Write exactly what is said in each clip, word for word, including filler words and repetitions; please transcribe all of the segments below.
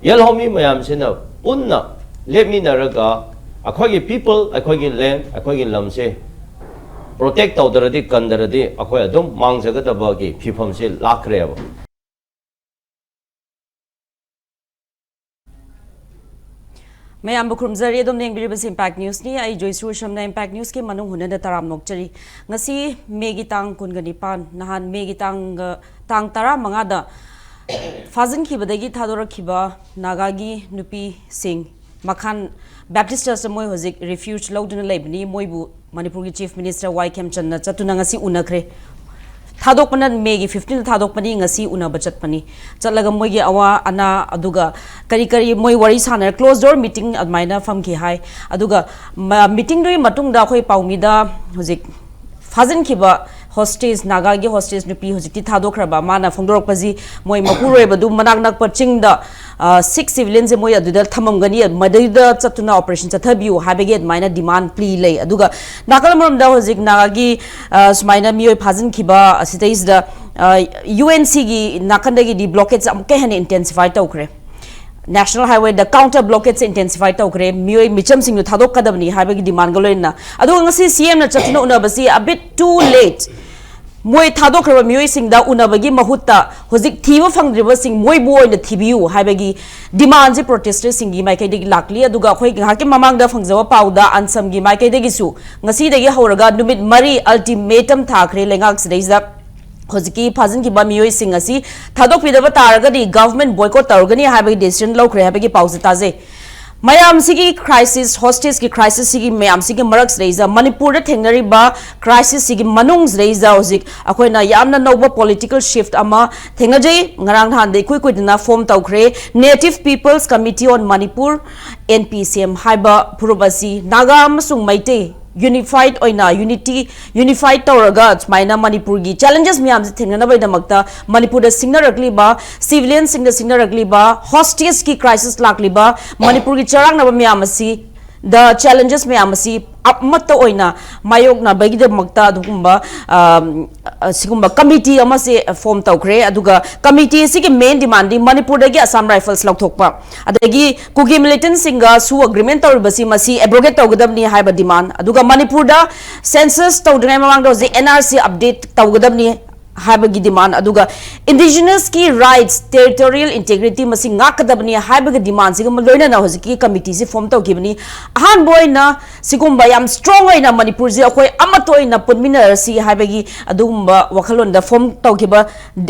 ꯌꯦꯜꯍꯧꯃꯤ ꯃꯌꯥꯝꯁꯤꯅ ꯄꯨꯟꯅ ꯂꯦꯞꯃꯤꯟꯅꯔꯒ ꯑꯩꯈꯣꯏꯒꯤ people, ꯑꯩꯈꯣꯏꯒꯤ land, ꯑꯩꯈꯣꯏꯒꯤ ꯂꯝꯁꯦ protect ꯇꯧꯗ꯭ꯔꯗꯤ, ꯀꯟꯗ꯭ꯔꯗꯤ ꯑꯩꯈꯣꯏ ꯑꯗꯨꯝ ꯃꯥꯡꯖꯒꯗꯕꯒꯤ ꯐꯤꯕꯝꯁꯦ ꯂꯥꯛꯈ꯭ꯔꯦꯕ꯫ ꯃꯌꯥꯝꯕꯨ ꯈꯨꯔꯨꯝꯖꯔꯤ꯫ ꯑꯗꯣꯝꯅ ꯌꯦꯡꯕꯤꯔꯤꯕꯁꯤ Impact Newsꯅꯤ꯫ ꯑꯩ ꯖꯣꯏꯁꯨꯔ ꯁꯝꯅ Impact Newsꯀꯤ ꯃꯅꯨꯡ ꯍꯨꯠꯅꯗ ꯇꯔꯥꯝ ꯅꯣꯛꯆꯔꯤ꯫ ꯉꯁꯤ ꯃꯦꯒꯤ ꯇꯥꯡ ꯀꯨꯟꯒ ꯅꯤꯄꯥꯟ, ꯅꯍꯥꯟ ꯃꯦꯒꯤ ꯇꯥꯡ, ꯇꯥꯡ ꯇꯔꯥꯃꯉꯥꯗ ꯐꯥꯖꯤꯟꯈꯤꯕꯗꯒꯤ ꯊꯥꯗꯣꯔꯛꯈꯤꯕ ꯅꯥꯒꯥꯒꯤ ꯅꯨꯄꯤꯁꯤꯡ ꯃꯈꯥꯟ Baptist Churchꯇ ꯃꯣꯏ ꯍꯧꯖꯤꯛ refuge ꯂꯧꯗꯨꯅ ꯂꯩꯕꯅꯤ꯫ ꯃꯣꯏꯕꯨ ꯃꯅꯤꯄꯨꯔꯒꯤ Chief Minister ꯋꯥꯏ ꯈꯦꯝꯆꯟꯅ ꯆꯠꯇꯨꯅ ꯉꯁꯤ ꯎꯅꯈ꯭ꯔꯦ꯫ ꯊꯥꯗꯣꯛꯄꯅ ꯃꯦꯒꯤ fifteenꯗ ꯊꯥꯗꯣꯛꯄꯅꯤ, ꯉꯁꯤ ꯎꯅꯕ ꯆꯠꯄꯅꯤ꯫ ꯆꯠꯂꯒ ꯃꯣꯏꯒꯤ ꯑꯋꯥ ꯑꯅꯥ, ꯑꯗꯨꯒ ꯀꯔꯤ ꯀꯔꯤ ꯃꯣꯏ ꯋꯥꯔꯤ ꯁꯥꯟꯅꯔ closed door meeting ꯑꯗꯨꯃꯥꯏꯅ ꯐꯝꯈꯤ ꯍꯥꯏ꯫ ꯑꯗꯨꯒ ꯃ-, meetingꯗꯨꯒꯤ ꯃꯇꯨꯡꯗ ꯑꯩꯈꯣꯏ ꯄꯥꯎꯃꯤꯗ ꯍꯧꯖꯤꯛ ꯐꯥꯖꯤꯟꯈꯤꯕ hostage, ꯅꯥꯒꯥꯒꯤ hostage ꯅꯨꯄꯤ ꯍꯧꯖꯤꯛꯇꯤ ꯊꯥꯗꯣꯛꯈ꯭ꯔꯕ, ꯃꯥꯅ ꯐꯣꯡꯗꯣꯔꯛꯄꯁꯤ ꯃꯣꯏ ꯃꯄꯨꯔꯣꯏꯕꯗꯨ ꯃꯅꯥꯛ ꯅꯛꯄ ꯆꯤꯡꯗ, ꯑ, six civilianꯁꯦ ꯃꯣꯏ ꯑꯗꯨꯗ ꯊꯝꯃꯝꯒꯅꯤ, ꯃꯗꯩꯗ ꯆꯠꯇꯨꯅ operation ꯆꯠꯊꯕꯤꯌꯨ ꯍꯥꯏꯕꯒꯤ ꯑꯗꯨꯃꯥꯏꯅ demand plea ꯂꯩ꯫ ꯑꯗꯨꯒ ꯅꯥꯀꯜ ꯑꯃꯔꯣꯝꯗ ꯍꯧꯖꯤꯛ ꯅꯥꯒꯥꯒꯤ, ꯑ, ꯁꯨꯃꯥꯏꯅ ꯃꯤꯑꯣꯏ ꯐꯥꯖꯤꯟꯈꯤꯕ ꯑꯁꯤꯗꯩꯁꯤꯗ, ꯑ, UNCꯒꯤ ꯅꯥꯀꯟꯗꯒꯤꯗꯤ blockadeꯁꯦ ꯑꯃꯨꯛꯀ ꯍꯦꯟꯅ intensify ꯇꯧꯈ꯭ꯔꯦ꯫ National Highwayꯗ counter blockadeꯁꯦ intensify ꯇꯧꯈ꯭ꯔꯦ꯫ ꯃꯤꯑꯣꯏ ꯃꯤꯆꯝꯁꯤꯡꯗꯨ ꯊꯥꯗꯣꯛꯀꯗꯕꯅꯤ ꯍꯥꯏꯕꯒꯤ demandꯒ ꯂꯣꯏꯅꯅ꯫ ꯑꯗꯨꯒ ꯉꯁꯤ CMꯅ ꯆꯠꯇꯨꯅ ꯎꯅꯕꯁꯤ a bit too late꯫ ꯃꯣꯏ ꯊꯥꯗꯣꯛꯈ꯭ꯔꯕ ꯃꯤꯑꯣꯏꯁꯤꯡꯗ ꯎꯅꯕꯒꯤ ꯃꯍꯨꯠꯇ ꯍꯧꯖꯤꯛ ꯊꯤꯕ ꯐꯪꯗ꯭ꯔꯤꯕꯁꯤꯡ ꯃꯣꯏꯕꯨ ꯑꯣꯏꯅ ꯊꯤꯕꯤꯌꯨ ꯍꯥꯏꯕꯒꯤ demandꯁꯤ protesters ꯁꯤꯡꯒꯤ ꯃꯥꯏꯀꯩꯗꯒꯤ ꯂꯥꯛꯂꯤ꯫ ꯑꯗꯨꯒ ꯑꯩꯈꯣꯏ ꯉꯥꯏꯍꯥꯛꯀꯤ ꯃꯃꯥꯡꯗ ꯐꯪꯖꯕ ꯄꯥꯎꯗ ANSAMꯒꯤ ꯃꯥꯏꯀꯩꯗꯒꯤꯁꯨ ꯉꯁꯤꯗꯒꯤ ꯍꯧꯔꯒ ꯅꯨꯃꯤꯠ ꯃꯔꯤ ultimatum ꯊꯥꯈ꯭ꯔꯦ ꯂꯩꯉꯥꯛꯁꯤꯗꯩꯁꯤꯗ꯫ ꯍꯧꯖꯤꯛꯀꯤ ꯐꯥꯖꯤꯟꯈꯤꯕ ꯃꯤꯑꯣꯏꯁꯤꯡ ꯑꯁꯤ ꯊꯥꯗꯣꯛꯄꯤꯗꯕ ꯇꯥꯔꯒꯗꯤ government boycott ꯇꯧꯔꯒꯅꯤ ꯍꯥꯏꯕꯒꯤ decision ꯂꯧꯈ꯭ꯔꯦ ꯍꯥꯏꯕꯒꯤ ꯄꯥꯎꯁꯦ ꯇꯥꯖꯩ꯫ ꯃꯌꯥꯝꯁꯤꯒꯤ crisis, hostageꯀꯤ crisisꯁꯤꯒꯤ ꯃꯌꯥꯝꯁꯤꯒꯤ ꯃꯔꯛꯁꯤꯗꯩꯁꯤꯗ, ꯃꯅꯤꯄꯨꯔꯗ ꯊꯦꯡꯅꯔꯤꯕ crisisꯁꯤꯒꯤ ꯃꯅꯨꯡꯁꯤꯗꯩꯁꯤꯗ ꯍꯧꯖꯤꯛ ꯑꯩꯈꯣꯏꯅ ꯌꯥꯝꯅ ꯅꯧꯕ political shift ꯑꯃ ꯊꯦꯡꯅꯖꯩ꯫ ꯉꯔꯥꯡ ꯅꯍꯥꯟꯗ ꯏꯀꯨꯏ ꯀꯨꯏꯗꯅ form ꯇꯧꯈ꯭ꯔꯦ Native People's Committee on Manipur, NPCM ꯍꯥꯏꯕ ꯐꯨꯔꯨꯞ ꯑꯁꯤ ꯅꯥꯒꯥ ꯑꯃꯁꯨꯡ ꯃꯩꯇꯩ unified ꯑꯣꯏꯅ, unity, unified ꯇꯧꯔꯒ ꯁꯨꯃꯥꯏꯅ ꯃꯅꯤꯄꯨꯔꯒꯤ challenges ꯃꯌꯥꯝꯁꯦ ꯊꯦꯡꯅꯅꯕꯒꯤꯗꯃꯛꯇ ꯃꯅꯤꯄꯨꯔꯗ ꯁꯤꯡꯅꯔꯛꯂꯤꯕ, civilianꯁꯤꯡꯗ ꯁꯤꯡꯅꯔꯛꯂꯤꯕ, hostageꯀꯤ crisis ꯂꯥꯛꯂꯤꯕ, ꯃꯅꯤꯄꯨꯔꯒꯤ ꯆꯔꯥꯡꯅꯕ ꯃꯌꯥꯝ ꯑꯁꯤ, the challenges ꯃꯌꯥꯝ ꯑꯁꯤ ꯑꯃꯠꯇ ꯑꯣꯏꯅ ꯃꯥꯌꯣꯛꯅꯕꯒꯤꯗꯃꯛꯇ ꯑꯗꯨꯒꯨꯝꯕ, ꯑꯝ, ꯑ, ꯁꯤꯒꯨꯝꯕ ꯀꯃꯤꯇꯤ ꯑꯃꯁꯦ ꯐꯣꯝ ꯇꯧꯈ꯭ꯔꯦ꯫ ꯑꯗꯨꯒ ꯀꯃꯤꯇꯤ ꯑꯁꯤꯒꯤ ꯃꯦꯟ ꯗꯤꯃꯥꯟꯗꯤ ꯃꯅꯤꯄꯨꯔꯗꯒꯤ ꯑꯁꯥꯝ ꯔꯥꯏꯐꯜꯁ ꯂꯧꯊꯣꯛꯄ, ꯑꯗꯒꯤ ꯀꯨꯀꯤ ꯃꯤꯂꯤꯇꯦꯟꯁꯤꯡꯒ ꯁꯨ ꯑꯦꯒ꯭ꯔꯤꯃꯦꯟ ꯇꯧꯔꯤꯕꯁꯤ ꯃꯁꯤ ꯑꯦꯕ꯭ꯔꯣꯒꯦꯠ ꯇꯧꯒꯗꯕꯅꯤ ꯍꯥꯏꯕ ꯗꯤꯃꯥꯟ, ꯑꯗꯨꯒ ꯃꯅꯤꯄꯨꯔꯗ ꯁꯦꯟꯁꯁ ꯇꯧꯗ꯭ꯔꯤꯉꯩ ꯃꯃꯥꯡꯗ ꯍꯧꯖꯤꯛ ꯑꯦꯟ ꯑꯥꯔ ꯁꯤ ꯑꯞꯗꯦꯠ ꯇꯧꯒꯗꯕꯅꯤ ꯍꯥꯏꯕꯒꯤ ꯗꯤꯃꯥꯟ, ꯑꯗꯨꯒ ꯏꯟꯗꯤꯖꯤꯅꯁꯀꯤ ꯔꯥꯏꯠꯁ, ꯇꯦꯔꯤꯇꯣꯔꯤꯌꯦꯜ ꯏꯟꯇꯦꯒ꯭ꯔꯤꯇꯤ ꯃꯁꯤ ꯉꯥꯛꯀꯗꯕꯅꯤ ꯍꯥꯏꯕꯒꯤ ꯗꯤꯃꯥꯟꯁꯤꯒ ꯂꯣꯏꯅꯅ ꯍꯧꯖꯤꯛꯀꯤ ꯀꯃꯤꯇꯤꯁꯤ ꯐꯣꯝ ꯇꯧꯈꯤꯕꯅꯤ꯫ ꯑꯍꯥꯟꯕ ꯑꯣꯏꯅ ꯁꯤꯒꯨꯝꯕ ꯌꯥꯝ ꯁ꯭ꯇꯔꯣꯡ ꯑꯣꯏꯅ ꯃꯅꯤꯄꯨꯔꯁꯤ ꯑꯩꯈꯣꯏ ꯑꯃꯠꯇ ꯑꯣꯏꯅ ꯄꯨꯟꯃꯤꯟꯅꯔꯁꯤ ꯍꯥꯏꯕꯒꯤ ꯑꯗꯨꯒꯨꯝꯕ ꯋꯥꯈꯜꯂꯣꯟꯗ ꯐꯣꯝ ꯇꯧꯈꯤꯕ,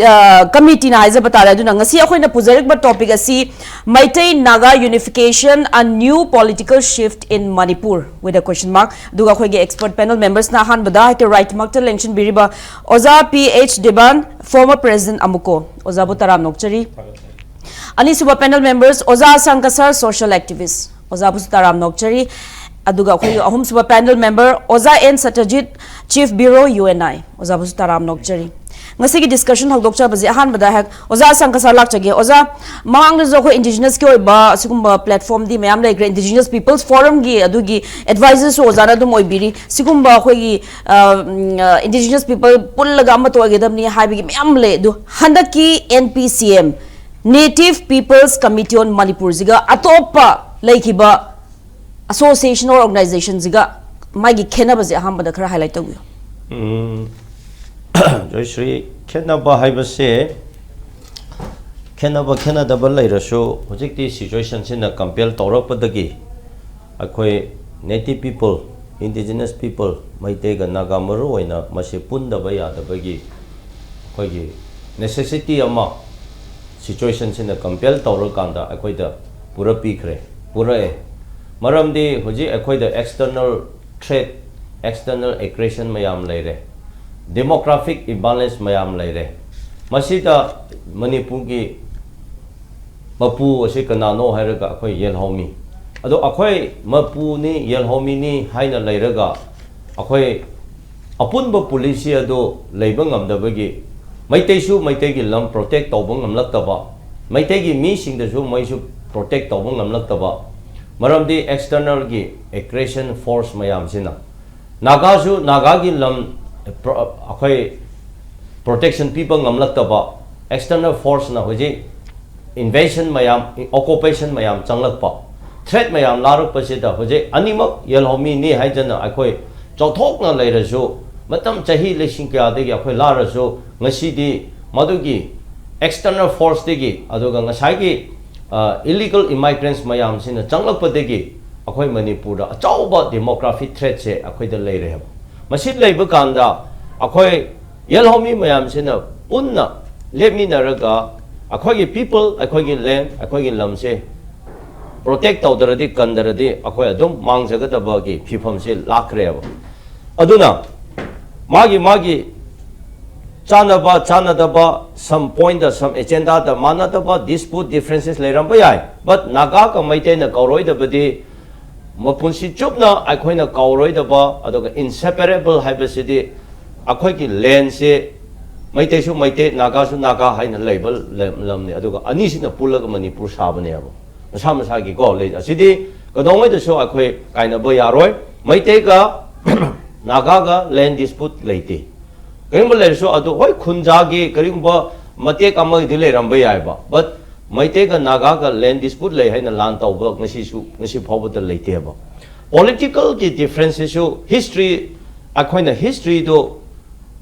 ꯑ, ꯀꯃꯤꯇꯤꯅ ꯍꯥꯏꯖꯕ ꯇꯥꯔꯦ꯫ ꯑꯗꯨꯅ ꯉꯁꯤ ꯑꯩꯈꯣꯏꯅ ꯄꯨꯖꯔꯤꯕ ꯇꯣꯄꯤꯛ ꯑꯁꯤ Meitei Naga unification, a new political shift in Manipur with a question mark꯫ ꯑꯗꯨꯒ ꯑꯩꯈꯣꯏꯒꯤ ꯑꯦꯛꯁꯄꯔꯠ ꯄꯦꯅꯦꯜ ꯃꯦꯝꯕꯔꯁꯅ ꯑꯍꯥꯟꯕꯗ ꯍꯥꯏꯗꯤ ꯔꯥꯏꯠꯃꯛꯇ ꯂꯦꯡꯁꯤꯟꯕꯤꯔꯤꯕ ꯑꯣꯖꯥ P H Devan, former president ꯑꯃꯨꯀꯣ, ꯑꯣꯖꯥꯕꯨ ꯇꯔꯥꯝꯅ ꯑꯣꯛꯆꯔꯤ꯫ ꯑꯅꯤꯁꯨꯕ ꯄꯦꯅꯦꯜ ꯃꯦꯝꯕꯔꯁ ꯑꯣꯖꯥ ꯁꯪꯀꯁꯔ, ꯁꯣꯁꯤꯌꯦꯜ ꯑꯦꯛꯇꯤꯚꯤꯁ, ꯑꯣꯖꯥꯕꯨꯁꯨ ꯇꯔꯥꯝꯅ ꯑꯣꯛꯆꯔꯤ꯫ ꯑꯗꯨꯒ ꯑꯩꯈꯣꯏꯒꯤ ꯑꯍꯨꯝꯁꯨꯕ panel member Oja N Satyajit, chief bureau U N I, ꯑꯣꯖꯥꯕꯨꯁꯨ ꯇꯔꯥꯝꯅ ꯑꯣꯛꯆꯔꯤ꯫ ꯉꯁꯤꯒꯤ ꯗꯤꯁꯀꯁꯟ ꯍꯧꯗꯣꯛꯆꯕꯁꯦ ꯑꯍꯥꯟꯕꯗ ꯍꯦꯛ ꯑꯣꯖꯥ ꯁꯪꯀꯁꯔ ꯂꯥꯛꯆꯒꯦ꯫ ꯑꯣꯖꯥ, ꯃꯃꯥꯡꯗꯁꯨ ꯑꯩꯈꯣꯏ ꯏꯟꯗꯤꯖꯤꯅꯁꯀꯤ ꯑꯣꯏꯕ ꯑꯁꯤꯒꯨꯝꯕ ꯄ꯭ꯂꯦꯠꯐꯣꯝꯗꯤ ꯃꯌꯥꯝ ꯂꯩꯈ꯭ꯔꯦ, ꯏꯟꯗꯤꯖꯤꯅꯁ ꯄꯤꯄꯜꯁ ꯐꯣꯔꯝꯒꯤ ꯑꯗꯨꯒꯤ ꯑꯦꯗꯚꯥꯏꯖꯔꯁꯨ ꯑꯣꯖꯥꯅ ꯑꯗꯨꯝ ꯑꯣꯏꯕꯤꯔꯤ꯫ ꯁꯤꯒꯨꯝꯕ ꯑꯩꯈꯣꯏꯒꯤ, ꯑ, ꯎꯝ, ꯑ, ꯏꯟꯗꯤꯖꯤꯅꯁ ꯄꯤꯄꯜ ꯄꯨꯜꯂꯒ ꯑꯃꯠꯇ ꯑꯣꯏꯒꯗꯕꯅꯤ ꯍꯥꯏꯕꯒꯤ ꯃꯌꯥꯝ ꯂꯩ꯫ ꯑꯗꯨ ꯍꯟꯗꯛꯀꯤ N P C M, Native People's Committee on Manipurꯁꯤꯒ ꯑꯇꯣꯞꯄ ꯂꯩꯈꯤꯕ ꯑꯁꯣꯁꯤꯌꯦꯁꯟ ꯑꯣꯔ ꯑꯣꯔꯒꯅꯥꯏꯖꯦꯁꯟꯁꯤꯒ ꯃꯥꯒꯤ ꯈꯦꯠꯅꯕꯁꯦ ꯑꯍꯥꯟꯕꯗ ꯈꯔ ꯍꯥꯏꯂꯥꯏꯠ ꯇꯧꯕꯤꯌꯨ꯫ ꯎꯝ, ꯖꯣꯏꯁ꯭ꯔꯤ, ꯈꯦꯠꯅꯕ ꯍꯥꯏꯕꯁꯦ, ꯈꯦꯠꯅꯕ ꯈꯦꯠꯅꯗꯕ ꯂꯩꯔꯁꯨ, ꯍꯧꯖꯤꯛꯇꯤ ꯁꯤꯆꯨꯋꯦꯁꯟꯁꯤꯅ ꯀꯝꯄꯦꯜ ꯇꯧꯔꯛꯄꯗꯒꯤ ꯑꯩꯈꯣꯏ Native People, Indigenous People, ꯃꯩꯇꯩꯒ Naga ꯃꯔꯨ ꯑꯣꯏꯅ ꯃꯁꯤ ꯄꯨꯟꯗꯕ ꯌꯥꯗꯕꯒꯤ ꯑꯩꯈꯣꯏꯒꯤ ꯅꯦꯁꯦꯁꯤꯇꯤ ꯑꯃ ꯁꯤꯆꯨꯋꯦꯁꯟꯁꯤꯅ ꯀꯝꯄꯦꯜ ꯇꯧꯔꯀꯥꯟꯗ ꯑꯩꯈꯣꯏꯗ ꯄꯨꯔꯛꯄꯤꯈ꯭ꯔꯦ, ꯄꯨꯔꯛꯑꯦ꯫ ꯃꯔꯝꯗꯤ ꯍꯧꯖꯤꯛ ꯑꯩꯈꯣꯏꯗ ꯑꯦꯛꯁꯇꯔꯅꯦꯜ ꯊ꯭ꯔꯦꯠ, ꯑꯦꯛꯁꯇꯔꯅꯦꯜ ꯑꯦꯒ꯭ꯔꯦꯁꯟ ꯃꯌꯥꯝ ꯂꯩꯔꯦ, ꯗꯦꯃꯣꯒ꯭ꯔꯥꯐꯤꯛ ꯏꯝꯕꯦꯂꯦꯟꯁ ꯃꯌꯥꯝ ꯂꯩꯔꯦ꯫ ꯃꯁꯤꯗ ꯃꯅꯤꯄꯨꯔꯒꯤ ꯃꯄꯨ ꯑꯁꯤ ꯀꯅꯥꯅꯣ ꯍꯥꯏꯔꯒ ꯑꯩꯈꯣꯏ ꯌꯦꯜꯍꯧꯃꯤ꯫ ꯑꯗꯣ ꯑꯩꯈꯣꯏ ꯃꯄꯨꯅꯤ, ꯌꯦꯜꯍꯧꯃꯤꯅꯤ ꯍꯥꯏꯅ ꯂꯩꯔꯒ ꯑꯩꯈꯣꯏ ꯑꯄꯨꯟꯕ ꯄꯣꯂꯤꯁꯤ ꯑꯗꯨ ꯂꯩꯕ ꯉꯝꯗꯕꯒꯤ ꯃꯩꯇꯩꯁꯨ ꯃꯩꯇꯩꯒꯤ ꯂꯝ ꯄ꯭ꯔꯣꯇꯦꯛ ꯇꯧꯕ ꯉꯝꯂꯛꯇꯕ, ꯃꯩꯇꯩꯒꯤ ꯃꯤꯁꯤꯡꯗꯁꯨ ꯃꯣꯏꯁꯨ ꯄ꯭ꯔꯣꯇꯦꯛ ꯇꯧꯕ ꯉꯝꯂꯛꯇꯕ, ꯃꯔꯝꯗꯤ ꯑꯦꯛꯁꯇꯔꯅꯦꯜꯒꯤ ꯑꯦꯒ꯭ꯔꯦꯁꯟ ꯐꯣꯔꯁ ꯃꯌꯥꯝꯁꯤꯅ꯫ ꯅꯥꯒꯥꯁꯨ ꯅꯥꯒꯥꯒꯤ ꯂꯝ ꯄ꯭ꯔꯣ-, ꯑꯩꯈꯣꯏ ꯄ꯭ꯔꯣꯇꯦꯛꯁꯟ ꯄꯤꯕ ꯉꯝꯂꯛꯇꯕ, ꯑꯦꯛꯁꯇꯔꯅꯦꯜ ꯐꯣꯔꯁꯅ ꯍꯧꯖꯤꯛ ꯏꯟꯚꯦꯖꯟ ꯃꯌꯥꯝ, ꯑꯣꯀꯨꯄꯦꯁꯟ ꯃꯌꯥꯝ ꯆꯪꯂꯛꯄ, ꯊ꯭ꯔꯦꯠ ꯃꯌꯥꯝ ꯂꯥꯔꯛꯄꯁꯤꯗ ꯍꯧꯖꯤꯛ ꯑꯅꯤꯃꯛ ꯌꯦꯜꯍꯧꯃꯤꯅꯤ ꯍꯥꯏꯗꯅ ꯑꯩꯈꯣꯏ ꯆꯥꯎꯊꯣꯛꯅ ꯂꯩꯔꯁꯨ, ꯃꯇꯝ ꯆꯍꯤ ꯂꯤꯁꯤꯡ ꯀꯌꯥꯗꯒꯤ ꯑꯩꯈꯣꯏ ꯂꯥꯔꯁꯨ, ꯉꯁꯤꯗꯤ ꯃꯗꯨꯒꯤ ꯑꯦꯛꯁꯇꯔꯅꯦꯜ ꯐꯣꯔꯁꯇꯒꯤ, ꯑꯗꯨꯒ ꯉꯁꯥꯏꯒꯤ ꯏꯂꯤꯒꯜ ꯏꯃꯥꯏꯒ꯭ꯔꯦꯟꯁ ꯃꯌꯥꯝꯁꯤꯅ ꯆꯪꯂꯛꯄꯗꯒꯤ ꯑꯩꯈꯣꯏ ꯃꯅꯤꯄꯨꯔꯗ ꯑꯆꯧꯕ ꯗꯦꯃꯣꯒ꯭ꯔꯥꯐꯤꯛ ꯊ꯭ꯔꯦꯠꯁꯦ ꯑꯩꯈꯣꯏꯗ ꯂꯩꯔꯦꯕ꯫ ꯃꯁꯤ ꯂꯩꯕ ꯀꯥꯟꯗ ꯑꯩꯈꯣꯏ ꯌꯦꯜꯍꯧꯃꯤ ꯃꯌꯥꯝꯁꯤꯅ ꯄꯨꯟꯅ ꯂꯦꯞꯃꯤꯟꯅꯔꯒ ꯑꯩꯈꯣꯏꯒꯤ ꯄꯤꯄꯜ, ꯑꯩꯈꯣꯏꯒꯤ ꯂꯦꯟ, ꯑꯩꯈꯣꯏꯒꯤ ꯂꯝꯁꯦ ꯄ꯭ꯔꯣꯇꯦꯛ ꯇꯧꯗ꯭ꯔꯗꯤ, ꯀꯟꯗ꯭ꯔꯗꯤ ꯑꯩꯈꯣꯏ ꯑꯗꯨꯝ ꯃꯥꯡꯖꯒꯗꯕꯒꯤ ꯐꯤꯕꯝꯁꯦ ꯂꯥꯛꯈ꯭ꯔꯦꯕ꯫ ꯑꯗꯨꯅ ꯃꯥꯒꯤ ꯃꯥꯒꯤ ꯆꯥꯟꯅꯕ ꯆꯥꯟꯅꯗꯕ, some point ꯗ, some agenda ꯗ ꯃꯥꯟꯅꯗꯕ, dispute, differences ꯂꯩꯔꯝꯕ ꯌꯥꯏ, but ꯅꯥꯒꯥꯒ ꯃꯩꯇꯩꯅ ꯀꯧꯔꯣꯏꯗꯕꯗꯤ, ꯃꯄꯨꯟꯁꯤ ꯆꯨꯞꯅ ꯑꯩꯈꯣꯏꯅ ꯀꯧꯔꯣꯏꯗꯕ, ꯑꯗꯨꯒ inseparable ꯍꯥꯏꯕꯁꯤꯗꯤ ꯑꯩꯈꯣꯏꯒꯤ ꯂꯦꯟꯁꯦ ꯃꯩꯇꯩꯁꯨ ꯃꯩꯇꯩ, ꯅꯥꯒꯥꯁꯨ ꯅꯥꯒꯥ ꯍꯥꯏꯅ ꯂꯩꯕ ꯂꯝ-, ꯂꯝꯅꯤ, ꯑꯗꯨꯒ ꯑꯅꯤꯁꯤꯅ ꯄꯨꯜꯂꯒ ꯃꯅꯤꯄꯨꯔ ꯁꯥꯕꯅꯦꯕ꯫ ꯃꯁꯥ ꯃꯁꯥꯒꯤꯀꯣ ꯂꯩ꯫ ꯑꯁꯤꯗꯤ ꯀꯩꯗꯧꯉꯩꯗꯁꯨ ꯑꯩꯈꯣꯏ ꯀꯥꯏꯅꯕ ꯌꯥꯔꯣꯏ꯫ ꯃꯩꯇꯩꯒ ꯅꯥꯒꯥꯒ ꯂꯦꯟ ꯗꯤꯁꯄ꯭ꯌꯨꯠ ꯂꯩꯇꯦ꯫ ꯀꯔꯤꯒꯨꯝꯕ ꯂꯩꯔꯁꯨ ꯑꯗꯨ, ꯍꯣꯏ, ꯈꯨꯟꯖꯥꯒꯤ ꯀꯔꯤꯒꯨꯝꯕ ꯃꯇꯦꯛ ꯑꯃꯒꯤꯗꯤ ꯂꯩꯔꯝꯕ ꯌꯥꯏꯕ, but ꯃꯩꯇꯩꯒ ꯅꯥꯒꯥꯒ ꯂꯦꯟ ꯗꯤꯁꯄ꯭ꯌꯨꯠ ꯂꯩ ꯍꯥꯏꯅ ꯂꯥꯟ ꯇꯧꯕ ꯉꯁꯤꯁꯨ, ꯉꯁꯤ ꯐꯥꯎꯕꯗ ꯂꯩꯇꯦꯕ꯫ ꯄꯣꯂꯤꯇꯤꯀꯦꯜꯒꯤ ꯗꯤꯐ꯭ꯔꯦꯟꯁꯁꯤꯁꯨ ꯍꯤꯁꯇ꯭ꯔꯤ, ꯑꯩꯈꯣꯏꯅ ꯍꯤꯁꯇ꯭ꯔꯤꯗꯨ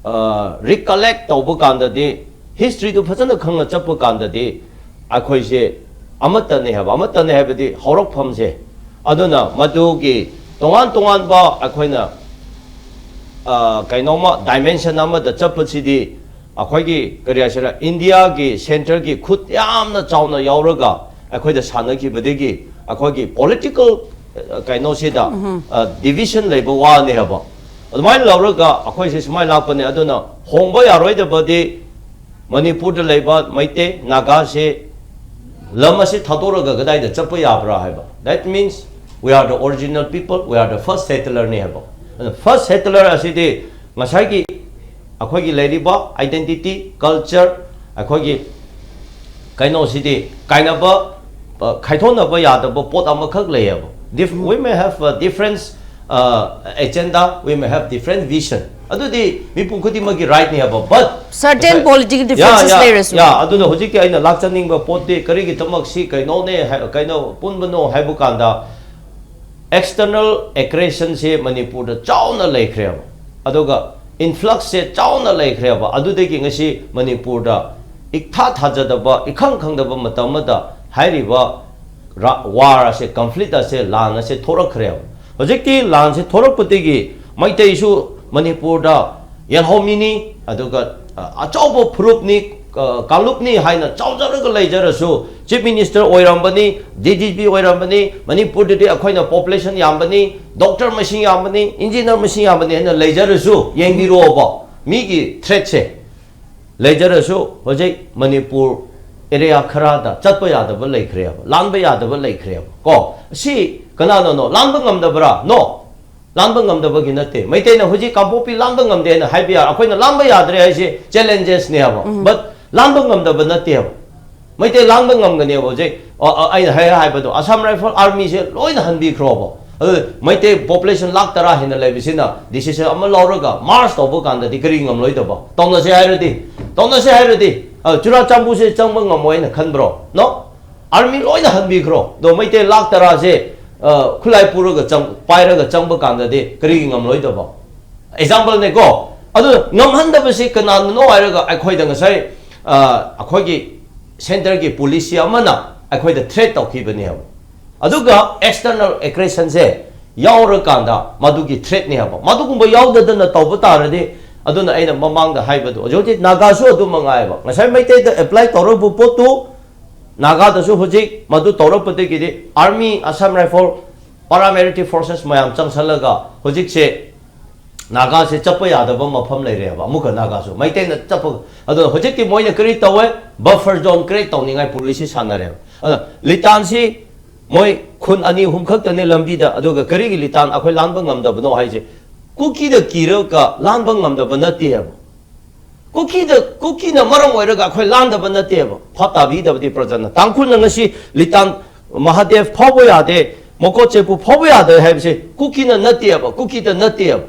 ꯔꯤꯀꯂꯦꯛ ꯇꯧꯕ ꯀꯥꯟꯗꯗꯤ, ꯍꯤꯁꯇ꯭ꯔꯤꯗꯨ ꯐꯖꯅ ꯈꯪꯅ ꯆꯠꯄ ꯀꯥꯟꯗꯗꯤ, ꯑꯩꯈꯣꯏꯁꯦ ꯑꯃꯠꯇꯅꯦ ꯍꯥꯏꯕ, ꯑꯃꯠꯇꯅꯦ ꯍꯥꯏꯕꯗꯤ ꯍꯧꯔꯛꯐꯝꯁꯦ꯫ ꯑꯗꯨꯅ ꯃꯗꯨꯒꯤ ꯇꯣꯉꯥꯟ ꯇꯣꯉꯥꯟꯕ ꯑꯩꯈꯣꯏꯅ, ꯑ, ꯀꯩꯅꯣꯝꯃ ꯗꯥꯏꯃꯦꯟꯁꯟ ꯑꯃꯗ ꯆꯠꯄꯁꯤꯗꯤ, ꯑꯩꯈꯣꯏꯒꯤ ꯀꯔꯤ ꯍꯥꯏꯁꯤꯔꯥ, ꯏꯟꯗꯤꯌꯥꯒꯤ ꯁꯦꯟꯇꯔꯒꯤ ꯈꯨꯠ ꯌꯥꯝꯅ ꯆꯥꯎꯅ ꯌꯥꯎꯔꯒ ꯑꯩꯈꯣꯏꯗ ꯁꯥꯟꯅꯈꯤꯕꯗꯒꯤ ꯑꯩꯈꯣꯏꯒꯤ ꯄꯣꯂꯤꯇꯤꯀꯦꯜ, ꯑ, ꯀꯩꯅꯣꯁꯤꯗ, ꯑ, ꯗꯤꯚꯤꯖꯟ ꯂꯩꯕ ꯋꯥꯅꯦ ꯍꯥꯏꯕ꯫ ꯑꯗꯨꯃꯥꯏꯅ ꯂꯧꯔꯒ ꯑꯩꯈꯣꯏꯁꯦ ꯁꯨꯃꯥꯏꯅ ꯂꯥꯛꯄꯅꯦ꯫ ꯑꯗꯨꯅ ꯍꯣꯡꯕ ꯌꯥꯔꯣꯏꯗꯕꯗꯤ ꯃꯅꯤꯄꯨꯔꯗ ꯂꯩꯕ ꯃꯩꯇꯩ, ꯅꯥꯒꯥꯁꯦ ꯂꯝ ꯑꯁꯤ ꯊꯥꯗꯣꯔꯒ ꯀꯗꯥꯏꯗ ꯆꯠꯄ ꯌꯥꯕ꯭ꯔꯥ ꯍꯥꯏꯕ꯫ That means we are the original people, we are the first settler ꯅꯤ ꯍꯥꯏꯕ꯫ ꯑꯗꯨꯅ first settler ꯑꯁꯤꯗꯤ ꯉꯁꯥꯏꯒꯤ ꯑꯩꯈꯣꯏꯒꯤ ꯂꯩꯔꯤꯕ identity, culture, ꯑꯩꯈꯣꯏꯒꯤ ꯀꯩꯅꯣꯁꯤꯗꯤ ꯀꯥꯏꯅꯕ, ꯑ, ꯈꯥꯏꯊꯣꯛꯅꯕ ꯌꯥꯗꯕ ꯄꯣꯠ ꯑꯃꯈꯛ ꯂꯩꯌꯦꯕ꯫ Dif-, we may have a different, uh, agenda, we may have different vision, ꯑꯗꯨꯗꯤ ꯃꯤꯄꯨꯝ ꯈꯨꯗꯤꯡꯃꯛꯀꯤ right ꯅꯦꯕ, but Certain political differences ꯂꯩꯔꯁꯨ꯫ ꯌꯥ, ꯑꯗꯨꯅ ꯍꯧꯖꯤꯛꯇꯤ ꯑꯩꯅ ꯂꯥꯛꯆꯅꯤꯡꯕ ꯄꯣꯠꯇꯤ ꯀꯔꯤꯒꯤꯗꯃꯛ ꯁꯤ ꯀꯩꯅꯣꯅꯦ ꯍꯥꯏ- ꯀꯩꯅꯣ ꯄꯨꯟꯕꯅꯣ ꯍꯥꯏꯕ ꯀꯥꯟꯗ, external aggression ꯁꯦ ꯃꯅꯤꯄꯨꯔꯗ ꯆꯥꯎꯅ ꯂꯩꯈ꯭ꯔꯦꯕ, ꯑꯗꯨꯒ influx ꯁꯦ ꯆꯥꯎꯅ ꯂꯩꯈ꯭ꯔꯦꯕ꯫ ꯑꯗꯨꯗꯒꯤ ꯉꯁꯤ ꯃꯅꯤꯄꯨꯔꯗ ꯏꯛꯊꯥ ꯊꯥꯖꯗꯕ, ꯏꯈꯪ ꯈꯪꯗꯕ ꯃꯇꯝ ꯑꯃꯗ ꯍꯥꯏꯔꯤꯕ ꯔ- war ꯑꯁꯦ, conflict ꯑꯁꯦ, ꯂꯥꯟ ꯑꯁꯦ ꯊꯣꯔꯛꯈ꯭ꯔꯦꯕ꯫ ꯍꯧꯖꯤꯛꯇꯤ ꯂꯥꯟꯁꯦ ꯊꯣꯔꯛꯄꯗꯒꯤ ꯃꯩꯇꯩꯁꯨ ꯃꯅꯤꯄꯨꯔꯗ ꯌꯦꯜꯍꯧꯃꯤꯅꯤ, ꯑꯗꯨꯒ ꯑ, ꯑꯆꯧꯕ ꯐꯨꯔꯨꯞꯅꯤ, ꯑ, ꯀꯥꯡꯂꯨꯞꯅꯤ ꯍꯥꯏꯅ ꯆꯥꯎꯖꯔꯒ ꯂꯩꯖꯔꯁꯨ, Chief Minister ꯑꯣꯏꯔꯝꯕꯅꯤ, D G P ꯑꯣꯏꯔꯝꯕꯅꯤ, ꯃꯅꯤꯄꯨꯔꯗꯗꯤ ꯑꯩꯈꯣꯏꯅ population ꯌꯥꯝꯕꯅꯤ, doctor ꯃꯁꯤꯡ ꯌꯥꯝꯕꯅꯤ, engineer ꯃꯁꯤꯡ ꯌꯥꯝꯕꯅꯤ ꯍꯥꯏꯅ ꯂꯩꯖꯔꯁꯨ, ꯌꯦꯡꯕꯤꯔꯣꯕ, ꯃꯤꯒꯤ threat ꯁꯦ ꯂꯩꯖꯔꯁꯨ, ꯍꯧꯖꯤꯛ ꯃꯅꯤꯄꯨꯔ area ꯈꯔꯗ ꯆꯠꯄ ꯌꯥꯗꯕ ꯂꯩꯈ꯭ꯔꯦꯕ, ꯂꯥꯟꯕ ꯌꯥꯗꯕ ꯂꯩꯈ꯭ꯔꯦꯕ꯫ ꯀꯣ, ꯁꯤ ꯀꯅꯥꯅꯅꯣ? ꯂꯥꯟꯕ ꯉꯝꯗꯕ꯭ꯔꯥ? No, ꯂꯥꯟꯕ ꯉꯝꯗꯕꯒꯤ ꯅꯠꯇꯦ꯫ ꯃꯩꯇꯩꯅ ꯍꯧꯖꯤꯛ ꯀꯥꯡꯄꯣꯛꯄꯤ ꯂꯥꯟꯕ ꯉꯝꯗꯦ ꯍꯥꯏꯅ ꯍꯥꯏꯕ ꯌꯥꯔ, ꯑꯩꯈꯣꯏꯅ ꯂꯥꯟꯕ ꯌꯥꯗ꯭ꯔꯦ ꯍꯥꯏꯁꯦ challenges ꯅꯦꯕ, but ꯂꯥꯟꯕ ꯉꯝꯗꯕ ꯅꯠꯇꯦꯕ꯫ ꯃꯩꯇꯩ ꯂꯥꯟꯕ ꯉꯝꯒꯅꯦꯕ꯫ ꯍꯧꯖꯤꯛ ꯑ, ꯑ, ꯑꯩꯅ ꯍꯥꯏ ꯍꯥꯏꯕꯗꯣ, Assam Rifle Army ꯁꯦ ꯂꯣꯏꯅ ꯍꯟꯕꯤꯈ꯭ꯔꯣꯕ꯫ ꯑꯗꯨ ꯃꯩꯇꯩ population ꯂꯥꯛ ꯇꯔꯥ ꯍꯦꯟꯅ ꯂꯩꯕꯁꯤꯅ decision ꯑꯃ ꯂꯧꯔꯒ march ꯇꯧꯕ ꯀꯥꯟꯗꯗꯤ ꯀꯔꯤ ꯉꯝꯂꯣꯏꯗꯕ? ꯇꯧꯅꯁꯦ ꯍꯥꯏꯔꯗꯤ, ꯇꯧꯅꯁꯦ ꯍꯥꯏꯔꯗꯤ, ꯑ, ꯆꯨꯔꯥꯆꯥꯟꯄꯨꯔꯁꯦ ꯆꯪꯕ ꯉꯝꯃꯣꯏ ꯍꯥꯏꯅ ꯈꯟꯕ꯭ꯔꯣ? No. Army ꯂꯣꯏꯅ ꯍꯟꯕꯤꯈ꯭ꯔꯣ꯫ ꯑꯗꯣ ꯃꯩꯇꯩ ꯂꯥꯛ ꯇꯔꯥꯁꯦ, ꯑ, ꯈꯨꯠꯂꯥꯏ ꯄꯨꯔꯒ ꯆꯪ- ꯄꯥꯏꯔꯒ ꯆꯪꯕ ꯀꯥꯟꯗꯗꯤ ꯀꯔꯤꯒꯤ ꯉꯝꯂꯣꯏꯗꯕ? Example ꯅꯦꯀꯣ꯫ ꯑꯗꯨ ꯉꯝꯍꯟꯗꯕꯁꯤ ꯀꯅꯥꯅꯅꯣ ꯍꯥꯏꯔꯒ, ꯑꯩꯈꯣꯏꯗ ꯉꯁꯥꯏ, ꯑ, ꯑꯩꯈꯣꯏꯒꯤ centre ꯒꯤ policy ꯑꯃꯅ ꯑꯩꯈꯣꯏꯗ threat ꯇꯧꯈꯤꯕꯅꯦꯕ꯫ ꯑꯗꯨꯒ external aggression ꯁꯦ ꯌꯥꯎꯔꯀꯥꯟꯗ ꯃꯗꯨꯒꯤ threat ꯅꯦ ꯍꯥꯏꯕ꯫ ꯃꯗꯨꯒꯨꯝꯕ ꯌꯥꯎꯗꯗꯅ ꯇꯧꯕ ꯇꯥꯔꯗꯤ, ꯑꯗꯨꯅ ꯑꯩꯅ ꯃꯃꯥꯡꯗ ꯍꯥꯏꯕꯗꯣ, ꯍꯧꯖꯤꯛ ꯍꯧꯖꯤꯛ ꯅꯥꯒꯥꯁꯨ ꯑꯗꯨꯝ ꯃꯉꯥꯏꯕ꯫ ꯉꯁꯥꯏ ꯃꯩꯇꯩꯗ apply ꯇꯧꯔꯛꯄ ꯄꯣꯠꯇꯨ ꯅꯥꯒꯥꯗꯁꯨ ꯍꯧꯖꯤꯛ ꯃꯗꯨ ꯇꯧꯔꯛꯄꯗꯒꯤꯗꯤ Army, Assam Rifle, paramilitary forces ꯃꯌꯥꯝ ꯆꯪꯁꯜꯂꯒ ꯍꯧꯖꯤꯛꯁꯦ ꯅꯥꯒꯥꯁꯦ ꯆꯠꯄ ꯌꯥꯗꯕ ꯃꯐꯝ ꯂꯩꯔꯦꯕ꯫ ꯑꯃꯨꯛꯀ ꯅꯥꯒꯥꯁꯨ ꯃꯩꯇꯩꯅ ꯆꯠꯄ, ꯑꯗꯣ ꯍꯧꯖꯤꯛꯇꯤ ꯃꯣꯏꯅ ꯀꯔꯤ ꯇꯧꯋꯦ? Buffer zone create ꯇꯧꯅꯤꯡꯉꯥꯏ policy ꯁꯥꯟꯅꯔꯦꯕ꯫ ꯑꯗꯣ ꯂꯤꯇꯥꯟꯁꯤ ꯃꯣꯏ ꯈꯨꯟ ꯑꯅꯤ ꯑꯍꯨꯝ ꯈꯛꯇꯅꯦ ꯂꯝꯕꯤꯗ, ꯑꯗꯨꯒ ꯀꯔꯤꯒꯤ ꯂꯤꯇꯥꯟ ꯑꯩꯈꯣꯏ ꯂꯥꯟꯕ ꯉꯝꯗꯕꯅꯣ ꯍꯥꯏꯁꯦ? ꯀꯨꯀꯤꯗ ꯀꯤꯔꯒ ꯂꯥꯟꯕ ꯉꯝꯗꯕ ꯅꯠꯇꯦꯕ꯫ ꯀꯨꯀꯤꯗ, ꯀꯨꯀꯤꯅ ꯃꯔꯝ ꯑꯣꯏꯔꯒ ꯑꯩꯈꯣꯏ ꯂꯥꯟꯗꯕ ꯅꯠꯇꯦꯕ꯫ ꯚꯥꯞ ꯇꯥꯕꯤꯗꯕꯗꯤ ꯄ꯭ꯔꯖꯥꯅ꯫ ꯇꯥꯡꯈꯨꯜꯅ ꯉꯁꯤ ꯂꯤꯇꯥꯟ ꯃꯍꯥꯗꯦꯕ ꯐꯥꯎꯕ ꯌꯥꯗꯦ, ꯃꯣꯀꯣꯠꯆꯦꯄꯨ ꯐꯥꯎꯕ ꯌꯥꯗꯦ ꯍꯥꯏꯕꯁꯦ ꯀꯨꯀꯤꯅ ꯅꯠꯇꯦꯕ, ꯀꯨꯀꯤꯗ ꯅꯠꯇꯦꯕ꯫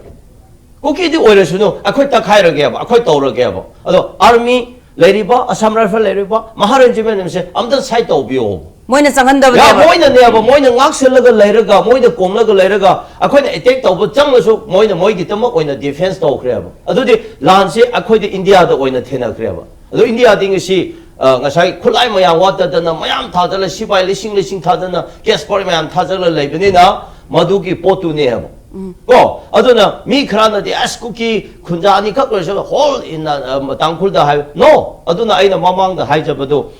ꯀꯨꯀꯤꯗꯤ ꯑꯣꯏꯔꯁꯅꯨ, ꯑꯩꯈꯣꯏ ꯇꯛꯈꯥꯏꯔꯒꯦꯕ, ꯑꯩꯈꯣꯏ ꯇꯧꯔꯒꯦꯕ꯫ ꯑꯗꯣ ꯑꯥꯔꯃꯤ ꯂꯩꯔꯤꯕ, ꯑꯁꯥꯝ ꯔꯥꯏꯐꯜ ꯂꯩꯔꯤꯕ, ꯃꯍꯥ ꯔꯦꯖꯤꯃꯦꯟꯁꯦ ꯑꯝꯇ ꯁꯥꯏꯠ ꯇꯧꯕꯤꯌꯣ꯫ ꯃꯣꯏꯅ ꯆꯪꯍꯟꯗꯕꯅꯦꯕ꯫ ꯃꯣꯏꯅꯅꯦꯕ, ꯃꯣꯏꯅ ꯉꯥꯛꯁꯜꯂꯒ ꯂꯩꯔꯒ, ꯃꯣꯏꯗ ꯀꯣꯝꯂꯒ ꯂꯩꯔꯒ, ꯑꯩꯈꯣꯏꯅ ꯑꯦꯇꯦꯛ ꯇꯧꯕ ꯆꯪꯂꯁꯨ ꯃꯣꯏꯅ ꯃꯣꯏꯒꯤꯗꯃꯛ ꯑꯣꯏꯅ ꯗꯤꯐꯦꯟꯁ ꯇꯧꯈ꯭ꯔꯦꯕ꯫ ꯑꯗꯨꯗꯤ ꯂꯥꯟꯁꯦ ꯑꯩꯈꯣꯏꯗ, ꯏꯟꯗꯤꯌꯥꯗ ꯑꯣꯏꯅ ꯊꯦꯡꯅꯈ꯭ꯔꯦꯕ꯫ ꯑꯗꯣ ꯏꯟꯗꯤꯌꯥꯗꯤ ꯉꯁꯤ, ꯑ, ꯉꯁꯥꯏ ꯈꯨꯠꯂꯥꯏ ꯃꯌꯥꯝ ꯋꯥꯠꯇꯗꯅ, ꯃꯌꯥꯝ ꯊꯥꯗꯅ, ꯁꯤꯐꯥꯏ ꯂꯤꯁꯤꯡ ꯂꯤꯁꯤꯡ ꯊꯥꯗꯅ, ꯀꯦꯁ ꯄꯥꯎꯗꯔ ꯃꯌꯥꯝ ꯊꯥꯗꯅ ꯂꯩꯕꯅꯤꯅ, ꯃꯗꯨꯒꯤ ꯄꯣꯠꯇꯨꯅꯦꯕ꯫ ꯀꯣ, ꯑꯗꯨꯅ ꯃꯤ ꯈꯔꯅꯗꯤ, "ꯑꯁ, ꯀꯨꯀꯤ ꯈꯨꯟꯖꯥ ꯑꯅꯤꯈꯛ ꯑꯣꯏꯔꯁꯨ ꯍꯣꯜ ꯏꯟ, ꯑ, ꯇꯥꯡꯈꯨꯜꯗ" ꯍꯥꯏ꯫ ꯅꯣ, ꯑꯗꯨꯅ ꯑꯩꯅ ꯃꯃꯥꯡꯗ ꯍꯥꯏꯖꯕꯗꯣ,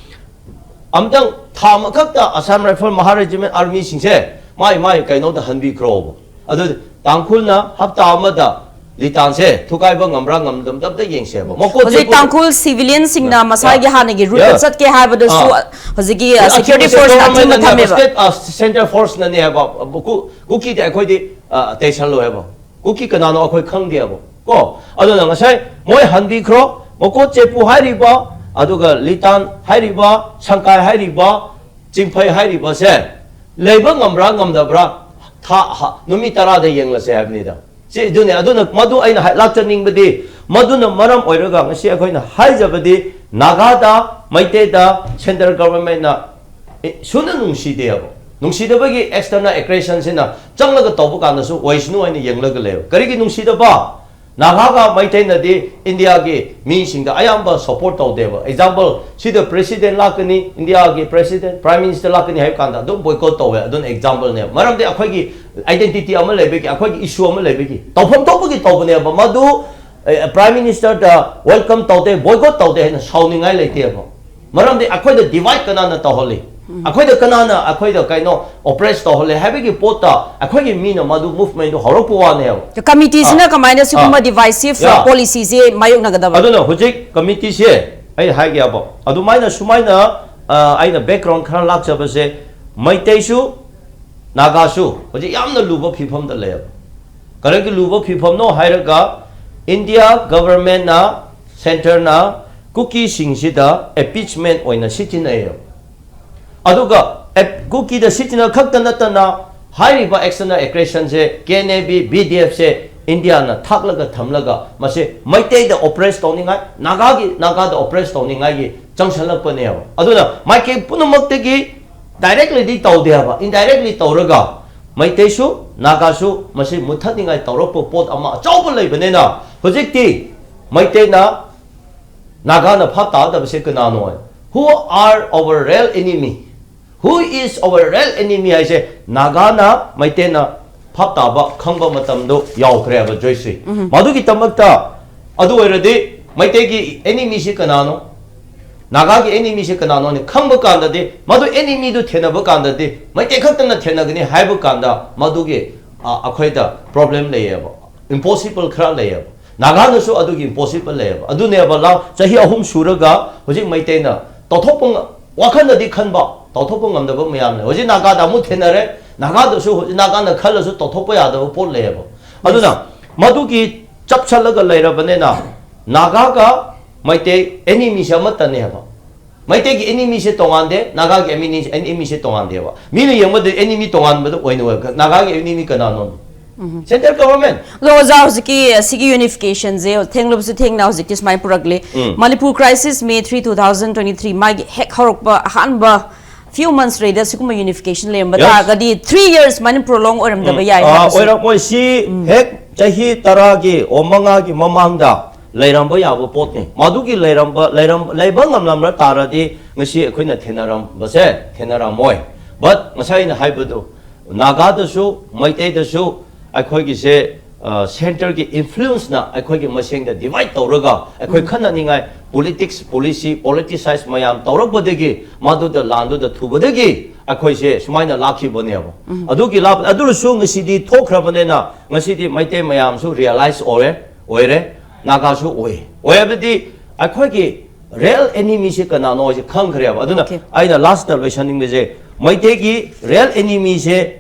ꯑꯝꯇꯪ ꯊꯥ ꯑꯃꯈꯛꯇ ꯑꯁꯥꯝ ꯔꯥꯏꯐꯜ, ꯃꯍꯥ ꯔꯦꯖꯤꯃꯦꯟ ꯑꯥꯔꯃꯤꯁꯤꯡꯁꯦ ꯃꯥꯏ ꯃꯥꯏ ꯀꯩꯅꯣꯗ ꯍꯟꯕꯤꯈ꯭ꯔꯣꯕ꯫ ꯑꯗꯨ ꯇꯥꯡꯈꯨꯜꯅ ꯍꯞꯇꯥ ꯑꯃꯗ ꯂꯤꯇꯥꯟꯁꯦ ꯊꯨꯒꯥꯏꯕ ꯉꯝꯕ꯭ꯔꯥ ꯉꯝꯗꯕꯗ ꯑꯝꯇ ꯌꯦꯡꯁꯦꯕ꯫ ꯃꯀꯣꯛ ꯍꯧꯖꯤꯛ ꯆꯦꯠꯄ ꯇꯥꯡꯈꯨꯜ ꯁꯤꯚꯤꯂꯤꯌꯟꯁꯤꯡꯅ ꯌꯥ, ꯃꯁꯥꯒꯤ ꯌꯥ, ꯍꯥꯟꯅꯒꯤ ꯔꯨꯠꯇ ꯌꯥ꯫ ꯆꯠꯀꯦ ꯍꯥꯏꯕꯗꯁꯨ ꯑꯥ꯫ ꯍꯧꯖꯤꯛꯀꯤ ꯁꯦꯀ꯭ꯌꯨꯔꯤꯇꯤ ꯑꯁꯤꯒꯨꯝꯕꯁꯦ ꯐꯣꯔꯁꯅ ꯑꯊꯤꯡꯕ ꯒꯣꯚꯔꯟꯃꯦꯟꯠꯅꯅꯦꯕ, ꯊꯝꯃꯦꯕ꯫ ꯁ꯭ꯇꯦꯠ, ꯑ, ꯁꯦꯟꯇ꯭ꯔꯦꯜ ꯐꯣꯔꯁꯅꯅꯦ ꯍꯥꯏꯕ꯫ ꯀꯨ-, ꯀꯨꯀꯤꯗꯤ ꯑꯩꯈꯣꯏꯗꯤ, ꯑ, ꯇꯩꯁꯜꯂꯣꯏ ꯍꯥꯏꯕ꯫ ꯀꯨꯀꯤ ꯀꯅꯥꯅꯣ ꯑꯩꯈꯣꯏ ꯈꯪꯗꯦꯕ꯫ ꯀꯣ, ꯑꯗꯨꯅ ꯉꯁꯥꯏ ꯃꯣꯏ ꯍꯟꯕꯤꯈ꯭ꯔꯣ, ꯃꯀꯣꯠ ꯆꯦꯄꯨ ꯍꯥꯏꯔꯤꯕ, ꯑꯗꯨꯒ ꯂꯤꯇꯥꯟ ꯍꯥꯏꯔꯤꯕ, ꯁꯪꯀꯥꯏ ꯍꯥꯏꯔꯤꯕ, ꯆꯤꯡꯐꯩ ꯍꯥꯏꯔꯤꯕꯁꯦ ꯂꯩꯕ ꯉꯝꯕ꯭ꯔꯥ ꯉꯝꯗꯕ꯭ꯔꯥ ꯊꯥ, ꯍ-, ꯅꯨꯃꯤꯠ ꯇꯔꯥꯗ ꯌꯦꯡꯂꯁꯦ ꯍꯥꯏꯕꯅꯤꯗ꯫ ꯁꯤ ꯑꯗꯨꯅꯦ꯫ ꯑꯗꯨꯅ ꯃꯗꯨ ꯑꯩꯅ ꯍꯥꯏ-, ꯂꯥꯛꯆꯅꯤꯡꯕꯗꯤ, ꯃꯗꯨꯅ ꯃꯔꯝ ꯑꯣꯏꯔꯒ ꯉꯁꯤ ꯑꯩꯈꯣꯏꯅ ꯍꯥꯏꯖꯕꯗꯤ, ꯅꯥꯒꯥꯗ, ꯃꯩꯇꯩꯗ ꯁꯦꯟꯇ꯭ꯔꯦꯜ ꯒꯚꯔꯟꯃꯦꯟꯠꯅ, ꯑꯦ, ꯁꯨꯅ ꯅꯨꯡꯁꯤꯗꯦꯕ꯫ ꯅꯨꯡꯁꯤꯗꯕꯒꯤ ꯑꯦꯛꯁꯇꯔꯅꯦꯜ ꯑꯦꯒ꯭ꯔꯦꯁꯟꯁꯤꯅ ꯆꯪꯂꯒ ꯇꯧꯕ ꯀꯥꯟꯗꯁꯨ ꯑꯣꯏꯁꯅꯨ ꯍꯥꯏꯅ ꯌꯦꯡꯂꯒ ꯂꯩꯕ꯫ ꯀꯔꯤꯒꯤ ꯅꯨꯡꯁꯤꯗꯕ? ꯅꯥꯒꯥꯒ ꯃꯩꯇꯩꯅꯗꯤ ꯏꯟꯗꯤꯌꯥꯒꯤ ꯃꯤꯁꯤꯡꯗ ꯑꯌꯥꯝꯕ ꯁꯄꯣꯔꯠ ꯇꯧꯗꯦꯕ꯫ ꯑꯦꯛꯖꯥꯝꯄꯜ, ꯁꯤꯗ ꯄ꯭ꯔꯦꯁꯤꯗꯦꯟꯠ ꯂꯥꯛꯀꯅꯤ, ꯏꯟꯗꯤꯌꯥꯒꯤ ꯄ꯭ꯔꯦꯁꯤꯗꯦꯟꯠ, ꯄ꯭ꯔꯥꯏꯝ ꯃꯤꯅꯤꯁꯇꯔ ꯂꯥꯛꯀꯅꯤ ꯍꯥꯏꯕ ꯀꯥꯟꯗ ꯑꯗꯨꯝ ꯕꯣꯏꯀꯣꯠ ꯇꯧꯋꯦ꯫ ꯑꯗꯨꯅ ꯑꯦꯛꯖꯥꯝꯄꯜꯅꯦꯕ꯫ ꯃꯔꯝꯗꯤ ꯑꯩꯈꯣꯏꯒꯤ ꯑꯥꯏꯗꯦꯟꯇꯤꯇꯤ ꯑꯃ ꯂꯩꯕꯒꯤ, ꯑꯩꯈꯣꯏꯒꯤ ꯏꯁꯨ ꯑꯃ ꯂꯩꯕꯒꯤ ꯇꯧꯐꯝ ꯊꯣꯛꯄꯒꯤ ꯇꯧꯕꯅꯦꯕ꯫ ꯃꯗꯨ, ꯑꯦ, ꯄ꯭ꯔꯥꯏꯝ ꯃꯤꯅꯤꯁꯇꯔꯗ ꯋꯦꯜꯀꯝ ꯇꯧꯗꯦ, ꯕꯣꯏꯀꯣꯠ ꯇꯧꯗꯦ ꯍꯥꯏꯅ ꯁꯥꯎꯅꯤꯡꯉꯥꯏ ꯂꯩꯇꯦꯕ꯫ ꯃꯔꯝꯗꯤ ꯑꯩꯈꯣꯏꯗ ꯗꯤꯚꯥꯏꯠ ꯀꯅꯥꯅ ꯇꯧꯍꯜꯂꯤ? ꯑꯩꯈꯣꯏꯗ ꯀꯅꯥꯅ ꯑꯩꯈꯣꯏꯗ ꯀꯩꯅꯣ ꯑꯣꯄ꯭ꯔꯦꯁ ꯇꯧꯍꯜꯂꯦ ꯍꯥꯏꯕꯒꯤ ꯄꯣꯠꯇ ꯑꯩꯈꯣꯏꯒꯤ ꯃꯤꯅ ꯃꯗꯨ ꯃꯨꯚꯃꯦꯟꯠꯇꯨ ꯍꯧꯔꯛꯄ ꯋꯥꯅꯦꯕ꯫ ꯀꯃꯤꯇꯤꯁꯤꯅ ꯑꯥ꯫ ꯀꯃꯥꯏꯅ ꯁꯤꯒꯨꯝꯕ ꯑꯥ꯫ ꯗꯤꯚꯥꯏꯁꯤꯚ ꯌꯥ꯫ ꯄꯣꯂꯤꯁꯤꯁꯦ ꯃꯥꯌꯣꯛꯅꯒꯗꯕ? ꯑꯗꯨꯅ ꯍꯧꯖꯤꯛ ꯀꯃꯤꯇꯤꯁꯦ ꯑꯩ ꯍꯥꯏꯒꯦꯕ, ꯑꯗꯨꯃꯥꯏꯅ ꯁꯨꯃꯥꯏꯅ, ꯑ, ꯑꯩꯅ ꯕꯦꯛꯒ꯭ꯔꯥꯎꯟ ꯈꯔ ꯂꯥꯛꯆꯕꯁꯦ, ꯃꯩꯇꯩꯁꯨ ꯅꯥꯒꯥꯁꯨ ꯍꯧꯖꯤꯛ ꯌꯥꯝꯅ ꯂꯨꯕ ꯐꯤꯕꯝꯗ ꯂꯩꯌꯦꯕ꯫ ꯀꯔꯤꯒꯤ ꯂꯨꯕ ꯐꯤꯕꯝꯅꯣ ꯍꯥꯏꯔꯒ, ꯏꯟꯗꯤꯌꯥ ꯒꯚꯔꯟꯃꯦꯟꯠꯅ, ꯁꯦꯟꯇꯔꯅ ꯀꯨꯀꯤꯁꯤꯡꯁꯤꯗ ꯑꯦꯄꯤꯁꯃꯦꯟꯠ ꯑꯣꯏꯅ ꯁꯤꯖꯤꯟꯅꯩꯌꯦꯕ꯫ ꯑꯗꯨꯒ ꯑꯦꯞ-, ꯀꯨꯀꯤꯗ ꯁꯤꯖꯤꯟꯅ ꯈꯛꯇ ꯅꯠꯇꯅ, ꯍꯥꯏꯔꯤꯕ ꯑꯦꯛꯁꯇꯔꯅꯦꯜ ꯑꯦꯒ꯭ꯔꯦꯁꯟꯁꯦ, K N A B, B D ꯑꯦꯐꯁꯦ ꯏꯟꯗꯤꯌꯥꯅ ꯊꯥꯛꯂꯒ ꯊꯝꯂꯒ ꯃꯁꯤ ꯃꯩꯇꯩꯗ ꯑꯣꯄ꯭ꯔꯦꯁ ꯇꯧꯅꯤꯡꯉꯥꯏ, ꯅꯥꯒꯥꯒꯤ, ꯅꯥꯒꯥꯗ ꯑꯣꯄ꯭ꯔꯦꯁ ꯇꯧꯅꯤꯡꯉꯥꯏꯒꯤ ꯆꯪꯁꯜꯂꯛꯄꯅꯦꯕ꯫ ꯑꯗꯨꯅ ꯃꯥꯏꯀꯩ ꯄꯨꯝꯅꯃꯛꯇꯒꯤ ꯗꯥꯏꯔꯦꯛꯂꯤꯗꯤ ꯇꯧꯗꯦ ꯍꯥꯏꯕ, ꯏꯟꯗꯥꯏꯔꯦꯛꯂꯤ ꯇꯧꯔꯒ ꯃꯩꯇꯩꯁꯨ ꯅꯥꯒꯥꯁꯨ ꯃꯁꯤ ꯃꯨꯠꯊꯠꯅꯤꯡꯉꯥꯏ ꯇꯧꯔꯛꯄ ꯄꯣꯠ ꯑꯃ ꯑꯆꯧꯕ ꯂꯩꯕꯅꯤꯅ, ꯍꯧꯖꯤꯛꯇꯤ ꯃꯩꯇꯩꯅ ꯅꯥꯒꯥꯅ ꯚꯥꯞ ꯇꯥꯗꯕꯁꯦ ꯀꯅꯥꯅꯣ? Who are our real enemy? Who is our real enemy ꯍꯥꯏꯁꯦ ꯅꯥꯒꯥꯅ, ꯃꯩꯇꯩꯅ ꯚꯥꯞ ꯇꯥꯕ, ꯈꯪꯕ ꯃꯇꯝꯗꯣ ꯌꯥꯎꯈ꯭ꯔꯦꯕ, ꯖꯣꯏꯁ꯭ꯔꯤ꯫ ꯃꯗꯨꯒꯤꯗꯃꯛꯇ, ꯑꯗꯨ ꯑꯣꯏꯔꯗꯤ ꯃꯩꯇꯩꯒꯤ ꯑꯦꯅꯤꯃꯤꯁꯤ ꯀꯅꯥꯅꯣ? ꯅꯥꯒꯥꯒꯤ ꯑꯦꯅꯤꯃꯤꯁꯤ ꯀꯅꯥꯅꯣꯅ ꯈꯪꯕ ꯀꯥꯟꯗꯗꯤ, ꯃꯗꯨ ꯑꯦꯅꯤꯃꯤꯗꯨ ꯊꯦꯡꯅꯕ ꯀꯥꯟꯗꯗꯤ ꯃꯩꯇꯩ ꯈꯛꯇꯅ ꯊꯦꯡꯅꯒꯅꯤ ꯍꯥꯏꯕ ꯀꯥꯟꯗ, ꯃꯗꯨꯒꯤ, ꯑ, ꯑꯩꯈꯣꯏꯗ ꯄ꯭ꯔꯣꯕ꯭ꯂꯦꯝ ꯂꯩꯌꯦꯕ, ꯏꯝꯄꯣꯁꯤꯕꯜ ꯈꯔ ꯂꯩꯌꯦꯕ꯫ ꯅꯥꯒꯥꯅꯁꯨ ꯑꯗꯨꯒꯤ ꯏꯝꯄꯣꯁꯤꯕꯜ ꯂꯩꯌꯦꯕ꯫ ꯑꯗꯨꯅꯦꯕ, ꯂꯥ-, ꯆꯍꯤ ꯑꯍꯨꯝ ꯁꯨꯔꯒ ꯍꯧꯖꯤꯛ ꯃꯩꯇꯩꯅ ꯇꯧꯊꯣꯛꯄ ꯉ-, ꯋꯥꯈꯜꯗꯗꯤ ꯈꯟꯕ, ꯇꯧꯊꯣꯛꯄ ꯉꯝꯗꯕ ꯃꯌꯥꯝ ꯂꯩ꯫ ꯍꯧꯖꯤꯛ ꯅꯥꯒꯥꯗ ꯑꯃꯨꯛ ꯊꯦꯡꯅꯔꯦ, ꯅꯥꯒꯥꯗꯁꯨ ꯍꯧꯖꯤꯛ ꯅꯥꯒꯥꯅ ꯈꯜꯂꯁꯨ ꯇꯧꯊꯣꯛꯄ ꯌꯥꯗꯕ ꯄꯣꯠ ꯂꯩꯌꯦꯕ꯫ ꯑꯗꯨꯅ ꯃꯗꯨꯒꯤ ꯆꯞꯁꯜꯂꯒ ꯂꯩꯔꯕꯅꯤꯅ ꯅꯥꯒꯥꯒ ꯃꯩꯇꯩ ꯑꯦꯅꯤꯃꯤꯁꯦ ꯑꯃꯠꯇꯅꯦꯕ꯫ ꯃꯩꯇꯩꯒꯤ ꯑꯦꯅꯤꯃꯤꯁꯦ ꯇꯣꯉꯥꯟꯗꯦ, ꯅꯥꯒꯥꯒꯤ ꯑꯦꯅꯤꯃꯤꯁꯦ ꯇꯣꯉꯥꯟꯗꯦꯕ꯫ ꯃꯤꯅ ꯌꯦꯡꯕꯗ ꯑꯦꯅꯤꯃꯤ ꯇꯣꯉꯥꯟꯕꯗ ꯑꯣꯏꯅ ꯑꯣꯏ꯫ ꯅꯥꯒꯥꯒꯤ ꯑꯦꯅꯤꯃꯤ ꯀꯅꯥꯅꯣ? Central government. ꯑꯗꯣ ꯑꯣꯖꯥ, ꯍꯧꯖꯤꯛꯀꯤ ꯑꯁꯤꯒꯤ ꯌꯨꯅꯤꯐꯤꯀꯦꯁꯟꯁꯦ ꯊꯦꯡꯂꯕꯁꯨ ꯊꯦꯡꯅ ꯍꯧꯖꯤꯛꯇꯤ ꯁꯨꯃꯥꯏꯅ ꯄꯨꯔꯛꯂꯤ꯫ ꯎꯝ꯫ Manipur crisis May three, two thousand twenty three, ꯃꯥꯒꯤ ꯍꯦꯛ ꯍꯧꯔꯛꯄ ꯑꯍꯥꯟꯕ ꯐ꯭ꯌꯨ ꯃꯟꯁ ꯂꯩꯗ ꯁꯤꯒꯨꯝꯕ ꯌꯨꯅꯤꯐꯤꯀꯦꯁꯟ ꯂꯩꯔꯝꯕ ꯌꯦꯁ꯫ ꯇꯥꯔꯒꯗꯤ ꯊ꯭ꯔꯤ ꯌꯔꯁ ꯁꯨꯃꯥꯏꯅ ꯄ꯭ꯔꯣꯂꯣꯡ ꯑꯣꯏꯔꯝꯗꯕ ꯎꯝ꯫ ꯌꯥꯏ ꯑꯥ, ꯍꯥꯏꯕꯁꯦ꯫ ꯑꯣꯏꯔꯝꯃꯣꯏ꯫ ꯁꯤ ꯎꯝ꯫ ꯍꯦꯛ ꯆꯍꯤ ꯇꯔꯥꯒꯤ ꯑꯣ ꯃꯉꯥꯒꯤ ꯃꯃꯥꯡꯗ ꯂꯩꯔꯝꯕ ꯌꯥꯕ ꯄꯣꯠꯅꯤ꯫ ꯃꯗꯨꯒꯤ ꯂꯩꯔꯝꯕ, ꯂꯩꯔꯝ-, ꯂꯩꯕ ꯉꯝꯂꯝꯕ ꯇꯥꯔꯗꯤ ꯉꯁꯤ ꯑꯩꯈꯣꯏꯅ ꯊꯦꯡꯅꯔꯝꯕꯁꯦ ꯊꯦꯡꯅꯔꯝꯃꯣꯏ꯫ But ꯉꯁꯥꯏ ꯑꯩꯅ ꯍꯥꯏꯕꯗꯣ, ꯅꯥꯒꯥꯗꯁꯨ, ꯃꯩꯇꯩꯗꯁꯨ ꯑꯩꯈꯣꯏꯒꯤꯁꯦ, ꯑ, ꯁꯦꯟꯇꯔꯒꯤ ꯏꯟꯐ꯭ꯂꯨꯌꯦꯟꯁꯅ ꯑꯩꯈꯣꯏꯒꯤ ꯃꯁꯦꯟꯗ ꯗꯤꯚꯥꯏꯠ ꯇꯧꯔꯒ ꯑꯩꯈꯣꯏ ꯎꯝ꯫ ꯈꯠꯅꯅꯤꯡꯉꯥꯏ ꯄꯣꯂꯤꯇꯤꯛꯁ, ꯄꯣꯂꯤꯁꯤ, ꯄꯣꯂꯤꯇꯤꯁꯥꯏꯁ ꯃꯌꯥꯝ ꯇꯧꯔꯛꯄꯗꯒꯤ, ꯃꯗꯨꯗ ꯂꯥꯟꯗꯨꯗ ꯊꯨꯕꯗꯒꯤ ꯑꯩꯈꯣꯏꯁꯦ ꯁꯨꯃꯥꯏꯅ ꯂꯥꯛꯈꯤꯕꯅꯦꯕ꯫ ꯎꯝ꯫ ꯑꯗꯨꯒꯤ ꯂꯥꯞ-, ꯑꯗꯨ ꯑꯣꯏꯔꯁꯨ ꯉꯁꯤꯗꯤ ꯊꯣꯛꯈ꯭ꯔꯕꯅꯤꯅ ꯉꯁꯤꯗꯤ ꯃꯩꯇꯩ ꯃꯌꯥꯝꯁꯨ ꯔꯤꯌꯦꯂꯥꯏꯁ ꯑꯣꯏꯔꯦ, ꯑꯣꯏꯔꯦ, ꯅꯥꯒꯥꯁꯨ ꯑꯣꯏ꯫ ꯑꯣꯏ ꯍꯥꯏꯕꯗꯤ ꯑꯩꯈꯣꯏꯒꯤ ꯔꯤꯌꯦꯜ ꯑꯦꯅꯤꯃꯤꯁꯤ ꯀꯅꯥꯅꯣ ꯍꯥꯏꯁꯦ ꯈꯪꯈ꯭ꯔꯦꯕ꯫ ꯑꯗꯨꯅ ꯑꯣꯀꯦ꯫ ꯑꯩꯅ ꯂꯥꯁꯇ ꯂꯣꯏꯁꯟꯅꯤꯡꯕꯁꯦ, ꯃꯩꯇꯩꯒꯤ ꯔꯤꯌꯦꯜ ꯑꯦꯅꯤꯃꯤꯁꯦ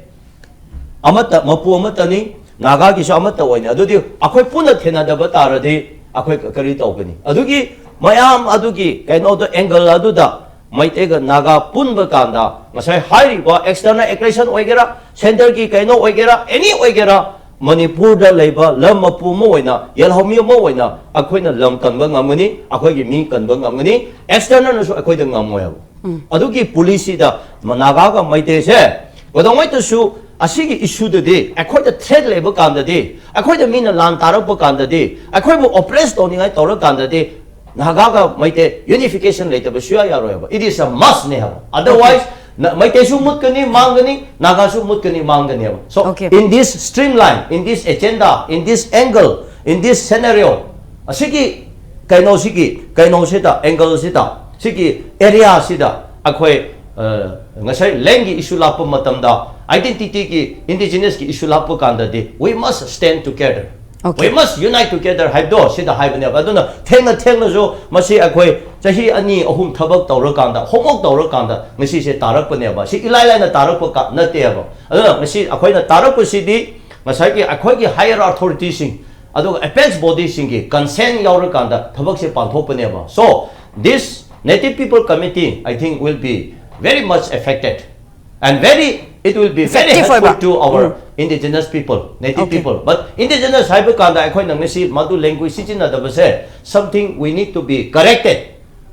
ꯑꯃꯠꯇ, ꯃꯄꯨ ꯑꯃꯠꯇꯅꯤ, ꯅꯥꯒꯥꯒꯤꯁꯨ ꯑꯃꯠꯇ ꯑꯣꯏꯅꯤ꯫ ꯑꯗꯨꯗꯤ ꯑꯩꯈꯣꯏ ꯄꯨꯟꯅ ꯊꯦꯡꯅꯗꯕ ꯇꯥꯔꯗꯤ ꯑꯩꯈꯣꯏ ꯀ-, ꯀꯔꯤ ꯇꯧꯒꯅꯤ? ꯑꯗꯨꯒꯤ ꯃꯌꯥꯝ ꯑꯗꯨꯒꯤ ꯀꯩꯅꯣꯗꯣ, ꯑꯦꯡꯒꯜ ꯑꯗꯨꯗ ꯃꯩꯇꯩꯒ ꯅꯥꯒꯥ ꯄꯨꯟꯕ ꯀꯥꯟꯗ ꯉꯁꯥꯏ ꯍꯥꯏꯔꯤꯕ ꯑꯦꯛꯁꯇꯔꯅꯦꯜ ꯑꯦꯒ꯭ꯔꯦꯁꯟ ꯑꯣꯏꯒꯦꯔꯥ, ꯁꯦꯟꯇꯔꯒꯤ ꯀꯩꯅꯣ ꯑꯣꯏꯒꯦꯔꯥ, ꯑꯦꯅꯤ ꯑꯣꯏꯒꯦꯔꯥ, ꯃꯅꯤꯄꯨꯔꯗ ꯂꯩꯕ ꯂꯝ ꯃꯄꯨ ꯑꯃ ꯑꯣꯏꯅ, ꯌꯦꯜꯍꯧꯃꯤ ꯑꯃ ꯑꯣꯏꯅ ꯑꯩꯈꯣꯏꯅ ꯂꯝ ꯀꯟꯕ ꯉꯝꯒꯅꯤ, ꯑꯩꯈꯣꯏꯒꯤ ꯃꯤ ꯀꯟꯕ ꯉꯝꯒꯅꯤ, externalꯅꯁꯨ ꯑꯩꯈꯣꯏꯗ ꯉꯝꯃꯣꯏ ꯍꯥꯏꯕ꯫ ꯑꯗꯨꯒꯤ policyꯗ ꯅꯥꯒꯥꯒ ꯃꯩꯇꯩꯁꯦ ꯀꯩꯗꯧꯉꯩꯗꯁꯨ ꯑꯁꯤꯒꯤ issueꯗꯗꯤ, ꯑꯩꯈꯣꯏꯗ threat ꯂꯩꯕ ꯀꯥꯟꯗꯗꯤ, ꯑꯩꯈꯣꯏꯗ ꯃꯤꯅ ꯂꯥꯟ ꯇꯥꯔꯛꯄ ꯀꯥꯟꯗꯗꯤ, ꯑꯩꯈꯣꯏꯕꯨ oppress ꯇꯧꯅꯤꯡꯉꯥꯏ ꯇꯧꯔꯀꯥꯟꯗꯗꯤ, ꯅꯥꯒꯥꯒ ꯃꯩꯇꯩ unification ꯂꯩꯇꯕ ꯁꯨꯌꯥ ꯌꯥꯔꯣꯏꯕ꯫ It is a mustꯅꯦ ꯍꯥꯏꯕ꯫ Otherwise, ꯅ-, ꯃꯩꯇꯩꯁꯨ ꯃꯨꯠꯀꯅꯤ, ꯃꯥꯡꯒꯅꯤ, ꯅꯥꯒꯥꯁꯨ ꯃꯨꯠꯀꯅꯤ, ꯃꯥꯡꯒꯅꯦꯕ꯫ So, Okay. In this streamline, in this agenda, in this angle, in this scenario, ꯑꯁꯤꯒꯤ ꯀꯩꯅꯣꯁꯤꯒꯤ, ꯀꯩꯅꯣꯁꯤꯗ, angleꯁꯤꯗ, ꯁꯤꯒꯤ areaꯁꯤꯗ ꯑꯩꯈꯣꯏ, ꯑ, ꯉꯁꯥꯏ landꯒꯤ issue ꯂꯥꯛꯄ ꯃꯇꯝꯗ, identityꯒꯤ, indigenousꯀꯤ issue ꯂꯥꯛꯄ ꯀꯥꯟꯗꯗꯤ, we must stand together. Okay. We must unite together ꯍꯥꯏꯕꯗꯣ ꯁꯤꯗ ꯍꯥꯏꯕꯅꯦꯕ꯫ ꯑꯗꯨꯅ ꯊꯦꯡꯅ ꯊꯦꯡꯅꯁꯨ ꯃꯁꯤ ꯑꯩꯈꯣꯏ ꯆꯍꯤ ꯑꯅꯤ ꯑꯍꯨꯝ ꯊꯕꯛ ꯇꯧꯔꯀꯥꯟꯗ, homework ꯇꯧꯔꯀꯥꯟꯗ ꯉꯁꯤꯁꯦ ꯇꯥꯔꯛꯄꯅꯦꯕ꯫ ꯁꯤ ꯏꯂꯥꯏ ꯂꯥꯏꯅ ꯇꯥꯔꯛꯄ ꯀꯥ-, ꯅꯠꯇꯦꯕ꯫ ꯑꯗꯨꯅ ꯉꯁꯤ ꯑꯩꯈꯣꯏꯅ ꯇꯥꯔꯛꯄꯁꯤꯗꯤ ꯉꯁꯥꯏꯒꯤ ꯑꯩꯈꯣꯏꯒꯤ higher authorityꯁꯤꯡ, ꯑꯗꯨꯒ apex bodyꯁꯤꯡꯒꯤ consent ꯌꯥꯎꯔꯀꯥꯟꯗ ꯊꯕꯛꯁꯦ ꯄꯥꯡꯊꯣꯛꯄꯅꯦꯕ꯫ So, this Native People Committee, I think, will be very much affected. And very, it will be very Effective helpful ꯑꯣꯏꯕ꯫ To our indigenous people, native Okay. People. But indigenous ꯍꯥꯏꯕ ꯀꯥꯟꯗ ꯑꯩꯈꯣꯏꯅ ꯉꯁꯤ ꯃꯗꯨ language ꯁꯤꯖꯤꯟꯅꯗꯕꯁꯦ, something we need to be corrected.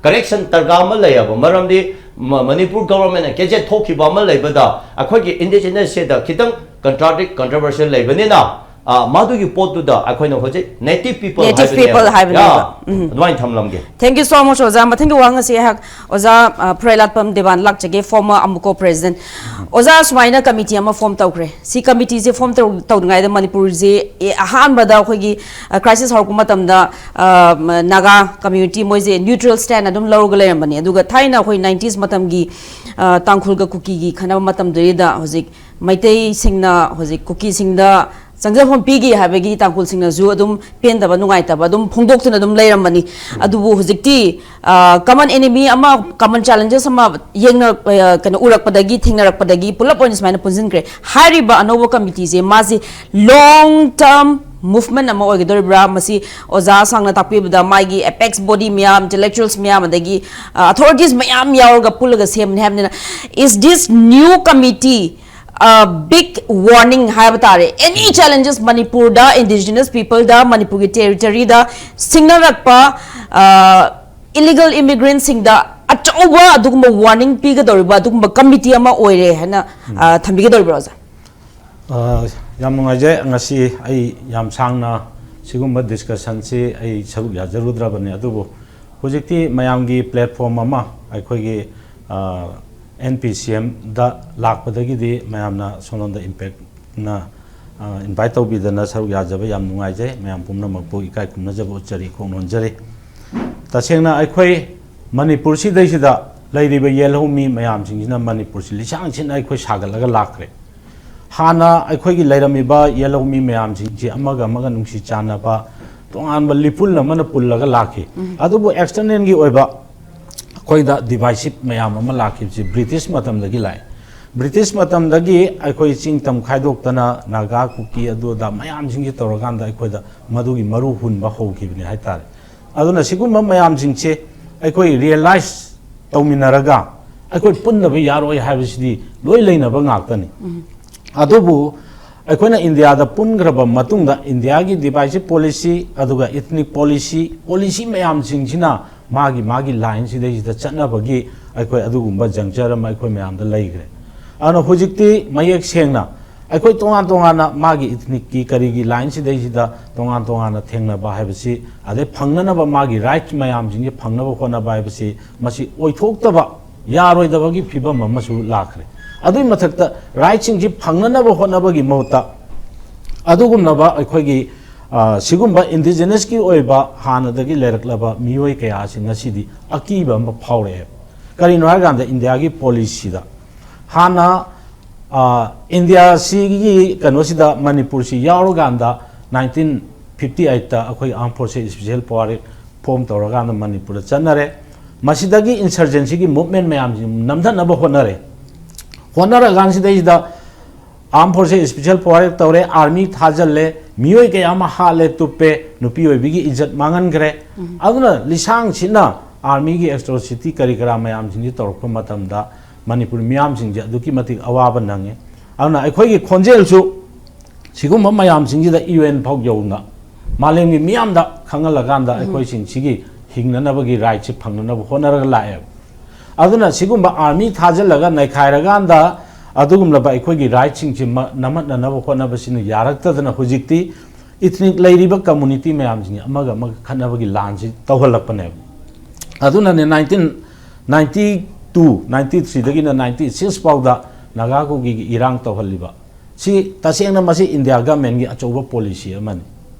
Correction ꯗꯔꯀꯥꯔ ꯑꯃ ꯂꯩꯌꯦꯕ꯫ ꯃꯔꯝꯗꯤ ꯃ-, ꯃꯅꯤꯄꯨꯔ governmentꯅ gazette ꯊꯣꯛꯈꯤꯕ ꯑꯃ ꯂꯩꯕꯗ ꯑꯩꯈꯣꯏꯒꯤ indigenousꯁꯤꯗ ꯈꯤꯇꯪ contradict, controversial ꯂꯩꯕꯅꯤꯅ, ꯑ, ꯃꯗꯨꯒꯤ ꯄꯣꯠꯇꯨꯗ ꯑꯩꯈꯣꯏꯅ ꯍꯧꯖꯤꯛ native people Native ꯍꯥꯏꯕꯅꯦꯕ꯫ people ꯍꯥꯏꯕꯅꯦꯕ꯫ Yeah, ꯑꯗꯨꯃꯥꯏꯅ ꯊꯝꯂꯝꯒꯦ꯫ Thank you so much, ꯑꯣꯖꯥ꯫ ꯃꯊꯪꯒꯤ ꯋꯥꯍꯪ ꯑꯁꯤ ꯑꯩꯍꯥꯛ ꯑꯣꯖꯥ, ꯑ, ꯐꯨꯔꯩꯂꯥꯠꯄꯝ ꯗꯦꯕꯥꯟ ꯂꯥꯛꯆꯒꯦ, former AMUCO president꯫ ꯑꯣꯖꯥ, ꯁꯨꯃꯥꯏꯅ committee ꯑꯃ form ꯇꯧꯈ꯭ꯔꯦ꯫ ꯁꯤ committeeꯁꯦ form ꯇꯧ-, ꯇꯧꯗ꯭ꯔꯤꯉꯩꯗ ꯃꯅꯤꯄꯨꯔꯁꯦ, ꯑꯦ, ꯑꯍꯥꯟꯕꯗ ꯑꯩꯈꯣꯏꯒꯤ, ꯑ, crisis ꯍꯧꯔꯛꯄ ꯃꯇꯝꯗ, ꯑ, ꯃ-, ꯅꯥꯒꯥ community ꯃꯣꯏꯁꯦ neutral stand ꯑꯗꯨꯝ ꯂꯧꯔꯒ ꯂꯩꯔꯝꯕꯅꯦ꯫ ꯑꯗꯨꯒ ꯊꯥꯏꯅ ꯑꯩꯈꯣꯏ nineties ꯃꯇꯝꯒꯤ, ꯑ, ꯇꯥꯡꯈꯨꯜꯒ ꯀꯨꯀꯤꯒꯤ ꯈꯠꯅꯕ ꯃꯇꯝꯗꯨꯗ ꯍꯧꯖꯤꯛ ꯃꯩꯇꯩꯁꯤꯡꯅ ꯍꯧꯖꯤꯛ ꯀꯨꯀꯤꯁꯤꯡꯗ ꯆꯪꯖꯐꯝ ꯄꯤꯒꯦ ꯍꯥꯏꯕꯒꯤ ꯇꯥꯡꯈꯨꯜꯁꯤꯡꯅꯁꯨ ꯑꯗꯨꯝ ꯄꯦꯟꯗꯕ, ꯅꯨꯡꯉꯥꯏꯇꯕ ꯑꯗꯨꯝ ꯐꯣꯡꯗꯣꯛꯇꯨꯅ ꯑꯗꯨꯝ ꯂꯩꯔꯝꯕꯅꯤ꯫ ꯑꯗꯨꯕꯨ ꯍꯧꯖꯤꯛꯇꯤ, ꯑ, common enemy ꯑꯃ, common challenges ꯑꯃ ꯌꯦꯡꯅ-, ꯑ, ꯀꯩꯅꯣ ꯎꯔꯛꯄꯗꯒꯤ, ꯊꯦꯡꯅꯔꯛꯄꯗꯒꯤ ꯄꯨꯂꯞ ꯑꯣꯏꯅ ꯁꯨꯃꯥꯏꯅ ꯄꯨꯟꯁꯤꯟꯈ꯭ꯔꯦ꯫ ꯍꯥꯏꯔꯤꯕ ꯑꯅꯧꯕ committeeꯁꯦ ꯃꯥꯁꯤ long term movement ꯑꯃ ꯑꯣꯏꯒꯗꯧꯔꯤꯕ꯭ꯔꯥ? ꯃꯁꯤ ꯑꯣꯖꯥ ꯁꯥꯡꯅ ꯇꯥꯛꯄꯤꯕꯗ ꯃꯥꯒꯤ apex body ꯃꯌꯥꯝ, intellectuals ꯃꯌꯥꯝ, ꯑꯗꯒꯤ, ꯑ, authorities ꯃꯌꯥꯝ ꯌꯥꯎꯔꯒ ꯄꯨꯜꯂꯒ ꯁꯦꯝꯕꯅꯤ ꯍꯥꯏꯕꯅꯤꯅ, is this new committee big warning ꯍꯥꯏꯕ ꯇꯥꯔꯦ, any challenges ꯃꯅꯤꯄꯨꯔꯗ indigenous peopleꯗ, ꯃꯅꯤꯄꯨꯔꯒꯤ territoryꯗ ꯁꯤꯡꯅꯔꯛꯄ illegal immigrantꯁꯤꯡꯗ ꯑꯆꯧꯕ ꯑꯗꯨꯒꯨꯝꯕ warning ꯄꯤꯒꯗꯧꯔꯤꯕ ꯑꯗꯨꯒꯨꯝꯕ committee ꯑꯃ ꯑꯣꯏꯔꯦ ꯍꯥꯏꯅ ꯊꯝꯕꯤꯒꯗꯧꯔꯤꯕ꯭ꯔꯣ, ꯑꯣꯖꯥ? ꯌꯥꯝ ꯅꯨꯡꯉꯥꯏꯖꯩ꯫ ꯉꯁꯤ ꯑꯩ ꯌꯥꯝ ꯁꯥꯡꯅ ꯁꯤꯒꯨꯝꯕ discussionꯁꯤ ꯑꯩ ꯁꯔꯨꯛ ꯌꯥꯖꯔꯨꯗ꯭ꯔꯕꯅꯤ, ꯑꯗꯨꯕꯨ ꯍꯧꯖꯤꯛꯇꯤ ꯃꯌꯥꯝꯒꯤ platform ꯑꯃ ꯑꯩꯈꯣꯏꯒꯤ NPCMꯗ ꯂꯥꯛꯄꯗꯒꯤꯗꯤ ꯃꯌꯥꯝꯅ ꯁꯣꯝꯂꯣꯝꯗ Impactꯅ invite ꯇꯧꯕꯤꯗꯅ ꯁꯔꯨꯛ ꯌꯥꯖꯕ ꯌꯥꯝ ꯅꯨꯡꯉꯥꯏꯖꯩ꯫ ꯃꯌꯥꯝ ꯄꯨꯝꯅꯃꯛꯄꯨ ꯏꯀꯥꯏ ꯈꯨꯝꯅꯖꯕ ꯎꯠꯆꯔꯤ, ꯈꯣꯡ ꯅꯣꯟꯖꯔꯤ꯫ ꯇꯁꯦꯡꯅ ꯑꯩꯈꯣꯏ ꯃꯅꯤꯄꯨꯔꯁꯤꯗꯩꯁꯤꯗ ꯂꯩꯔꯤꯕ ꯌꯦꯜꯍꯧꯃꯤ ꯃꯌꯥꯝꯁꯤꯡꯁꯤꯅ ꯃꯅꯤꯄꯨꯔꯁꯤ ꯂꯤꯁꯥꯡ ꯁꯤꯠꯅ ꯑꯩꯈꯣꯏ ꯁꯥꯒꯠꯂꯒ ꯂꯥꯛꯈ꯭ꯔꯦ꯫ ꯍꯥꯟꯅ ꯑꯩꯈꯣꯏꯒꯤ ꯂꯩꯔꯝꯃꯤꯕ ꯌꯦꯜꯍꯧꯃꯤ ꯃꯌꯥꯝꯁꯤꯡꯁꯤ ꯑꯃꯒ ꯑꯃꯒ ꯅꯨꯡꯁꯤ ꯆꯥꯟꯅꯕ, ꯇꯣꯉꯥꯟꯕ ꯂꯤꯄꯨꯟ ꯑꯃꯅ ꯄꯨꯜꯂꯒ ꯂꯥꯛꯈꯤ꯫ ꯑꯗꯨꯕꯨ externalꯒꯤ ꯑꯣꯏꯕ ꯑꯩꯈꯣꯏꯗ divisive ꯃꯌꯥꯝ ꯑꯃ ꯂꯥꯛꯈꯤꯕꯁꯤ British ꯃꯇꯝꯗꯒꯤ ꯂꯥꯛꯏ꯫ British ꯃꯇꯝꯗꯒꯤ ꯑꯩꯈꯣꯏ ꯆꯤꯡ ꯇꯝ ꯈꯥꯏꯗꯣꯛꯇꯅ ꯅꯥꯒꯥ, ꯀꯨꯀꯤ, ꯑꯗꯨ ꯑꯗꯥ ꯃꯌꯥꯝꯁꯤꯡꯁꯤ ꯇꯧꯔꯀꯥꯟꯗ ꯑꯩꯈꯣꯏꯗ ꯃꯗꯨꯒꯤ ꯃꯔꯨ ꯍꯨꯟꯕ ꯍꯧꯈꯤꯕꯅꯤ ꯍꯥꯏꯇꯥꯔꯦ꯫ ꯑꯗꯨꯅ ꯁꯤꯒꯨꯝꯕ ꯃꯌꯥꯝꯁꯤꯡꯁꯦ ꯑꯩꯈꯣꯏ realize ꯇꯧꯃꯤꯟꯅꯔꯒ ꯑꯩꯈꯣꯏ ꯄꯨꯟꯗꯕ ꯌꯥꯔꯣꯏ ꯍꯥꯏꯕꯁꯤꯗꯤ ꯂꯣꯏ ꯂꯩꯅꯕ ꯉꯥꯛꯇꯅꯤ꯫ ꯑꯗꯨꯕꯨ ꯑꯩꯈꯣꯏꯅ ꯏꯟꯗꯤꯌꯥꯗ ꯄꯨꯟꯈ꯭ꯔꯕ ꯃꯇꯨꯡꯗ ꯏꯟꯗꯤꯌꯥꯒꯤ divisive policy, ꯑꯗꯨꯒ ethnic policy, policy ꯃꯌꯥꯝꯁꯤꯡꯁꯤꯅ ꯃꯥꯒꯤ ꯃꯥꯒꯤ lineꯁꯤꯗꯩꯁꯤꯗ ꯆꯠꯅꯕꯒꯤ ꯑꯩꯈꯣꯏ ꯑꯗꯨꯒꯨꯝꯕ juncture ꯑꯃ ꯑꯩꯈꯣꯏ ꯃꯌꯥꯝꯗ ꯂꯩꯈ꯭ꯔꯦ꯫ ꯑꯗꯨꯅ ꯍꯧꯖꯤꯛꯇꯤ ꯃꯌꯦꯛ ꯁꯦꯡꯅ ꯑꯩꯈꯣꯏ ꯇꯣꯉꯥꯟ ꯇꯣꯉꯥꯟꯅ ꯃꯥꯒꯤ ethnicꯀꯤ ꯀꯔꯤꯒꯤ lineꯁꯤꯗꯩꯁꯤꯗ ꯇꯣꯉꯥꯟ ꯇꯣꯉꯥꯟꯅ ꯊꯦꯡꯅꯕ ꯍꯥꯏꯕꯁꯤ, ꯑꯗꯩ ꯐꯪꯅꯅꯕ ꯃꯥꯒꯤ right ꯃꯌꯥꯝꯁꯤꯡꯁꯦ ꯐꯪꯅꯕ ꯍꯣꯠꯅꯕ ꯍꯥꯏꯕꯁꯤ, ꯃꯁꯤ ꯑꯣꯏꯊꯣꯛꯇꯕ ꯌꯥꯔꯣꯏꯗꯕꯒꯤ ꯐꯤꯕꯝ ꯑꯃꯁꯨ ꯂꯥꯛꯈ꯭ꯔꯦ꯫ ꯑꯗꯨꯒꯤ ꯃꯊꯛꯇ rightꯁꯤꯡꯁꯤ ꯐꯪꯅꯅꯕ ꯍꯣꯠꯅꯕꯒꯤ ꯃꯍꯨꯠꯇ ꯑꯗꯨꯒꯨꯝꯂꯕ ꯑꯩꯈꯣꯏꯒꯤ ꯑ, ꯁꯤꯒꯨꯝꯕ indigenousꯀꯤ ꯑꯣꯏꯕ ꯍꯥꯟꯅꯗꯒꯤ ꯂꯩꯔꯛꯂꯕ ꯃꯤꯑꯣꯏ ꯀꯌꯥ ꯑꯁꯤ ꯉꯁꯤꯗꯤ ꯑꯀꯤꯕ ꯑꯃ ꯐꯥꯎꯔꯛꯑꯦ꯫ ꯀꯔꯤꯅꯣ ꯍꯥꯏꯔꯀꯥꯟꯗ ꯏꯟꯗꯤꯌꯥꯒꯤ policyꯗ ꯍꯥꯟꯅ ꯏꯟꯗꯤꯌꯥꯁꯤꯒꯤ ꯀꯩꯅꯣꯁꯤꯗ ꯃꯅꯤꯄꯨꯔꯁꯤ ꯌꯥꯎꯔꯀꯥꯟꯗ nineteen fifty eightꯇ ꯑꯩꯈꯣꯏ Armed Forces Special Power Act form ꯇꯧꯔꯀꯥꯟꯗ ꯃꯅꯤꯄꯨꯔꯗ ꯆꯠꯅꯔꯦ꯫ ꯃꯁꯤꯗꯒꯤ insurgencyꯒꯤ movement ꯃꯌꯥꯝꯁꯤ ꯅꯝꯊꯅꯕ ꯍꯣꯠꯅꯔꯦ꯫ ꯍꯣꯠꯅꯔꯀꯥꯟꯁꯤꯗꯩꯁꯤꯗ Armed Forces Special Power Act ꯇꯧꯔꯦ, army ꯊꯥꯖꯤꯜꯂꯦ, ꯃꯤꯑꯣꯏ ꯀꯌꯥ ꯑꯃ ꯍꯥꯠꯂꯦ, ꯇꯨꯞꯄꯦ, ꯅꯨꯄꯤ ꯑꯣꯏꯕꯤꯒꯤ ꯏꯖꯠ ꯃꯥꯡꯍꯟꯈ꯭ꯔꯦ꯫ ꯑꯗꯨꯅ ꯂꯤꯁꯥꯡ ꯁꯤꯠꯅ armyꯒꯤ atrocity ꯀꯔꯤ ꯀꯔꯥ ꯃꯌꯥꯝꯁꯤꯡꯁꯤ ꯇꯧꯔꯛꯄ ꯃꯇꯝꯗ ꯃꯅꯤꯄꯨꯔ ꯃꯤꯌꯥꯝꯁꯤꯡꯁꯦ ꯑꯗꯨꯛꯀꯤ ꯃꯇꯤꯛ ꯑꯋꯥꯕ ꯅꯪꯉꯤ꯫ ꯑꯗꯨꯅ ꯑꯩꯈꯣꯏꯒꯤ ꯈꯣꯟꯖꯦꯜꯁꯨ ꯁꯤꯒꯨꯝꯕ ꯃꯌꯥꯝꯁꯤꯡꯁꯤꯗ ꯌꯨ ꯑꯦꯟ ꯐꯥꯎ ꯌꯧꯅ ꯃꯥꯂꯦꯝꯒꯤ ꯃꯤꯌꯥꯝꯗ ꯈꯪꯍꯜꯂꯀꯥꯟꯗ ꯑꯩꯈꯣꯏꯁꯤꯡꯁꯤꯒꯤ ꯍꯤꯡꯅꯅꯕꯒꯤ ꯔꯥꯏꯠꯁꯤ ꯐꯪꯅꯅꯕ ꯍꯣꯠꯅꯔꯒ ꯂꯥꯛꯑꯦꯕ꯫ ꯑꯗꯨꯅ ꯁꯤꯒꯨꯝꯕ ꯑꯥꯔꯃꯤ ꯊꯥꯖꯤꯜꯂꯒ ꯅꯩꯈꯥꯏꯔꯀꯥꯟꯗ ꯑꯗꯨꯒꯨꯝꯂꯕ ꯑꯩꯈꯣꯏꯒꯤ ꯔꯥꯏꯠꯁꯤꯡꯁꯤ ꯃ- ꯅꯝꯍꯠꯅꯅꯕ ꯍꯣꯠꯅꯕꯁꯤꯅ ꯌꯥꯔꯛꯇꯗꯅ ꯍꯧꯖꯤꯛꯇꯤ ꯏꯊꯅꯤꯛ ꯂꯩꯔꯤꯕ ꯀꯝꯃꯨꯅꯤꯇꯤ ꯃꯌꯥꯝꯁꯤꯡ ꯑꯃꯒ ꯑꯃꯒ ꯈꯠꯅꯕꯒꯤ ꯂꯥꯟꯁꯤ ꯇꯧꯍꯜꯂꯛꯄꯅꯦꯕ꯫ ꯑꯗꯨꯅꯅꯦ ꯅꯥꯏꯟꯇꯤꯟ ꯅꯥꯏꯟꯇꯤ ꯇꯨ ꯅꯥꯏꯟꯇꯤ ꯊ꯭ꯔꯤꯗꯒꯤꯅ ꯅꯥꯏꯟꯇꯤ ꯁꯤꯛꯁ ꯐꯥꯎꯗ ꯅꯥꯒꯥ ꯀꯨꯀꯤꯒꯤ ꯏꯔꯥꯡ ꯇꯧꯍꯜꯂꯤꯕ꯫ ꯁꯤ ꯇꯁꯦꯡꯅ ꯃꯁꯤ ꯏꯟꯗꯤꯌꯥ ꯒꯃꯦꯟꯒꯤ ꯑꯆꯧꯕ ꯄꯣꯂꯤꯁꯤ ꯑꯃꯅꯤ꯫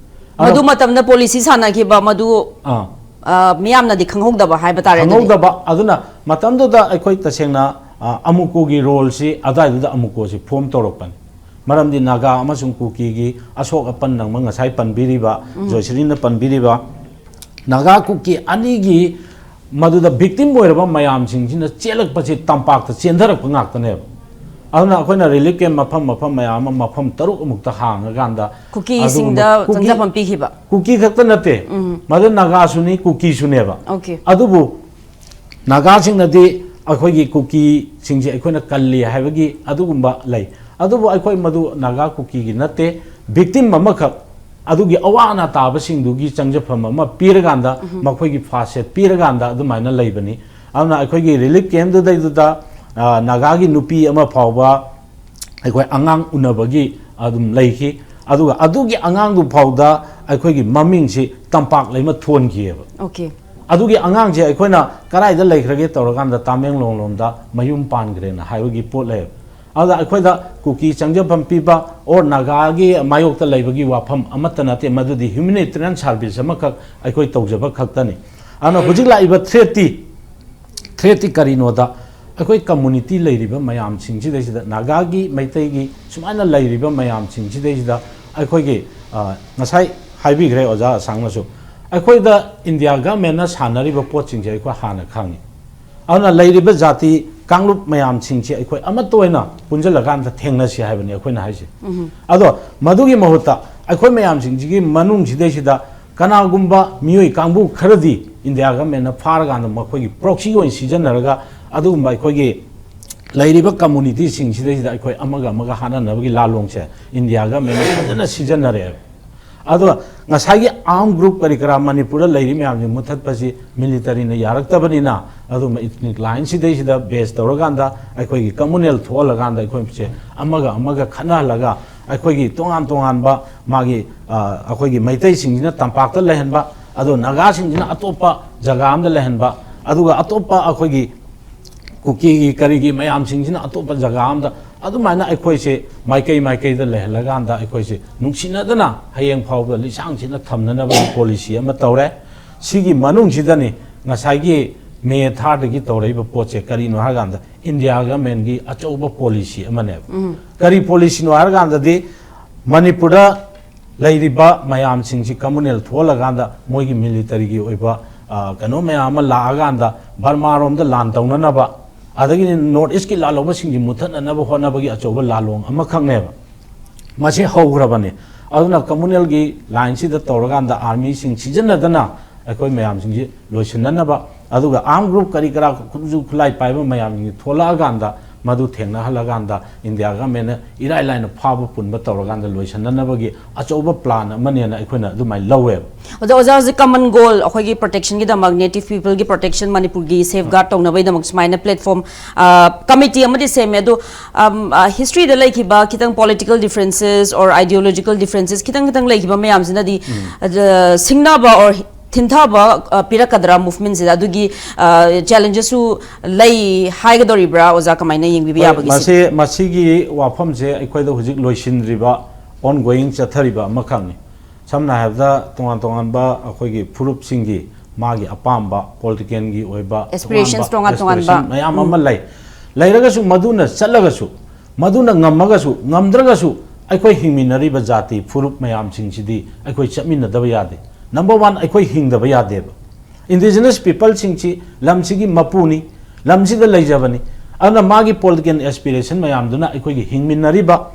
ꯑꯗꯣ ꯃꯗꯨ ꯃꯇꯝꯗ ꯄꯣꯂꯤꯁꯤ ꯁꯥꯟꯅꯈꯤꯕ ꯃꯗꯨ ꯑꯥ, ꯑ, ꯃꯤꯌꯥꯝꯅꯗꯤ ꯈꯪꯍꯧꯗꯕ ꯍꯥꯏꯕ ꯇꯥꯔꯦ ꯑꯗꯨꯗꯤ꯫ ꯈꯪꯍꯧꯗꯕ꯫ ꯑꯗꯨꯅ ꯃꯇꯝꯗꯨꯗ ꯑꯩꯈꯣꯏ ꯇꯁꯦꯡꯅ, ꯑ, ꯑꯃꯨꯀꯣꯒꯤ ꯔꯣꯜꯁꯤ ꯑꯗꯨꯋꯥꯏꯗꯨꯗ ꯑꯃꯨꯀꯣꯁꯤ ꯐꯣꯝ ꯇꯧꯔꯛꯄꯅꯤ꯫ ꯃꯔꯝꯗꯤ ꯅꯥꯒꯥ ꯑꯃꯁꯨꯡ ꯀꯨꯀꯤꯒꯤ ꯑꯁꯣꯛ ꯑꯄꯟ ꯅꯪꯕ ꯉꯁꯥꯏ ꯄꯟꯕꯤꯔꯤꯕ, ꯎꯝ꯫ ꯖꯣꯏꯁ꯭ꯔꯤꯅ ꯄꯟꯕꯤꯔꯤꯕ, ꯅꯥꯒꯥ ꯀꯨꯀꯤ ꯑꯅꯤꯒꯤ ꯃꯗꯨꯗ ꯚꯤꯛꯇꯤꯝ ꯑꯣꯏꯔꯕ ꯃꯌꯥꯝꯁꯤꯡꯁꯤꯅ ꯆꯦꯜꯂꯛꯄꯁꯤ ꯇꯝꯄꯥꯛꯇ ꯆꯦꯟꯊꯔꯛꯄ ꯉꯥꯛꯇꯅꯦꯕ꯫ ꯑꯗꯨꯅ ꯑꯩꯈꯣꯏꯅ ꯔꯤꯂꯤꯐ ꯀꯦꯝ ꯃꯐꯝ ꯃꯐꯝ ꯃꯌꯥꯝ ꯑꯃ, ꯃꯐꯝ ꯇꯔꯨꯛ ꯑꯃꯨꯛꯇ ꯍꯥꯡꯉꯀꯥꯟꯗ ꯀꯨꯀꯤꯁꯤꯡꯗ ꯑꯗꯨꯒꯨꯝꯕ ꯀꯨꯀꯤ, ꯆꯪꯖꯐꯝ ꯄꯤꯈꯤꯕ? ꯀꯨꯀꯤ ꯈꯛꯇ ꯅꯠꯇꯦ, ꯎꯝ꯫ ꯃꯗꯨ ꯅꯥꯒꯥꯁꯨꯅꯤ, ꯀꯨꯀꯤꯁꯨꯅꯦꯕ꯫ ꯑꯣꯀꯦ꯫ ꯑꯗꯨꯕꯨ ꯅꯥꯒꯥꯁꯤꯡꯅꯗꯤ ꯑꯩꯈꯣꯏꯒꯤ ꯀꯨꯀꯤꯁꯤꯡꯁꯦ ꯑꯩꯈꯣꯏꯅ ꯀꯜꯂꯤ ꯍꯥꯏꯕꯒꯤ ꯑꯗꯨꯒꯨꯝꯕ ꯂꯩ꯫ ꯑꯗꯨꯕꯨ ꯑꯩꯈꯣꯏ ꯃꯗꯨ ꯅꯥꯒꯥ ꯀꯨꯀꯤꯒꯤ ꯅꯠꯇꯦ, ꯚꯤꯛꯇꯤꯝ ꯑꯃꯈꯛ, ꯑꯗꯨꯒꯤ ꯑꯋꯥ ꯑꯅꯥ ꯇꯥꯕꯁꯤꯡꯗꯨꯒꯤ ꯆꯪꯖꯐꯝ ꯑꯃ ꯄꯤꯔꯀꯥꯟꯗ, ꯎꯝ꯫ ꯃꯈꯣꯏꯒꯤ ꯐꯥꯔꯁ ꯑꯦꯗ ꯄꯤꯔꯀꯥꯟꯗ ꯑꯗꯨꯃꯥꯏꯅ ꯂꯩꯕꯅꯤ꯫ ꯑꯗꯨꯅ ꯑꯩꯈꯣꯏꯒꯤ ꯔꯤꯂꯤꯐ ꯀꯦꯝꯗꯨꯗꯩꯗꯨꯗ, ꯑ, ꯅꯥꯒꯥꯒꯤ ꯅꯨꯄꯤ ꯑꯃ ꯐꯥꯎꯕ ꯑꯩꯈꯣꯏ ꯑꯉꯥꯡ ꯎꯅꯕꯒꯤ ꯑꯗꯨꯝ ꯂꯩꯈꯤ꯫ ꯑꯗꯨꯒ ꯑꯗꯨꯒꯤ ꯑꯉꯥꯡꯗꯨ ꯐꯥꯎꯗ ꯑꯩꯈꯣꯏꯒꯤ ꯃꯃꯤꯡꯁꯤ ꯇꯝꯄꯥꯛ ꯂꯩꯃ ꯊꯣꯟꯈꯤꯑꯕ꯫ ꯑꯣꯀꯦ꯫ ꯑꯗꯨꯒꯤ ꯑꯉꯥꯡꯁꯦ ꯑꯩꯈꯣꯏꯅ ꯀꯗꯥꯏꯗ ꯂꯩꯈ꯭ꯔꯒꯦ ꯇꯧꯔꯀꯥꯟꯗ ꯇꯥꯃꯦꯡꯂꯣꯡ ꯂꯣꯝꯗ ꯃꯌꯨꯝ ꯄꯥꯟꯈ꯭ꯔꯦꯅ ꯍꯥꯏꯕꯒꯤ ꯄꯣꯠ ꯂꯩꯌꯦꯕ꯫ ꯑꯗꯨꯗ ꯑꯩꯈꯣꯏꯗ ꯀꯨꯀꯤ ꯆꯪꯖꯐꯝ ꯄꯤꯕ ꯑꯣꯔ ꯅꯥꯒꯥꯒꯤ ꯃꯥꯌꯣꯛꯇ ꯂꯩꯕꯒꯤ ꯋꯥꯐꯝ ꯑꯃꯠꯇ ꯅꯠꯇꯦ, ꯃꯗꯨꯗꯤ ꯍ꯭ꯌꯨꯃꯦꯅꯤꯇꯦꯔꯤꯌꯟ ꯁꯥꯔꯚꯤꯁ ꯑꯃꯈꯛ ꯑꯩꯈꯣꯏ ꯇꯧꯖꯕ ꯈꯛꯇꯅꯤ꯫ ꯑꯗꯨꯅ ꯍꯧꯖꯤꯛ ꯂꯥꯛꯏꯕ ꯊ꯭ꯔꯦꯠꯇꯤ, ꯊ꯭ꯔꯦꯠꯇꯤ ꯀꯔꯤꯅꯣꯗ, ꯑꯩꯈꯣꯏ ꯀꯝꯃꯨꯅꯤꯇꯤ ꯂꯩꯔꯤꯕ ꯃꯌꯥꯝꯁꯤꯡꯁꯤꯗꯩꯁꯤꯗ, ꯅꯥꯒꯥꯒꯤ, ꯃꯩꯇꯩꯒꯤ ꯁꯨꯃꯥꯏꯅ ꯂꯩꯔꯤꯕ ꯃꯌꯥꯝꯁꯤꯡꯁꯤꯗꯩꯁꯤꯗ ꯑꯩꯈꯣꯏꯒꯤ, ꯑ, ꯉꯁꯥꯏ ꯍꯥꯏꯕꯤꯈ꯭ꯔꯦ ꯑꯣꯖꯥ ꯑꯁꯥꯡꯅꯁꯨ, ꯑꯩꯈꯣꯏꯗ ꯏꯟꯗꯤꯌꯥ ꯒꯃꯦꯟꯅ ꯁꯥꯟꯅꯔꯤꯕ ꯄꯣꯠꯁꯤꯡꯁꯦ ꯑꯩꯈꯣꯏ ꯍꯥꯟꯅ ꯈꯪꯉꯤ꯫ ꯑꯗꯨꯅ ꯂꯩꯔꯤꯕ ꯖꯥꯇꯤ ꯀꯥꯡꯂꯨꯞ ꯃꯌꯥꯝꯁꯤꯡꯁꯤ ꯑꯩꯈꯣꯏ ꯑꯃꯠꯇ ꯑꯣꯏꯅ ꯄꯨꯟꯁꯤꯜꯂꯀꯥꯟꯗ ꯊꯦꯡꯅꯁꯤ ꯍꯥꯏꯕꯅꯤ ꯑꯩꯈꯣꯏꯅ ꯍꯥꯏꯁꯦ꯫ ꯎꯝ꯫ ꯑꯗꯣ ꯃꯗꯨꯒꯤ ꯃꯍꯨꯠꯇ ꯑꯩꯈꯣꯏ ꯃꯌꯥꯝꯁꯤꯡꯁꯤꯒꯤ ꯃꯅꯨꯡꯁꯤꯗꯩꯁꯤꯗ ꯀꯅꯥꯒꯨꯝꯕ ꯃꯤꯑꯣꯏ ꯀꯥꯡꯕꯨ ꯈꯔꯗꯤ ꯏꯟꯗꯤꯌꯥ ꯒꯃꯦꯟꯅ ꯐꯥꯔꯀꯥꯟꯗ ꯃꯈꯣꯏꯒꯤ ꯄ꯭ꯔꯣꯛꯁꯤ ꯑꯣꯏꯅ ꯁꯤꯖꯤꯟꯅꯔꯒ ꯑꯗꯨꯒꯨꯝꯕ ꯑꯩꯈꯣꯏꯒꯤ ꯂꯩꯔꯤꯕ ꯀꯝꯃꯨꯅꯤꯇꯤꯁꯤꯡꯁꯤꯗꯩꯁꯤꯗ ꯑꯩꯈꯣꯏ ꯑꯃꯒ ꯑꯃꯒ ꯍꯥꯠꯅꯅꯕꯒꯤ ꯂꯥꯂꯣꯡꯁꯦ ꯏꯟꯗꯤꯌꯥ ꯒꯃꯦꯟꯅ ꯐꯖꯅ ꯁꯤꯖꯤꯟꯅꯔꯛꯑꯦꯕ꯫ ꯑꯗꯣ ꯉꯁꯥꯏꯒꯤ ꯑꯥꯔꯝ ꯒ꯭ꯔꯨꯞ ꯀꯔꯤ ꯀꯔꯥ ꯃꯅꯤꯄꯨꯔꯗ ꯂꯩꯔꯤ ꯃꯌꯥꯝꯁꯦ ꯃꯨꯊꯠꯄꯁꯤ ꯃꯤꯂꯤꯇꯔꯤꯅ ꯌꯥꯔꯛꯇꯕꯅꯤꯅ, ꯑꯗꯨꯝꯕ ꯏꯊꯅꯤꯛ ꯂꯥꯏꯟꯁꯤꯗꯩꯁꯤꯗ ꯕꯦꯁ ꯇꯧꯔꯀꯥꯟꯗ ꯑꯩꯈꯣꯏꯒꯤ ꯀꯝꯃꯨꯅꯦꯜ ꯊꯣꯛꯍꯜꯂꯀꯥꯟꯗ ꯑꯩꯈꯣꯏꯁꯦ ꯑꯃꯒ ꯑꯃꯒ ꯈꯠꯅꯍꯜꯂꯒ ꯑꯩꯈꯣꯏꯒꯤ ꯇꯣꯉꯥꯟ ꯇꯣꯉꯥꯟꯕ ꯃꯥꯒꯤ, ꯑ, ꯑꯩꯈꯣꯏꯒꯤ ꯃꯩꯇꯩꯁꯤꯡꯁꯤꯅ ꯇꯝꯄꯥꯛꯇ ꯂꯩꯍꯟꯕ, ꯑꯗꯣ ꯅꯥꯒꯥꯁꯤꯡꯁꯤꯅ ꯑꯇꯣꯞꯄ ꯖꯒꯥ ꯑꯃꯗ ꯂꯩꯍꯟꯕ, ꯑꯗꯨꯒ ꯑꯇꯣꯞꯄ ꯑꯩꯈꯣꯏꯒꯤ ꯀꯨꯀꯤꯒꯤ ꯀꯔꯤꯒꯤ ꯃꯌꯥꯝꯁꯤꯡꯁꯤꯅ ꯑꯇꯣꯞꯄ ꯖꯒꯥ ꯑꯃꯗ, ꯑꯗꯨꯃꯥꯏꯅ ꯑꯩꯈꯣꯏꯁꯦ ꯃꯥꯏꯀꯩ ꯃꯥꯏꯀꯩꯗ ꯂꯩꯍꯜꯂꯀꯥꯟꯗ ꯑꯩꯈꯣꯏꯁꯦ ꯅꯨꯡꯁꯤꯅꯗꯅ ꯍꯌꯦꯡ ꯐꯥꯎꯕ ꯂꯤꯁꯥꯡ ꯁꯤꯠꯅ ꯊꯝꯅꯅꯕꯒꯤ ꯄꯣꯂꯤꯁꯤ ꯑꯃ ꯇꯧꯔꯦ꯫ ꯁꯤꯒꯤ ꯃꯅꯨꯡꯁꯤꯗꯅꯤ ꯉꯁꯥꯏꯒꯤ ꯃꯦ ꯊꯥꯗꯒꯤ ꯇꯧꯔꯛꯏꯕ ꯄꯣꯠꯁꯦ ꯀꯔꯤꯅꯣ ꯍꯥꯏꯔꯀꯥꯟꯗ ꯏꯟꯗꯤꯌꯥ ꯒꯃꯦꯟꯒꯤ ꯑꯆꯧꯕ ꯄꯣꯂꯤꯁꯤ ꯑꯃꯅꯦꯕ꯫ ꯀꯔꯤ ꯄꯣꯂꯤꯁꯤꯅꯣ ꯍꯥꯏꯔꯀꯥꯟꯗꯗꯤ ꯃꯅꯤꯄꯨꯔꯗ ꯂꯩꯔꯤꯕ ꯃꯌꯥꯝꯁꯤꯡꯁꯤ ꯀꯝꯃꯨꯅꯦꯜ ꯊꯣꯛꯍꯜꯂꯀꯥꯟꯗ ꯃꯣꯏꯒꯤ ꯃꯤꯂꯤꯇꯔꯤꯒꯤ ꯑꯣꯏꯕ, ꯑ, ꯀꯩꯅꯣ ꯃꯌꯥꯝ ꯑꯃ ꯂꯥꯛꯑꯀꯥꯟꯗ ꯕꯔꯃꯥꯔꯣꯝꯗ ꯂꯥꯟ ꯇꯧꯅꯅꯕ, ꯑꯗꯒꯤꯗꯤ ꯅꯣꯔꯠ ꯏꯁꯀꯤ ꯂꯥꯜꯍꯧꯕꯁꯤꯡꯁꯤ ꯃꯨꯊꯠꯅꯅꯕ ꯍꯣꯠꯅꯕꯒꯤ ꯑꯆꯧꯕ ꯂꯥꯂꯣꯡ ꯑꯃꯈꯛꯅꯦꯕ꯫ ꯃꯁꯤ ꯍꯧꯈ꯭ꯔꯕꯅꯤ꯫ ꯑꯗꯨꯅ ꯀꯝꯃꯨꯅꯦꯜꯒꯤ ꯂꯥꯏꯟꯁꯤꯗ ꯇꯧꯔꯀꯥꯟꯗ ꯑꯥꯔꯃꯤꯁꯤꯡ ꯁꯤꯖꯤꯟꯅꯗꯅ ꯑꯩꯈꯣꯏ ꯃꯌꯥꯝꯁꯤꯡꯁꯤ ꯂꯣꯏꯁꯤꯟꯅꯅꯕ, ꯑꯗꯨꯒ ꯑꯥꯔꯝ ꯒ꯭ꯔꯨꯞ ꯀꯔꯤ ꯀꯔꯥ ꯈꯨꯠꯁꯨ ꯈꯨꯠꯂꯥꯏ ꯄꯥꯏꯕ ꯃꯌꯥꯝꯁꯤꯡꯁꯤ ꯊꯣꯛꯂꯛꯑꯀꯥꯟꯗ ꯃꯗꯨ ꯊꯦꯡꯅꯍꯜꯂꯀꯥꯟꯗ ꯏꯟꯗꯤꯌꯥ ꯒꯃꯦꯟꯅ ꯏꯔꯥꯏ ꯂꯥꯏꯅ ꯐꯥꯕ ꯄꯨꯟꯕ ꯇꯧꯔꯀꯥꯟꯗ ꯂꯣꯏꯁꯤꯟꯅꯅꯕꯒꯤ ꯑꯆꯧꯕ ꯄ꯭ꯂꯥꯟ ꯑꯃꯅꯦꯅ ꯑꯩꯈꯣꯏꯅ ꯑꯗꯨꯃꯥꯏꯅ ꯂꯧꯋꯦꯕ꯫ ꯑꯣꯖꯥ, ꯑꯣꯖꯥ, ꯍꯧꯖꯤꯛ ꯀꯃꯟ ꯒꯣꯜ, ꯑꯩꯈꯣꯏꯒꯤ ꯄ꯭ꯔꯣꯇꯦꯛꯁꯟꯒꯤꯗꯃꯛ, ꯅꯦꯇꯤꯚ ꯄꯤꯄꯜꯒꯤ ꯄ꯭ꯔꯣꯇꯦꯛꯁꯟ, ꯃꯅꯤꯄꯨꯔꯒꯤ ꯁꯦꯐ ꯒꯥꯔꯗ ꯇꯧꯅꯕꯒꯤꯗꯃꯛ ꯁꯨꯃꯥꯏꯅ ꯄ꯭ꯂꯦꯠꯐꯣꯝ ꯀꯃꯤꯇꯤ ꯑꯃꯗꯤ ꯁꯦꯝꯃꯦ꯫ ꯑꯗꯣ ꯍꯤꯁꯇ꯭ꯔꯤꯗ ꯂꯩꯈꯤꯕ ꯈꯤꯇꯪ ꯄꯣꯂꯤꯇꯤꯀꯦꯜ ꯗꯤꯐ꯭ꯔꯦꯟꯁꯦꯁ ꯑꯣꯔ ꯑꯥꯏꯗꯤꯌꯣꯂꯣꯖꯤꯀꯦꯜ ꯗꯤꯐ꯭ꯔꯦꯟꯁꯦꯁ ꯈꯤꯇꯪ ꯈꯤꯇꯪ ꯂꯩꯈꯤꯕ ꯃꯌꯥꯝꯁꯤꯅꯗꯤ, ꯑ, ꯁꯤꯡꯅꯕ ꯑꯣꯔ ꯊꯤꯟꯊꯕ, ꯑ, ꯄꯤꯔꯛꯀꯗ꯭ꯔꯥ ꯃꯨꯚꯃꯦꯟꯁꯤꯗ? ꯑꯗꯨꯒꯤ ꯆꯦꯂꯦꯟꯖꯦꯁꯁꯨ ꯂꯩ ꯍꯥꯏꯒꯗꯧꯔꯤꯕ꯭ꯔꯥ, ꯑꯣꯖꯥ? ꯀꯃꯥꯏꯅ ꯌꯦꯡꯕꯤꯕ ꯍꯣꯏ, ꯌꯥꯕꯒꯦ ꯁꯤ? ꯃꯁꯤ, ꯃꯁꯤꯒꯤ ꯋꯥꯐꯝꯁꯦ ꯑꯩꯈꯣꯏꯗ ꯍꯧꯖꯤꯛ ꯂꯣꯏꯁꯤꯟꯗ꯭ꯔꯤꯕ, ꯑꯣꯟ ꯒꯣꯌꯤꯡ ꯆꯠꯊꯔꯤꯕ ꯑꯃꯈꯛꯅꯤ꯫ ꯁꯝꯅ ꯍꯥꯏꯔꯕꯗ ꯇꯣꯉꯥꯟ ꯇꯣꯉꯥꯟꯕ ꯑꯩꯈꯣꯏꯒꯤ ꯐꯨꯔꯨꯞꯁꯤꯡꯒꯤ ꯃꯥꯒꯤ ꯑꯄꯥꯝꯕ ꯄꯣꯂꯤꯇꯤꯀꯦꯜꯒꯤ ꯑꯣꯏꯕ Aspirations ꯑꯄꯥꯝꯕ ꯇꯣꯉꯥꯟ ꯇꯣꯉꯥꯟꯕ꯫ Aspiration ꯃꯌꯥꯝ ꯑꯃ ꯂꯩ꯫ ꯂꯩꯔꯒꯁꯨ ꯃꯗꯨꯅ ꯆꯠꯂꯒꯁꯨ, ꯃꯗꯨꯅ ꯉꯝꯃꯒꯁꯨ ꯉꯝꯗ꯭ꯔꯒꯁꯨ ꯑꯩꯈꯣꯏ ꯍꯤꯡꯃꯤꯟꯅꯔꯤꯕ ꯖꯥꯇꯤ ꯐꯨꯔꯨꯞ ꯃꯌꯥꯝꯁꯤꯡꯁꯤꯗꯤ ꯑꯩꯈꯣꯏ ꯆꯠꯃꯤꯟꯅꯗꯕ ꯌꯥꯗꯦ꯫ ꯅꯝꯕꯔ ꯋꯥꯟ, ꯑꯩꯈꯣꯏ ꯍꯤꯡꯗꯕ ꯌꯥꯗꯦꯕ꯫ ꯏꯟꯗꯤꯖꯤꯅꯁ ꯄꯤꯄꯜꯁꯤꯡꯁꯤ ꯂꯝꯁꯤꯒꯤ ꯃꯄꯨꯅꯤ, ꯂꯝꯁꯤꯗ ꯂꯩꯖꯕꯅꯤ꯫ ꯑꯗꯨꯅ ꯃꯥꯒꯤ ꯄꯣꯂꯤꯇꯤꯀꯦꯜ ꯑꯦꯁꯄꯤꯔꯦꯁꯟ ꯃꯌꯥꯝꯗꯨꯅ ꯑꯩꯈꯣꯏꯒꯤ ꯍꯤꯡꯃꯤꯟꯅꯔꯤꯕ,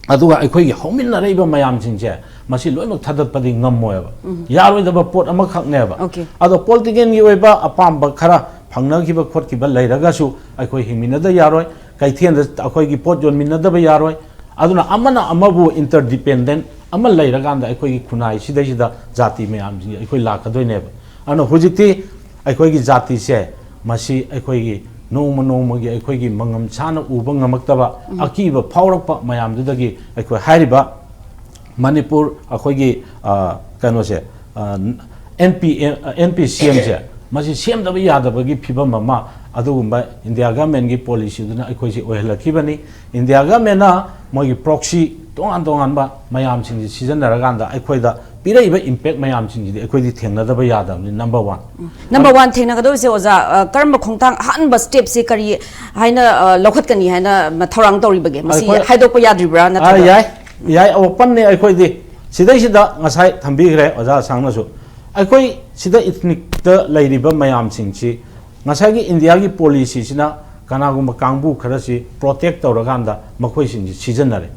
ꯑꯗꯨꯒ ꯑꯩꯈꯣꯏꯒꯤ ꯍꯧꯃꯤꯟꯅꯔꯛꯏꯕ ꯃꯌꯥꯝꯁꯤꯡꯁꯦ ꯃꯁꯤ ꯂꯣꯏꯅꯃꯛ ꯊꯥꯗꯠꯄꯗꯤ ꯉꯝꯃꯣꯏꯕ꯫ ꯌꯥꯔꯣꯏꯗꯕ ꯄꯣꯠ ꯑꯃꯈꯛꯅꯦꯕ꯫ Okay. ꯑꯗꯣ ꯄꯣꯂꯤꯇꯤꯀꯦꯜꯒꯤ ꯑꯣꯏꯕ ꯑꯄꯥꯝꯕ ꯈꯔ ꯐꯪꯅꯈꯤꯕ ꯈꯣꯠꯈꯤꯕ ꯂꯩꯔꯒꯁꯨ ꯑꯩꯈꯣꯏ ꯍꯤꯡꯃꯤꯟꯅꯗ ꯌꯥꯔꯣꯏ, ꯀꯩꯊꯦꯜꯗ ꯑꯩꯈꯣꯏꯒꯤ ꯄꯣꯠ ꯌꯣꯟꯃꯤꯟꯅꯗꯕ ꯌꯥꯔꯣꯏ꯫ ꯑꯗꯨꯅ ꯑꯃꯅ ꯑꯃꯕꯨ interdependent ꯑꯃ ꯂꯩꯔꯀꯥꯟꯗ ꯑꯩꯈꯣꯏꯒꯤ ꯈꯨꯟꯅꯥꯏꯁꯤꯗꯩꯁꯤꯗ ꯖꯥꯇꯤ ꯃꯌꯥꯝꯁꯤ ꯑꯩꯈꯣꯏ ꯂꯥꯛꯀꯗꯣꯏꯅꯦꯕ꯫ ꯑꯗꯨꯅ ꯍꯧꯖꯤꯛꯇꯤ ꯑꯩꯈꯣꯏꯒꯤ ꯖꯥꯇꯤꯁꯦ ꯃꯁꯤ ꯑꯩꯈꯣꯏꯒꯤ ꯅꯣꯡꯃ ꯅꯣꯡꯃꯒꯤ ꯑꯩꯈꯣꯏꯒꯤ ꯃꯉꯝ ꯁꯥꯅ ꯎꯕ ꯉꯝꯃꯛꯇꯕ ꯑꯀꯤꯕ ꯐꯥꯎꯔꯛꯄ ꯃꯌꯥꯝꯗꯨꯗꯒꯤ ꯑꯩꯈꯣꯏ ꯍꯥꯏꯔꯤꯕ ꯃꯅꯤꯄꯨꯔ ꯑꯩꯈꯣꯏꯒꯤ, ꯑ, ꯀꯩꯅꯣꯁꯦ, ꯑ, NP, NPCMꯁꯦ ꯃꯁꯤ ꯁꯦꯝꯗꯕ ꯌꯥꯗꯕꯒꯤ ꯐꯤꯕꯝ ꯑꯃ ꯑꯗꯨꯒꯨꯝꯕ ꯏꯟꯗꯤꯌꯥ ꯒꯃꯦꯟꯒꯤ ꯄꯣꯂꯤꯁꯤꯗꯨꯅ ꯑꯩꯈꯣꯏꯁꯤ ꯑꯣꯏꯍꯜꯂꯛꯈꯤꯕꯅꯤ꯫ ꯏꯟꯗꯤꯌꯥ ꯒꯃꯦꯟꯅ ꯃꯣꯏꯒꯤ proxy ꯇꯣꯉꯥꯟ ꯇꯣꯉꯥꯟꯕ ꯃꯌꯥꯝꯁꯤꯡꯁꯤ ꯁꯤꯖꯤꯟꯅꯔꯀꯥꯟꯗ ꯑꯩꯈꯣꯏꯗ ꯄꯤꯔꯛꯏꯕ impact ꯃꯌꯥꯝꯁꯤꯡꯁꯤꯗꯤ ꯑꯩꯈꯣꯏꯗꯤ ꯊꯦꯡꯅꯗꯕ ꯌꯥꯗꯕꯅꯤ, number one꯫ Number one ꯊꯦꯡꯅꯒꯗꯧꯔꯤꯁꯦ ꯑꯣꯖꯥ, ꯑ, ꯀꯔꯝꯕ ꯈꯣꯡꯊꯥꯡ, ꯑꯍꯥꯟꯕ stepꯁꯦ ꯀꯔꯤ ꯍꯥꯏꯅ, ꯑ, ꯂꯧꯈꯠꯀꯅꯤ ꯍꯥꯏꯅ ꯃ-, ꯊꯧꯔꯥꯡ ꯇꯧꯔꯤꯕꯒꯦ? ꯃꯁꯤ ꯑꯩꯈꯣꯏ ꯍꯥꯏꯗꯣꯛꯄ ꯌꯥꯗ꯭ꯔꯤꯕ꯭ꯔꯥ? ꯑꯥ, ꯅꯠꯇ꯭ꯔꯒ ꯌꯥꯏ, ꯌꯥꯏ, openꯅꯤ ꯑꯩꯈꯣꯏꯗꯤ꯫ ꯁꯤꯗꯩꯁꯤꯗ ꯉꯁꯥꯏ ꯊꯝꯕꯤꯈ꯭ꯔꯦ ꯑꯣꯖꯥ ꯑꯁꯥꯡꯅꯁꯨ꯫ ꯑꯩꯈꯣꯏ ꯁꯤꯗ ethnicꯇ ꯂꯩꯔꯤꯕ ꯃꯌꯥꯝꯁꯤꯡꯁꯤ ꯉꯁꯥꯏꯒꯤ ꯏꯟꯗꯤꯌꯥꯒꯤ ꯄꯣꯂꯤꯁꯤꯁꯤꯅ ꯀꯅꯥꯒꯨꯝꯕ ꯀꯥꯡꯕꯨ ꯈꯔꯁꯤ protect ꯇꯧꯔꯀꯥꯟꯗ ꯃꯈꯣꯏꯁꯤꯡꯁꯤ ꯁꯤꯖꯤꯟꯅꯔꯦ꯫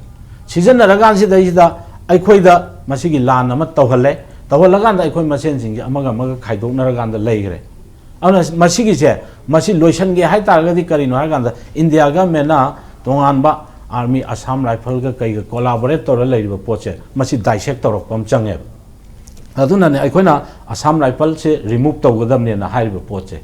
ꯁꯤꯖꯤꯟꯅꯔꯀꯥꯟꯁꯤꯗꯩꯁꯤꯗ ꯑꯩꯈꯣꯏꯗ ꯃꯁꯤꯒꯤ ꯂꯥꯟ ꯑꯃ ꯇꯧꯍꯜꯂꯦ꯫ ꯇꯧꯍꯜꯂꯀꯥꯟꯗ ꯑꯩꯈꯣꯏ ꯃꯁꯦꯟꯁꯤꯡꯁꯦ ꯑꯃꯒ ꯑꯃꯒ ꯈꯥꯏꯗꯣꯛꯅꯔꯀꯥꯟꯗ ꯂꯩꯈ꯭ꯔꯦ꯫ ꯑꯗꯨꯅ ꯃꯁꯤꯒꯤꯁꯦ, ꯃꯁꯤ ꯂꯣꯏꯁꯤꯟꯒꯦ ꯍꯥꯏꯇꯥꯔꯒꯗꯤ ꯀꯔꯤꯅꯣ ꯍꯥꯏꯀꯥꯟꯗ ꯏꯟꯗꯤꯌꯥ ꯒꯃꯦꯟꯅ ꯇꯣꯉꯥꯟꯕ army, Assam Rifleꯒ ꯀꯩꯒ collaborate ꯇꯧꯔ ꯂꯩꯔꯤꯕ ꯄꯣꯠꯁꯦ, ꯃꯁꯤ dissect ꯇꯧꯔꯛꯄ ꯑꯃ ꯆꯪꯉꯦꯕ꯫ ꯑꯗꯨꯅꯅꯦ ꯑꯩꯈꯣꯏꯅ Assam Rifleꯁꯦ remove ꯇꯧꯒꯗꯕꯅꯦꯅ ꯍꯥꯏꯔꯤꯕ ꯄꯣꯠꯁꯦ꯫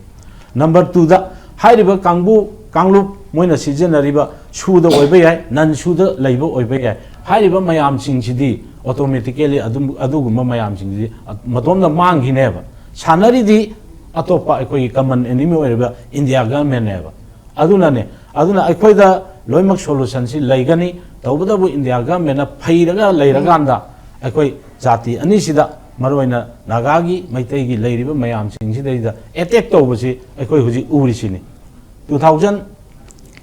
Number twoꯗ ꯍꯥꯏꯔꯤꯕ ꯀꯥꯡꯕꯨ, ꯀꯥꯡꯂꯨꯞ ꯃꯣꯏꯅ ꯁꯤꯖꯤꯟꯅꯔꯤꯕ ꯁꯨꯗ ꯑꯣꯏꯕ ꯌꯥꯏ, non ꯁꯨꯗ ꯂꯩꯕ ꯑꯣꯏꯕ ꯌꯥꯏ, ꯍꯥꯏꯔꯤꯕ ꯃꯌꯥꯝꯁꯤꯡꯁꯤꯗꯤ automatically ꯑꯗꯨꯝ, ꯑꯗꯨꯒꯨꯝꯕ ꯃꯌꯥꯝꯁꯤꯡꯁꯤꯗꯤ ꯃꯇꯣꯝꯗ ꯃꯥꯡꯈꯤꯅꯦꯕ꯫ ꯁꯥꯟꯅꯔꯤꯗꯤ ꯑꯇꯣꯞꯄ ꯑꯩꯈꯣꯏꯒꯤ common enemy ꯑꯣꯏꯔꯤꯕ ꯏꯟꯗꯤꯌꯥ ꯒꯃꯦꯟꯅꯦꯕ꯫ ꯑꯗꯨꯅꯅꯦ, ꯑꯗꯨꯅ ꯑꯩꯈꯣꯏꯗ ꯂꯣꯏꯅꯃꯛ solutionꯁꯤ ꯂꯩꯒꯅꯤ꯫ ꯇꯧꯕꯇꯕꯨ ꯏꯟꯗꯤꯌꯥ ꯒꯃꯦꯟꯅ ꯐꯩꯔꯒ ꯂꯩꯔꯀꯥꯟꯗ ꯑꯩꯈꯣꯏ ꯖꯥꯇꯤ ꯑꯅꯤꯁꯤꯗ, ꯃꯔꯨꯑꯣꯏꯅ ꯅꯥꯒꯥꯒꯤ, ꯃꯩꯇꯩꯒꯤ ꯂꯩꯔꯤꯕ ꯃꯌꯥꯝꯁꯤꯡꯁꯤꯗꯩꯗ attack ꯇꯧꯕꯁꯤ ꯑꯩꯈꯣꯏ ꯍꯧꯖꯤꯛ ꯎꯔꯤꯁꯤꯅꯤ꯫ Two thousand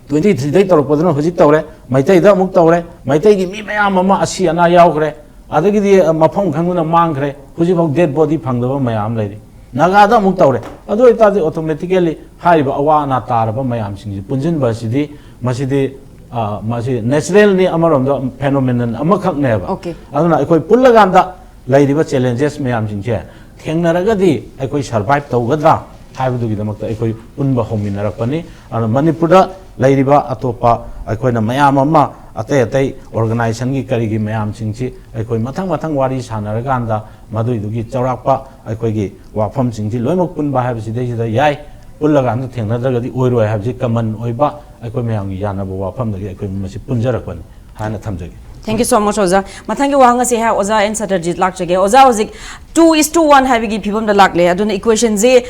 twenty threeꯗꯩ ꯇꯧꯔꯛꯄꯗꯨꯅ ꯍꯧꯖꯤꯛ ꯇꯧꯔꯦ, ꯃꯩꯇꯩꯗ ꯑꯃꯨꯛ ꯇꯧꯔꯦ, ꯃꯩꯇꯩꯒꯤ ꯃꯤ ꯃꯌꯥꯝ ꯑꯃ ꯑꯁꯤ ꯑꯅꯥ ꯌꯥꯎꯈ꯭ꯔꯦ, ꯑꯗꯒꯤꯗꯤ ꯃꯐꯝ ꯈꯪꯗꯅ ꯃꯥꯡꯈ꯭ꯔꯦ, ꯍꯧꯖꯤꯛꯐꯥꯎ dead body ꯐꯪꯗꯕ ꯃꯌꯥꯝ ꯂꯩꯔꯤ꯫ ꯅꯥꯒꯥꯗ ꯑꯃꯨꯛ ꯇꯧꯔꯦ꯫ ꯑꯗꯨ ꯑꯣꯏꯇꯥꯔꯗꯤ automatically ꯍꯥꯏꯔꯤꯕ ꯑꯋꯥ ꯑꯅꯥ ꯇꯥꯔꯕ ꯃꯌꯥꯝꯁꯤꯡꯁꯤ ꯄꯨꯟꯁꯤꯟꯕ ꯑꯁꯤꯗꯤ ꯃꯁꯤꯗꯤ, ꯑ, ꯃꯁꯤ natural ꯅꯤ, ꯑꯃꯔꯣꯝꯗ phenomenon ꯑꯃꯈꯛꯅꯦꯕ꯫ Okay. ꯑꯗꯨꯅ ꯑꯩꯈꯣꯏ ꯄꯨꯜꯂꯀꯥꯟꯗ ꯂꯩꯔꯤꯕ challenges ꯃꯌꯥꯝꯁꯤꯡꯁꯦ ꯊꯦꯡꯅꯔꯒꯗꯤ ꯑꯩꯈꯣꯏ survive ꯇꯧꯒꯗ꯭ꯔꯥ? ꯍꯥꯏꯕꯗꯨꯒꯤꯗꯃꯛꯇ ꯑꯩꯈꯣꯏ ꯄꯨꯟꯕ ꯍꯧꯃꯤꯟꯅꯔꯛꯄꯅꯤ꯫ ꯑꯗꯨꯅ ꯃꯅꯤꯄꯨꯔꯗ ꯂꯩꯔꯤꯕ ꯑꯇꯣꯞꯄ ꯑꯩꯈꯣꯏꯅ ꯃꯌꯥꯝ ꯑꯃ ꯑꯇꯩ ꯑꯇꯩ organisationꯒꯤ ꯀꯔꯤꯒꯤ ꯃꯌꯥꯝꯁꯤꯡꯁꯤ ꯑꯩꯈꯣꯏ ꯃꯊꯪ ꯃꯊꯪ ꯋꯥꯔꯤ ꯁꯥꯟꯅꯔꯀꯥꯟꯗ ꯃꯗꯨꯏꯗꯨꯒꯤ ꯆꯥꯎꯔꯥꯛꯄ ꯑꯩꯈꯣꯏꯒꯤ ꯋꯥꯐꯝꯁꯤꯡꯁꯤ ꯂꯣꯏꯅꯃꯛ ꯄꯨꯟꯕ ꯍꯥꯏꯕꯁꯤꯗꯩꯁꯤꯗ ꯌꯥꯏ꯫ ꯄꯨꯜꯂꯀꯥꯟꯗ ꯊꯦꯡꯅꯗ꯭ꯔꯒꯗꯤ ꯑꯣꯏꯔꯣꯏ ꯍꯥꯏꯕꯁꯤ common ꯑꯣꯏꯕ ꯑꯩꯈꯣꯏ ꯃꯌꯥꯝꯒꯤ ꯌꯥꯅꯕ ꯋꯥꯐꯝꯗꯒꯤ ꯑꯩꯈꯣꯏ ꯃꯁꯤ ꯄꯨꯟꯖꯔꯛꯄꯅꯤ ꯍꯥꯏꯅ ꯊꯝꯖꯒꯦ꯫ Thank you so much ꯑꯣꯖꯥ꯫ ꯃꯊꯪꯒꯤ ꯋꯥꯍꯪ ꯑꯁꯦ ꯍꯥꯏ ꯑꯣꯖꯥ ꯑꯦꯟ ꯁꯇꯔꯖꯤꯠ ꯂꯥꯛꯆꯒꯦ꯫ ꯑꯣꯖꯥ, ꯍꯧꯖꯤꯛ two is to one ꯍꯥꯏꯕꯒꯤ ꯐꯤꯕꯝꯗ ꯂꯥꯛꯂꯦ꯫ ꯑꯗꯨꯅ equationꯁꯦ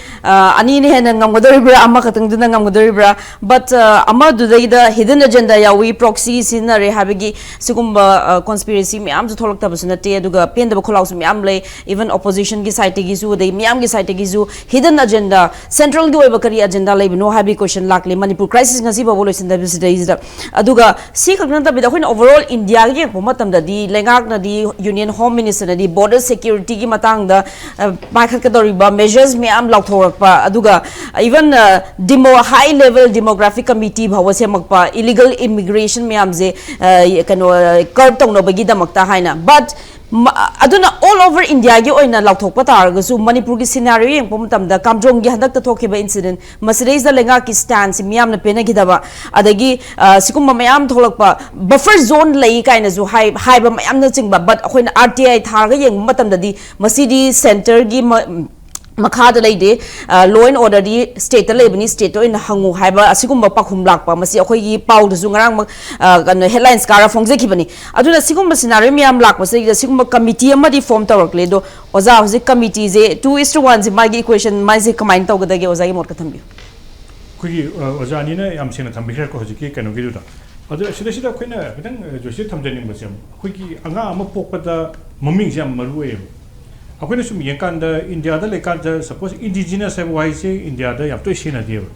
ꯑꯅꯤꯅ ꯍꯦꯟꯅ ꯉꯝꯒꯗꯧꯔꯤꯕ꯭ꯔꯥ, ꯑꯃꯈꯛꯇꯪꯗꯨꯅ ꯉꯝꯒꯗꯧꯔꯤꯕ꯭ꯔꯥ? But ꯑꯃꯗꯨꯗꯩꯗ hidden agenda ꯌꯥꯎꯏ, proxy ꯁꯤꯖꯤꯟꯅꯔꯦ ꯍꯥꯏꯕꯒꯤ ꯁꯤꯒꯨꯝꯕ conspiracy ꯃꯌꯥꯝꯁꯨ ꯊꯣꯛꯂꯛꯇꯕꯁꯨ ꯅꯠꯇꯦ, ꯑꯗꯨꯒ ꯄꯦꯟꯗꯕ ꯈꯣꯜꯂꯥꯎꯁꯨ ꯃꯌꯥꯝ ꯂꯩ꯫ Even oppositionꯒꯤ sideꯇꯒꯤꯁꯨ, ꯑꯗꯩ ꯃꯤꯌꯥꯝꯒꯤ sideꯇꯒꯤꯁꯨ hidden agenda, centralꯒꯤ ꯑꯣꯏꯕ ꯀꯔꯤ agenda ꯂꯩꯕꯅꯣ ꯍꯥꯏꯕꯒꯤ question ꯂꯥꯛꯂꯦ꯫ ꯃꯅꯤꯄꯨꯔ crisis ꯉꯁꯤ ꯐꯥꯎꯕ ꯂꯣꯏꯁꯤꯟꯗꯕꯁꯤꯗꯩꯁꯤꯗ꯫ ꯑꯗꯨꯒ ꯁꯤ ꯈꯛ ꯅꯠꯇꯕꯤꯗ ꯑꯩꯈꯣꯏꯅ overall Indiaꯒꯤ ꯌꯦꯡꯉꯛꯄ ꯃꯇꯝꯗꯗꯤ ꯂꯩꯉꯥꯛꯅꯗꯤ, Union Home Ministerꯅꯗꯤ border securityꯒꯤ ꯃꯇꯥꯡꯗ ꯑ, ꯄꯥꯏꯈꯠꯀꯗꯧꯔꯤꯕ measures ꯃꯌꯥꯝ ꯂꯥꯎꯊꯣꯔꯛꯄ, ꯑꯗꯨꯒ even ꯑ, demo high level demographic committee ꯐꯥꯎꯕ ꯁꯦꯝꯃꯛꯄ, illegal immigration ꯃꯌꯥꯝꯁꯦ ꯑ, ꯀꯩꯅꯣ curb ꯇꯧꯅꯕꯒꯤꯗꯃꯛꯇ ꯍꯥꯏꯅ꯫ But ꯑꯗꯨꯅ all over Indiaꯒꯤ ꯑꯣꯏꯅ ꯂꯥꯎꯊꯣꯛꯄ ꯇꯥꯔꯒꯁꯨ ꯃꯅꯤꯄꯨꯔꯒꯤ scenario ꯌꯦꯡꯉꯛꯄ ꯃꯇꯝꯗ ꯀꯥꯝꯖꯣꯡꯒꯤ ꯍꯟꯗꯛꯇ ꯊꯣꯛꯈꯤꯕ incident ꯃꯁꯤꯗꯩꯁꯤꯗ ꯂꯩꯉꯥꯛꯀꯤ stanceꯁꯤ ꯃꯤꯌꯥꯝꯅ ꯄꯦꯟꯅꯈꯤꯗꯕ, ꯑꯗꯒꯤ ꯑ, ꯁꯤꯒꯨꯝꯕ ꯃꯌꯥꯝ ꯊꯣꯛꯂꯛꯄ, buffer zone ꯂꯩ ꯀꯥꯏꯅꯁꯨ ꯍꯥꯏ-, ꯍꯥꯏꯕ ꯃꯌꯥꯝꯅꯆꯤꯡꯕ꯫ But ꯑꯩꯈꯣꯏꯅ R T I ꯊꯥꯔꯒ ꯌꯦꯡꯕ ꯃꯇꯝꯗꯗꯤ ꯃꯁꯤꯗꯤ centreꯒꯤ ꯃ-, ꯃꯈꯥꯗ ꯂꯩꯇꯦ꯫ ꯑ, law and orderꯗꯤ stateꯇ ꯂꯩꯕꯅꯤ, stateꯇ ꯑꯣꯏꯅ ꯍꯪꯉꯨ ꯍꯥꯏꯕ ꯑꯁꯤꯒꯨꯝꯕ ꯄꯥꯎꯈꯨꯝ ꯂꯥꯛꯄ, ꯃꯁꯤ ꯑꯩꯈꯣꯏꯒꯤ ꯄꯥꯎꯗꯁꯨ ꯉꯔꯥꯡꯃꯛ ꯑ, ꯀꯩꯅꯣ headlines ꯀꯥꯔ ꯐꯣꯡꯖꯈꯤꯕꯅꯤ꯫ ꯑꯗꯨꯅ ꯁꯤꯒꯨꯝꯕ scenario ꯃꯌꯥꯝ ꯂꯥꯛꯄꯁꯤꯗꯩꯗ ꯁꯤꯒꯨꯝꯕ committee ꯑꯃꯗꯤ form ꯇꯧꯔꯛꯂꯦ꯫ ꯑꯗꯣ ꯑꯣꯖꯥ, ꯍꯧꯖꯤꯛ committeeꯁꯦ two is to oneꯁꯦ ꯃꯥꯒꯤ equation ꯃꯥꯏꯁꯦ ꯀꯃꯥꯏꯅ ꯇꯧꯒꯗꯒꯦ? ꯑꯣꯖꯥꯒꯤ ꯃꯣꯠꯀ ꯊꯝꯕꯤꯌꯨ꯫ ꯑꯩꯈꯣꯏꯒꯤ ꯑ, ꯑꯣꯖꯥ ꯑꯅꯤꯅ ꯌꯥꯝ ꯁꯦꯡꯅ ꯊꯝꯕꯤꯈ꯭ꯔꯦꯀꯣ ꯍꯧꯖꯤꯛꯀꯤ ꯀꯩꯅꯣꯒꯤꯗꯨꯗ꯫ ꯑꯗꯣ ꯁꯤꯗꯩꯁꯤꯗ ꯑꯩꯈꯣꯏꯅ ꯈꯤꯇꯪ ꯑ, ꯖꯣꯏꯁꯤꯗ ꯊꯝꯖꯅꯤꯡꯕꯁꯦ, ꯑꯩꯈꯣꯏꯒꯤ ꯑꯉꯥꯡ ꯑꯃ ꯄꯣꯛꯄꯗ ꯃꯃꯤꯡꯁꯦ ꯌꯥꯝ ꯃꯔꯨ ꯑꯣꯏꯌꯦꯕ꯫ ꯑꯩꯈꯣꯏꯅ ꯁꯨꯝ ꯌꯦꯡꯀꯥꯟꯗ ꯏꯟꯗꯤꯌꯥꯗ ꯂꯩꯀꯥꯟꯗ, suppose indigenous ꯍꯥꯏꯕ ꯋꯥꯍꯩꯁꯦ ꯏꯟꯗꯤꯌꯥꯗ ꯌꯥꯝ ꯇꯣꯏ ꯁꯤꯖꯤꯟꯅꯗꯦꯕ꯫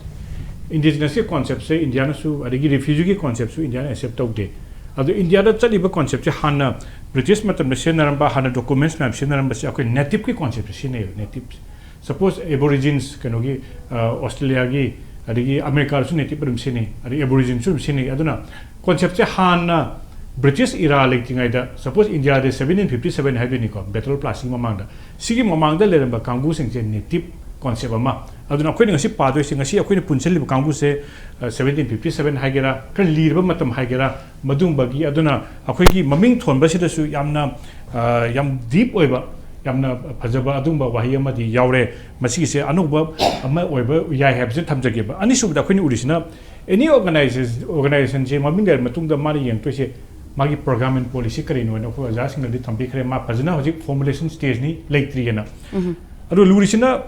Indigenousꯀꯤ conceptꯁꯦ ꯏꯟꯗꯤꯌꯥꯅꯁꯨ, ꯑꯗꯒꯤ refugeeꯒꯤ conceptꯁꯨ ꯏꯟꯗꯤꯌꯥꯅ accept ꯇꯧꯗꯦ꯫ ꯑꯗꯣ ꯏꯟꯗꯤꯌꯥꯗ ꯆꯠꯂꯤꯕ conceptꯁꯦ ꯍꯥꯟꯅ British ꯃꯇꯝꯗ ꯁꯤꯖꯤꯟꯅꯔꯝꯕ, ꯍꯥꯟꯅ documents ꯃꯌꯥꯝ ꯁꯤꯖꯤꯟꯅꯔꯝꯕꯁꯦ ꯑꯩꯈꯣꯏ nativeꯀꯤ conceptꯁꯦ ꯁꯤꯖꯤꯟꯅꯩꯌꯦꯕ, natives꯫ Suppose Aborigines ꯀꯩꯅꯣꯒꯤ, ꯑ, Australiaꯒꯤ, ꯑꯗꯒꯤ Americaꯗꯁꯨ native ꯑꯗꯨꯝ ꯁꯤꯖꯤꯟꯅꯩ, ꯑꯗꯒꯤ Aborigineꯁꯨ ꯑꯗꯨꯝ ꯁꯤꯖꯤꯟꯅꯩ꯫ ꯑꯗꯨꯅ conceptꯁꯦ ꯍꯥꯟꯅ British era ꯂꯩꯇ꯭ꯔꯤꯉꯩꯗ, suppose ꯏꯟꯗꯤꯌꯥꯗ seventeen fifty seven ꯍꯥꯏꯗꯣꯏꯅꯤꯀꯣ, Battle of Plasseyꯒꯤ ꯃꯃꯥꯡꯗ, ꯁꯤꯒꯤ ꯃꯃꯥꯡꯗ ꯂꯩꯔꯝꯕ ꯀꯥꯡꯕꯨꯁꯤꯡꯁꯦ native ꯀꯣꯟꯁꯦꯞ ꯑꯃ꯫ ꯑꯗꯨꯅ ꯑꯩꯈꯣꯏꯅ ꯉꯁꯤ ꯄꯥꯗꯣꯏꯁꯦ, ꯉꯁꯤ ꯑꯩꯈꯣꯏꯅ ꯄꯨꯟꯁꯤꯜꯂꯤꯕ ꯀꯥꯡꯕꯨꯁꯦ, ꯁꯕꯦꯟꯇꯤꯟ ꯐꯤꯐꯇꯤ ꯁꯕꯦꯟ ꯍꯥꯏꯒꯦꯔꯥ, ꯈꯔ ꯂꯤꯔꯕ ꯃꯇꯝ ꯍꯥꯏꯒꯦꯔꯥ, ꯃꯗꯨꯝꯕꯒꯤ, ꯑꯗꯨꯅ ꯑꯩꯈꯣꯏꯒꯤ ꯃꯃꯤꯡ ꯊꯣꯟꯕꯁꯤꯗꯁꯨ ꯌꯥꯝꯅ, ꯑ, ꯌꯥꯝ ꯗꯤꯞ ꯑꯣꯏꯕ, ꯌꯥꯝꯅ ꯐꯖꯕ ꯑꯗꯨꯒꯨꯝꯕ ꯋꯥꯍꯩ ꯑꯃꯗꯤ ꯌꯥꯎꯔꯦ꯫ ꯃꯁꯤꯒꯤꯁꯦ ꯑꯅꯧꯕ ꯑꯃ ꯑꯣꯏꯕ ꯌꯥꯏ ꯍꯥꯏꯕꯁꯦ ꯊꯝꯖꯒꯦꯕ꯫ ꯑꯅꯤꯁꯨꯕꯗ ꯑꯩꯈꯣꯏꯅ ꯎꯔꯤꯁꯤꯅ, ꯑꯦꯅꯤ ꯑꯣꯔꯒꯅꯥꯏꯖꯦꯁꯟꯁꯦ ꯃꯃꯤꯡ ꯂꯩꯔ ꯃꯇꯨꯡꯗ ꯃꯥꯅ ꯌꯦꯡꯉꯛꯇꯣꯏꯁꯦ ꯃꯥꯒꯤ program and policy ꯀꯔꯤꯅꯣ ꯍꯥꯏꯅ ꯑꯩꯈꯣꯏ ꯑꯣꯖꯥꯁꯤꯡꯅꯗꯤ ꯊꯝꯕꯤꯈ꯭ꯔꯦ꯫ ꯃꯥ ꯐꯖꯅ ꯍꯧꯖꯤꯛ formulation stageꯅꯤ, ꯂꯩꯇ꯭ꯔꯤꯑꯅ꯫ ꯑꯗꯣ ꯂꯨꯔꯤꯁꯤꯅ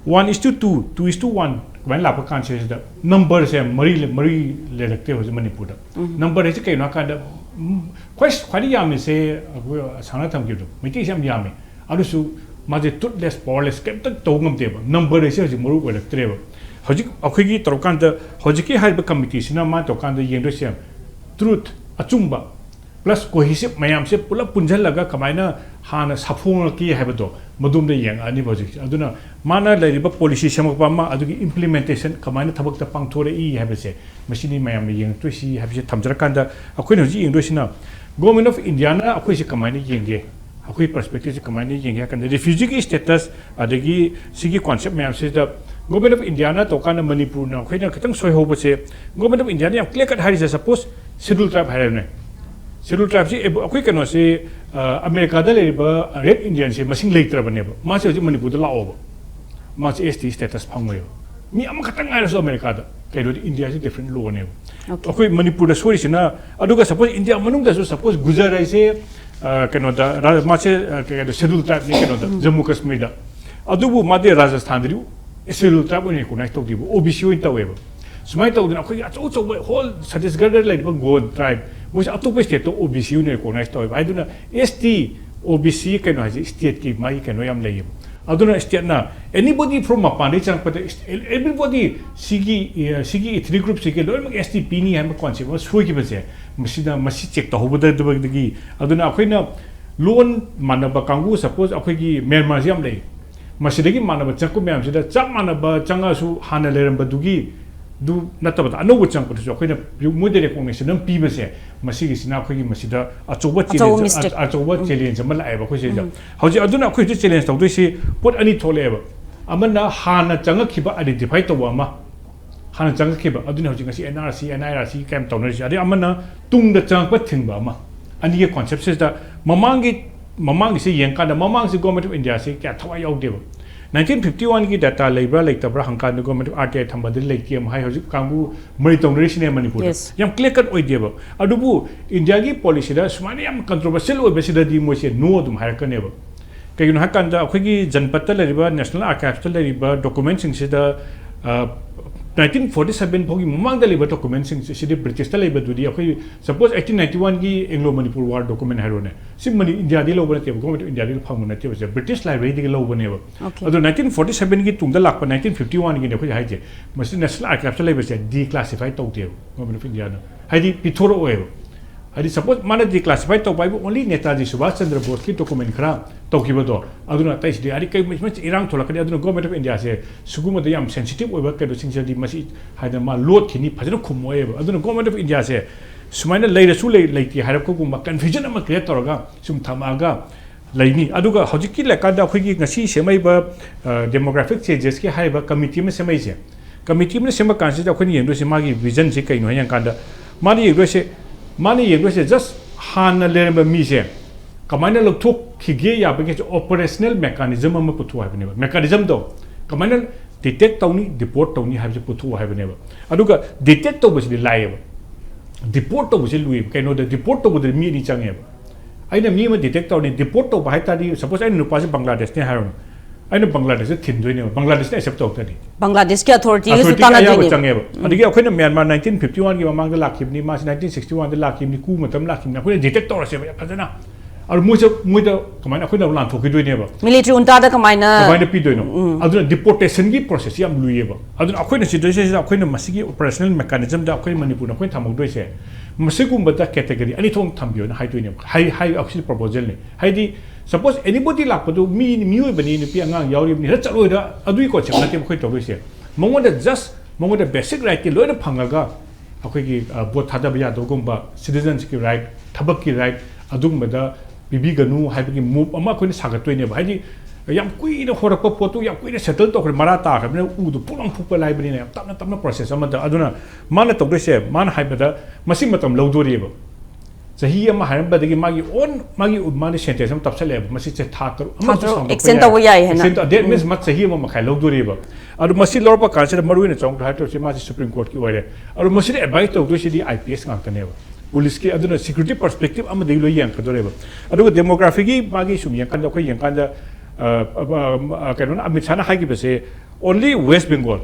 one is to two, two is to one ꯀꯃꯥꯏꯅ ꯂꯥꯛꯄ ꯀꯥꯟꯁꯤꯗ numberꯁꯦ ꯃꯔꯤ ꯂꯩ-, ꯃꯔꯤ ꯂꯩꯔꯛꯇꯦ ꯍꯧꯖꯤꯛ ꯃꯅꯤꯄꯨꯔꯗ꯫ Number ꯍꯥꯏꯁꯦ ꯀꯩꯅꯣ ꯍꯥꯏꯀꯥꯟꯗ, ꯎꯝ, ꯈ꯭ꯋꯥꯏ, ꯈ꯭ꯋꯥꯏꯗꯒꯤ ꯌꯥꯝꯃꯤꯁꯦ ꯑꯩꯈꯣꯏ ꯁꯥꯟꯅ ꯊꯝꯈꯤꯕꯗꯣ, ꯃꯩꯇꯩꯁꯦ ꯌꯥꯝ ꯌꯥꯝꯃꯤ꯫ ꯑꯗꯨꯁꯨ ꯃꯥꯁꯦ toothless, powerless, ꯀꯩꯝꯇ ꯇꯧꯕ ꯉꯝꯗꯦꯕ꯫ Number ꯍꯥꯏꯁꯦ ꯍꯧꯖꯤꯛ ꯃꯔꯨ ꯑꯣꯏꯔꯛꯇ꯭ꯔꯦꯕ꯫ ꯍꯧꯖꯤꯛ ꯑꯩꯈꯣꯏꯒꯤ ꯇꯧꯔꯀꯥꯟꯗ, ꯍꯧꯖꯤꯛꯀꯤ ꯍꯥꯏꯔꯤꯕ ꯀꯃꯤꯇꯤꯁꯤꯅ ꯃꯥꯅ ꯇꯧꯔꯀꯥꯟꯗ ꯌꯦꯡꯗꯣꯏꯁꯦ truth, ꯑꯆꯨꯝꯕ, plus cohesive ꯃꯌꯥꯝꯁꯦ ꯄꯨꯂꯞ ꯄꯨꯟꯁꯤꯜꯂꯒ ꯀꯃꯥꯏꯅ ꯍꯥꯟꯅ ꯁꯥꯐꯣꯡꯂꯛꯀꯤ ꯍꯥꯏꯕꯗꯣ, ꯃꯗꯣꯝꯗ ꯌꯦꯡꯉꯛꯑꯅꯤꯕ ꯍꯧꯖꯤꯛꯁꯦ꯫ ꯑꯗꯨꯅ ꯃꯥꯅ ꯂꯩꯔꯤꯕ policy ꯁꯦꯝꯃꯛꯄ ꯑꯃ, ꯑꯗꯨꯒꯤ implementation ꯀꯃꯥꯏꯅ ꯊꯕꯛꯇ ꯄꯥꯡꯊꯣꯔꯛꯏ ꯍꯥꯏꯕꯁꯦ, ꯃꯁꯤꯅꯤ ꯃꯌꯥꯝꯅ ꯌꯦꯡꯉꯛꯇꯣꯏꯁꯤ ꯍꯥꯏꯕꯁꯦ ꯊꯝꯖꯔꯀꯥꯟꯗ, ꯑꯩꯈꯣꯏꯅ ꯍꯧꯖꯤꯛ ꯌꯦꯡꯗꯣꯏꯁꯤꯅ Government of Indiaꯅ ꯑꯩꯈꯣꯏꯁꯦ ꯀꯃꯥꯏꯅ ꯌꯦꯡꯒꯦ, ꯑꯩꯈꯣꯏ perspectiveꯁꯦ ꯀꯃꯥꯏꯅ ꯌꯦꯡꯒꯦ ꯍꯥꯏ ꯀꯥꯟꯗ, refugeeꯒꯤ status, ꯑꯗꯒꯤ ꯁꯤꯒꯤ concept ꯃꯌꯥꯝꯁꯤꯗ Government of Indiaꯅ ꯇꯧꯀꯥꯟꯗ ꯃꯅꯤꯄꯨꯔꯅ ꯑꯩꯈꯣꯏꯅ ꯈꯤꯇꯪ ꯁꯣꯏꯍꯧꯕꯁꯦ, Government of Indiaꯅ ꯌꯥꯝ clear cut ꯍꯥꯏꯔꯤꯁꯦ, suppose Scheduled Tribe ꯍꯥꯏꯔꯦꯅꯦ, Scheduled Tribeꯁꯤ ꯑꯩꯈꯣꯏ ꯀꯩꯅꯣꯁꯤ, ꯑ, ꯑꯃꯦꯔꯤꯀꯥꯗ ꯂꯩꯔꯤꯕ Red Indianꯁꯤ ꯃꯁꯤꯡ ꯂꯩꯇ꯭ꯔꯕꯅꯦꯕ, ꯃꯥꯁꯦ ꯍꯧꯖꯤꯛ ꯃꯅꯤꯄꯨꯔꯗ ꯂꯥꯛꯑꯣꯕ, ꯃꯥꯁꯦ S T status ꯐꯪꯉꯣꯏꯕ꯫ ꯃꯤ ꯑꯃꯈꯛꯇꯪ ꯉꯥꯏꯔꯁꯨ ꯑꯃꯦꯔꯤꯀꯥꯗ, ꯀꯩꯅꯣꯗꯤ Indiaꯁꯤ different lawꯅꯦꯕ꯫ Okay. ꯑꯩꯈꯣꯏ ꯃꯅꯤꯄꯨꯔꯗ ꯁꯣꯏꯔꯤꯁꯤꯅ, ꯑꯗꯨꯒ suppose India ꯃꯅꯨꯡꯗꯁꯨ suppose ꯒꯨꯖꯔ ꯍꯥꯏꯁꯦ, ꯑ, ꯀꯩꯅꯣꯗ, ꯔꯥ-, ꯃꯥꯁꯦ, ꯑ, ꯀꯩꯅꯣꯗ Scheduled Tribeꯅꯤ ꯀꯩꯅꯣꯗ, ꯎꯝ꯫ Jammu Kashmirꯗ꯫ ꯑꯗꯨꯕꯨ ꯃꯥꯗꯤ ꯔꯥꯖꯁꯊꯥꯟꯗꯗꯤ Scheduled Tribe ꯑꯣꯏꯅ recognize ꯇꯧꯗꯦꯕ, O B C ꯑꯣꯏꯅ ꯇꯧꯋꯦꯕ꯫ ꯁꯨꯃꯥꯏꯅ ꯇꯧꯗꯅ ꯑꯩꯈꯣꯏꯒꯤ ꯑꯆꯧ ꯑꯆꯧꯕ whole ꯁꯠꯇꯤꯁꯒꯔꯗ ꯂꯩꯔꯤꯕ Gond tribe, ꯃꯣꯏꯁꯦ ꯑꯇꯣꯞꯄ stateꯇ O B C ꯑꯣꯏꯅ recognize ꯇꯧꯋꯦꯕ꯫ ꯍꯥꯏꯗꯨꯅ S T, O B C ꯀꯩꯅꯣ ꯍꯥꯏꯁꯦ stateꯀꯤ ꯃꯥꯒꯤ ꯀꯩꯅꯣ ꯌꯥꯝ ꯂꯩꯌꯦꯕ꯫ ꯑꯗꯨꯅ stateꯅ anybody from ꯃꯄꯥꯟꯗꯒꯤ ꯆꯪꯉꯛꯄꯗ, everybody ꯁꯤꯒꯤ, ꯑ, ꯁꯤꯒꯤ ethnic groupꯁꯤꯒꯤ ꯂꯣꯏꯅꯃꯛ S T ꯄꯤꯅꯤ ꯍꯥꯏꯕ concept ꯑꯃ ꯁꯣꯏꯈꯤꯕꯁꯦ, ꯃꯁꯤꯗ, ꯃꯁꯤ check ꯇꯧꯍꯧꯒꯗꯕꯗꯒꯤ, ꯑꯗꯨꯅ ꯑꯩꯈꯣꯏꯅ ꯂꯣꯟ ꯃꯥꯟꯅꯕ ꯀꯥꯡꯕꯨ, suppose ꯑꯩꯈꯣꯏꯒꯤ ꯃ꯭ꯌꯥꯟꯃꯥꯔꯁꯤ ꯌꯥꯝ ꯂꯩ, ꯃꯁꯤꯗꯒꯤ ꯃꯥꯟꯅꯕ ꯆꯪꯉꯛꯄ ꯃꯌꯥꯝꯁꯤꯗ ꯆꯞ ꯃꯥꯟꯅꯕ ꯆꯪꯉꯛꯑꯁꯨ ꯍꯥꯟꯅ ꯂꯩꯔꯝꯕꯗꯨꯒꯤ, ꯑꯗꯨ ꯅꯠꯇꯕꯗ ꯑꯅꯧꯕ ꯆꯪꯉꯛꯄꯗꯨꯁꯨ ꯑꯩꯈꯣꯏꯅ ꯃꯣꯏꯗ recognition ꯑꯃ ꯄꯤꯕꯁꯦ, ꯃꯁꯤꯒꯤꯁꯤꯅ ꯑꯩꯈꯣꯏꯒꯤ ꯃꯁꯤꯗ ꯑꯆꯧꯕ ꯑꯆꯧꯕ challenge, mistake꯫ ꯑꯆꯧꯕ ꯎꯝ꯫ Challenge ꯑꯃ ꯂꯥꯛꯑꯦꯕ ꯑꯩꯈꯣꯏ ꯁꯤꯗ꯫ ꯎꯝ꯫ ꯍꯧꯖꯤꯛ ꯑꯗꯨꯅ ꯑꯩꯈꯣꯏ ꯍꯧꯖꯤꯛ challenge ꯇꯧꯗꯣꯏꯁꯤ ꯄꯣꯠ ꯑꯅꯤ ꯊꯣꯛꯂꯛꯑꯦꯕ꯫ ꯑꯃꯅ ꯍꯥꯟꯅ ꯆꯪꯉꯛꯈꯤꯕ identify ꯇꯧꯕ ꯑꯃ, ꯍꯥꯟꯅ ꯆꯪꯉꯛꯈꯤꯕ ꯑꯗꯨꯅ ꯍꯧꯖꯤꯛ ꯉꯁꯤ NRC, NIRC ꯀꯌꯥꯝ ꯇꯧꯅꯔꯤꯁꯦ꯫ ꯑꯗꯩ ꯑꯃꯅ ꯇꯨꯡꯗ ꯆꯪꯉꯛꯄ ꯊꯤꯡꯕ ꯑꯃ꯫ ꯑꯅꯤꯒꯤ conceptꯁꯤꯗ ꯃꯃꯥꯡꯒꯤ ꯃꯃꯥꯡꯒꯤꯁꯦ ꯌꯦꯡꯀꯥꯟꯗ ꯃꯃꯥꯡꯁꯤ Government of Indiaꯁꯤ ꯀꯌꯥ ꯊꯋꯥꯏ ꯌꯥꯎꯗꯦꯕ꯫ Nineteen fifty oneꯒꯤ data ꯂꯩꯕ꯭ꯔꯥ ꯂꯩꯇꯕ꯭ꯔꯥ ꯍꯪꯀꯥꯟꯗ Government of RTI ꯊꯝꯕꯗꯤ ꯂꯩꯇꯦ ꯑꯃ ꯍꯥꯏ꯫ ꯍꯧꯖꯤꯛ ꯀꯥꯡꯕꯨ ꯃꯔꯩ ꯇꯧꯅꯔꯤꯁꯤꯅꯦ ꯃꯅꯤꯄꯨꯔꯗ꯫ Yes. ꯌꯥꯝ clear cut ꯑꯣꯏꯗꯦꯕ꯫ ꯑꯗꯨꯕꯨ ꯏꯟꯗꯤꯌꯥꯒꯤ policyꯗ ꯁꯨꯃꯥꯏꯅ ꯌꯥꯝ controversial ꯑꯣꯏꯕꯁꯤꯗꯗꯤ ꯃꯣꯏꯁꯦ no ꯑꯗꯨꯝ ꯍꯥꯏꯔꯛꯀꯅꯦꯕ꯫ ꯀꯩꯒꯤꯅꯣ ꯍꯥꯏꯀꯥꯟꯗ ꯑꯩꯈꯣꯏꯒꯤ ꯖꯟꯄꯠꯇ ꯂꯩꯔꯤꯕ National Archivesꯇ ꯂꯩꯔꯤꯕ documentꯁꯤꯡꯁꯤꯗ nineteen forty seven ꯐꯥꯎꯒꯤ ꯃꯃꯥꯡꯗ ꯂꯩꯕ documentꯁꯤꯡꯁꯦ ꯁꯤꯗꯤ Britishꯇ ꯂꯩꯕꯗꯨꯗꯤ ꯑꯩꯈꯣꯏ suppose eighteen ninety oneꯒꯤ Anglo Manipur War document ꯍꯥꯏꯔꯣꯅꯦ, ꯁꯤ ꯃꯅꯤ ꯏꯟꯗꯤꯌꯥꯗꯒꯤ ꯂꯧꯕ ꯅꯠꯇꯦꯕ, Government of Indiaꯗꯒꯤ ꯐꯪꯕ ꯅꯠꯇꯦꯕ, ꯁꯦ British libraryꯗꯒꯤ ꯂꯧꯕꯅꯦꯕ꯫ Okay. ꯑꯗꯣ nineteen forty sevenꯒꯤ ꯇꯨꯡꯗ ꯂꯥꯛꯄ nineteen fifty oneꯒꯤꯅꯦ ꯑꯩꯈꯣꯏ ꯍꯥꯏꯁꯦ, ꯃꯁꯤ National Archivesꯇ ꯂꯩꯕꯁꯦ declassify ꯇꯧꯗꯦꯕ Government of Indiaꯅ, ꯍꯥꯏꯗꯤ ꯄꯤꯊꯣꯔꯛꯑꯣꯏꯕ꯫ ꯍꯥꯏꯗꯤ suppose ꯃꯥꯅ declassify ꯇꯧꯕ ꯍꯥꯏꯕꯨ only ꯅꯦꯇꯥꯖꯤ ꯁꯨꯚꯥꯁ ꯆꯟꯗ꯭ꯔ ꯕꯣꯁꯀꯤ document ꯈꯔ ꯇꯧꯈꯤꯕꯗꯣ, ꯑꯗꯨꯅ ꯑꯇꯩꯁꯤꯗꯤ ꯍꯥꯏꯗꯤ ꯀꯩ ꯃꯁꯤ ꯏꯔꯥꯡ ꯊꯣꯛꯂꯛꯀꯅꯤ, ꯑꯗꯨꯅ Government of Indiaꯁꯦ ꯁꯤꯒꯨꯝꯕꯗ ꯌꯥꯝ sensitive ꯑꯣꯏꯕ ꯀꯩꯅꯣꯁꯤꯡꯁꯤꯗꯤ ꯃꯁꯤ ꯍꯥꯏꯗꯅ ꯃꯥ ꯂꯣꯠꯈꯤꯅꯤ, ꯐꯖꯅ ꯈꯨꯝꯃꯣꯏꯕ꯫ ꯑꯗꯨꯅ Government of Indiaꯁꯦ ꯁꯨꯃꯥꯏꯅ ꯂꯩꯔꯁꯨ ꯂꯩ, ꯂꯩꯇꯦ ꯍꯥꯏꯔꯛꯄꯒꯨꯝꯕ confusion ꯑꯃ create ꯇꯧꯔꯒ ꯁꯨꯝ ꯊꯝꯃꯛꯑꯒ ꯂꯩꯅꯤ꯫ ꯑꯗꯨꯒ ꯍꯧꯖꯤꯛꯀꯤ ꯂꯩꯀꯥꯟꯗ ꯑꯩꯈꯣꯏꯒꯤ ꯉꯁꯤ ꯁꯦꯝꯃꯛꯏꯕ demographic changesꯀꯤ ꯍꯥꯏꯔꯤꯕ committee ꯑꯃ ꯁꯦꯝꯃꯛꯏꯁꯦ, committee ꯑꯃ ꯁꯦꯝꯕ ꯀꯥꯟꯁꯤꯗ ꯑꯩꯈꯣꯏꯅ ꯌꯦꯡꯗꯣꯏꯁꯦ ꯃꯥꯒꯤ visionꯁꯦ ꯀꯩꯅꯣ ꯍꯥꯏ ꯌꯦꯡꯀꯥꯟꯗ ꯃꯥꯅ ꯌꯦꯡꯗꯣꯏꯁꯦ, ꯃꯥꯅ ꯌꯦꯡꯗꯣꯏꯁꯦ just ꯍꯥꯟꯅ ꯂꯩꯔꯝꯕ ꯃꯤꯁꯦ ꯀꯃꯥꯏꯅ ꯂꯧꯊꯣꯛꯈꯤꯒꯦ ꯌꯥꯕꯒꯦꯁꯦ operational mechanism ꯑꯃ ꯄꯨꯊꯣꯛꯑꯣ ꯍꯥꯏꯕꯅꯦꯕ꯫ Mechanismꯗꯣ ꯀꯃꯥꯏꯅ detect ꯇꯧꯅꯤ, deport ꯇꯧꯅꯤ ꯍꯥꯏꯕꯁꯦ ꯄꯨꯊꯣꯛꯑꯣ ꯍꯥꯏꯕꯅꯦꯕ꯫ ꯑꯗꯨꯒ detect ꯇꯧꯕꯁꯤꯗꯤ ꯂꯥꯏꯌꯦꯕ, deport ꯇꯧꯕꯁꯤ ꯂꯨꯏꯌꯦꯕ꯫ ꯀꯩꯅꯣꯗ deport ꯇꯧꯕꯗꯗꯤ ꯃꯤ ꯑꯅꯤ ꯆꯪꯉꯦꯕ꯫ ꯑꯩꯅ ꯃꯤ ꯑꯃ detect ꯇꯧꯔꯅꯤ, deport ꯇꯧꯕ ꯍꯥꯏ ꯇꯥꯔꯗꯤ suppose ꯑꯩꯅ ꯅꯨꯄꯥꯁꯦ ꯕꯪꯒ꯭ꯂꯥꯗꯦꯁꯅꯦ ꯍꯥꯏꯔꯣꯅꯦ, ꯑꯩꯅ ꯕꯪꯒ꯭ꯂꯥꯗꯦꯁꯇ ꯊꯤꯟꯗꯣꯏꯅꯦꯕ, ꯕꯪꯒ꯭ꯂꯥꯗꯦꯁꯅ accept ꯇꯧꯔꯛꯇ꯭ꯔꯗꯤ꯫ ꯕꯪꯒ꯭ꯂꯥꯗꯦꯁꯀꯤ authorityꯒꯁꯨ Authorityꯒꯤ ꯑꯌꯥꯕ ꯇꯥꯟꯅꯗꯣꯏꯅꯦ꯫ ꯆꯪꯉꯦꯕ꯫ ꯑꯗꯒꯤ ꯑꯩꯈꯣꯏꯅ Myanmar nineteen fifty oneꯒꯤ ꯃꯃꯥꯡꯗ ꯂꯥꯛꯈꯤꯕꯅꯤ, ꯃꯥꯁꯤ nineteen sixty oneꯗ ꯂꯥꯛꯈꯤꯕꯅꯤ, coup ꯃꯇꯝ ꯂꯥꯛꯈꯤꯕꯅꯤ, ꯑꯩꯈꯣꯏꯅ detect ꯇꯧꯔꯁꯦꯕ ꯌꯥꯝ ꯐꯖꯅ꯫ ꯑꯗꯨ ꯃꯣꯏꯁꯦ, ꯃꯣꯏꯗ ꯀꯃꯥꯏꯅ ꯑꯩꯈꯣꯏꯅ ꯂꯥꯟꯊꯣꯛꯈꯤꯗꯣꯏꯅꯦꯕ? Military juntaꯗ ꯀꯃꯥꯏꯅ ꯀꯃꯥꯏꯅ ꯄꯤꯗꯣꯏꯅꯣ? ꯑꯗꯨꯅ deportationꯒꯤ process ꯌꯥꯝ ꯂꯨꯏꯌꯦꯕ꯫ ꯑꯗꯨꯅ ꯑꯩꯈꯣꯏꯅ ꯁꯤꯗꯩꯁꯤꯗ ꯑꯩꯈꯣꯏꯅ ꯃꯁꯤꯒꯤ operational mechanismꯗ ꯑꯩꯈꯣꯏ ꯃꯅꯤꯄꯨꯔꯅ ꯑꯩꯈꯣꯏꯅ ꯊꯝꯍꯧꯗꯣꯏꯁꯦ ꯃꯁꯤꯒꯨꯝꯕꯗ category ꯑꯅꯤ ꯊꯣꯛꯅ ꯊꯝꯕꯤꯌꯣꯅ ꯍꯥꯏꯗꯣꯏꯅꯦꯕ꯫ ꯍꯥꯏ, ꯍꯥꯏ, ꯑꯩꯈꯣꯏꯁꯤ proposalꯅꯤ꯫ ꯍꯥꯏꯗꯤ suppose anybody ꯂꯥꯛꯄꯗꯨ ꯃꯤ, ꯃꯤꯑꯣꯏꯕꯅꯤ, ꯅꯨꯄꯤ ꯑꯉꯥꯡ ꯌꯥꯎꯔꯤꯕꯅꯤ, ꯍꯦꯛꯇ ꯆꯠꯂꯣꯏꯗ, ꯑꯗꯨꯒꯤ concept ꯅꯠꯇꯦꯕ ꯑꯩꯈꯣꯏ ꯇꯧꯗꯣꯏꯁꯦ꯫ ꯃꯉꯣꯟꯗ just ꯃꯉꯣꯟꯗ basic rightꯇꯤ ꯂꯣꯏꯅ ꯐꯪꯉꯒ ꯑꯩꯈꯣꯏꯒꯤ, ꯑ, vote ꯊꯥꯗꯕ ꯌꯥꯗꯕꯒꯨꯝꯕ, citizenshipꯀꯤ right, ꯊꯕꯛꯀꯤ right, ꯑꯗꯨꯒꯨꯝꯕꯗ ꯄꯤꯕꯤꯒꯅꯨ ꯍꯥꯏꯕꯒꯤ move ꯑꯃ ꯑꯩꯈꯣꯏꯅ ꯁꯥꯒꯠꯇꯣꯏꯅꯦꯕ꯫ ꯍꯥꯏꯗꯤ ꯌꯥꯝ ꯀꯨꯏꯅ ꯍꯣꯔꯛꯄ ꯄꯣꯠꯇꯨ ꯌꯥꯝ ꯀꯨꯏꯅ ꯁꯦꯇꯜ ꯇꯧꯈ꯭ꯔꯦ, ꯃꯔꯥ ꯇꯥꯈ꯭ꯔꯕꯅꯤꯅ ꯎꯗꯨ ꯄꯨꯂꯪ ꯐꯨꯛꯄ ꯂꯥꯏꯕꯅꯤꯅ ꯌꯥꯝ ꯇꯞꯅ ꯇꯞꯅ ꯄ꯭ꯔꯣꯁꯦꯁ ꯑꯃꯗ꯫ ꯑꯗꯨꯅ ꯃꯥꯅ ꯇꯧꯗꯣꯏꯁꯦ, ꯃꯥꯅ ꯍꯥꯏꯕꯗ ꯃꯁꯤ ꯃꯇꯝ ꯂꯧꯗꯣꯔꯤꯑꯕ꯫ ꯆꯍꯤ ꯑꯃ ꯍꯥꯏꯔꯝꯕꯗꯒꯤ ꯃꯥꯒꯤ ꯑꯣꯟ ꯃꯥꯒꯤ ꯃꯥꯅ ꯁꯦꯟꯇꯦꯟꯁ ꯑꯃ ꯇꯞꯁꯜꯂꯛꯑꯦꯕ, ꯃꯁꯤꯁꯦ ꯊꯥ ꯇꯔꯨꯛ ꯑꯃ ꯊꯥ ꯇꯔꯨꯛ ꯁꯥꯡꯗꯣꯛꯄ extend ꯌꯥꯏ꯫ ꯇꯧꯕ ꯌꯥꯏ ꯍꯥꯏꯅ꯫ Extend ꯇꯧ-, that means ꯃꯥ ꯆꯍꯤ ꯑꯃ ꯃꯈꯥꯏ ꯂꯧꯗꯣꯔꯤꯕ꯫ ꯑꯗꯨ ꯃꯁꯤ ꯂꯧꯔꯛꯄ ꯀꯥꯟꯁꯤꯗ ꯃꯔꯨ ꯑꯣꯏꯅ ꯆꯥꯎꯈꯠ ꯍꯥꯏꯗꯣꯏꯁꯦ ꯃꯥꯁꯤ ꯁꯨꯄ꯭ꯔꯤꯝ ꯀꯣꯔꯠꯀꯤ ꯑꯣꯏꯔꯦ꯫ ꯑꯗꯨ ꯃꯁꯤꯗ ꯑꯦꯗꯚꯥꯏꯁ ꯇꯧꯗꯣꯏꯁꯤꯗꯤ ꯑꯥꯏ ꯄꯤ ꯑꯦꯁ ꯉꯥꯛꯇꯅꯦꯕ꯫ ꯄꯨꯂꯤꯁꯀꯤ, ꯑꯗꯨꯅ ꯁꯦꯀ꯭ꯌꯨꯔꯤꯇꯤ ꯄꯔꯁꯄꯦꯛꯇꯤꯞ ꯑꯃꯗꯒꯤ ꯂꯣꯏ ꯌꯦꯡꯉꯛꯀꯗꯣꯔꯦꯕ꯫ ꯑꯗꯨꯒ ꯗꯦꯃꯣꯒ꯭ꯔꯥꯐꯤꯒꯤ ꯃꯥꯒꯤ ꯁꯨꯝ ꯌꯦꯡꯀꯥꯟꯗ, ꯑꯩꯈꯣꯏ ꯌꯦꯡꯀꯥꯟꯗ, ꯑ, ꯑ, ꯑ, ꯀꯩꯅꯣꯅ, Amit ꯁꯥꯍꯅ ꯍꯥꯏꯈꯤꯕꯁꯦ, only West Bengal,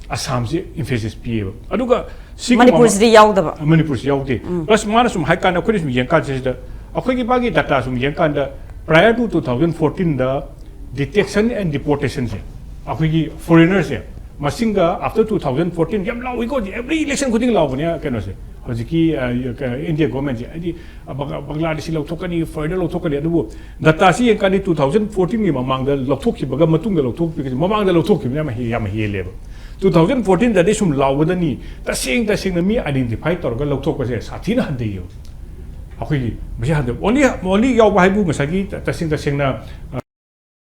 ꯑꯁꯥꯝꯁꯤ emphasis ꯄꯤꯌꯦꯕ꯫ ꯑꯗꯨꯒ ꯁꯤꯒꯤ ꯃꯅꯤꯄꯨꯔꯁꯤꯗꯤ ꯌꯥꯎꯗꯕ꯫ ꯃꯅꯤꯄꯨꯔꯁꯤ ꯌꯥꯎꯗꯦ꯫ Plus ꯃꯥꯅ ꯁꯨꯝ ꯍꯥꯏ ꯀꯥꯟꯗ, ꯑꯩꯈꯣꯏꯅ ꯁꯨꯝ ꯌꯦꯡꯀꯥꯟꯁꯤꯗ, ꯑꯩꯈꯣꯏꯒꯤ ꯃꯥꯒꯤ ꯗꯥꯇꯥ ꯁꯨꯝ ꯌꯦꯡꯀꯥꯟꯗ, prior to two thousand fourteen the detection and deportation ꯁꯦ, ꯑꯩꯈꯣꯏꯒꯤ foreigner ꯁꯦ, ꯃꯁꯤꯡꯒ after two thousand fourteen ꯌꯥꯝ ꯂꯥꯎꯏꯀꯣ, every election ꯈꯨꯗꯤꯡ ꯂꯥꯎꯕꯅꯦ ꯀꯩꯅꯣꯁꯦ, ꯍꯧꯖꯤꯛꯀꯤ, ꯑ, ꯏꯟꯗꯤꯌꯥ ꯒꯣꯔꯃꯦꯟꯁꯦ, ꯍꯥꯏꯗꯤ, ꯑ, ꯕꯪ-, ꯕꯪꯒ꯭ꯂꯥꯗꯦꯁꯤ ꯂꯧꯊꯣꯛꯀꯅꯤ, foreigner ꯂꯧꯊꯣꯛꯀꯅꯤ꯫ ꯑꯗꯨꯕꯨ ꯗꯥꯇꯥꯁꯤ ꯌꯦꯡꯀꯥꯟꯗ two thousand fourteen ꯒꯤ ꯃꯃꯥꯡꯗ ꯂꯧꯊꯣꯛꯈꯤꯕꯒ ꯃꯇꯨꯡꯗ ꯂꯧꯊꯣꯛꯈꯤꯕꯁꯦ, ꯃꯃꯥꯡꯗ ꯂꯧꯊꯣꯛꯈꯤꯕꯅ ꯌꯥꯝ ꯍꯦ-, ꯌꯥꯝ ꯍꯦꯜꯂꯦꯕ꯫ Two thousand fourteen ꯗꯗꯤ ꯁꯨꯝ ꯂꯥꯎꯕꯗꯅꯤ, ꯇꯁꯦꯡ ꯇꯁꯦꯡꯅ ꯃꯤ identify ꯇꯧꯔꯒ ꯂꯧꯊꯣꯛꯄꯁꯦ ꯁꯥꯊꯤꯅ ꯍꯟꯊꯩꯌꯦꯕ꯫ ꯑꯩꯈꯣꯏꯒꯤ ꯃꯁꯤ ꯍꯟꯊ-, only, only ꯌꯥꯎꯕ ꯍꯥꯏꯕꯨ ꯉꯁꯥꯏꯒꯤ ꯇꯁꯦꯡ ꯇꯁꯦꯡꯅ, ꯑ,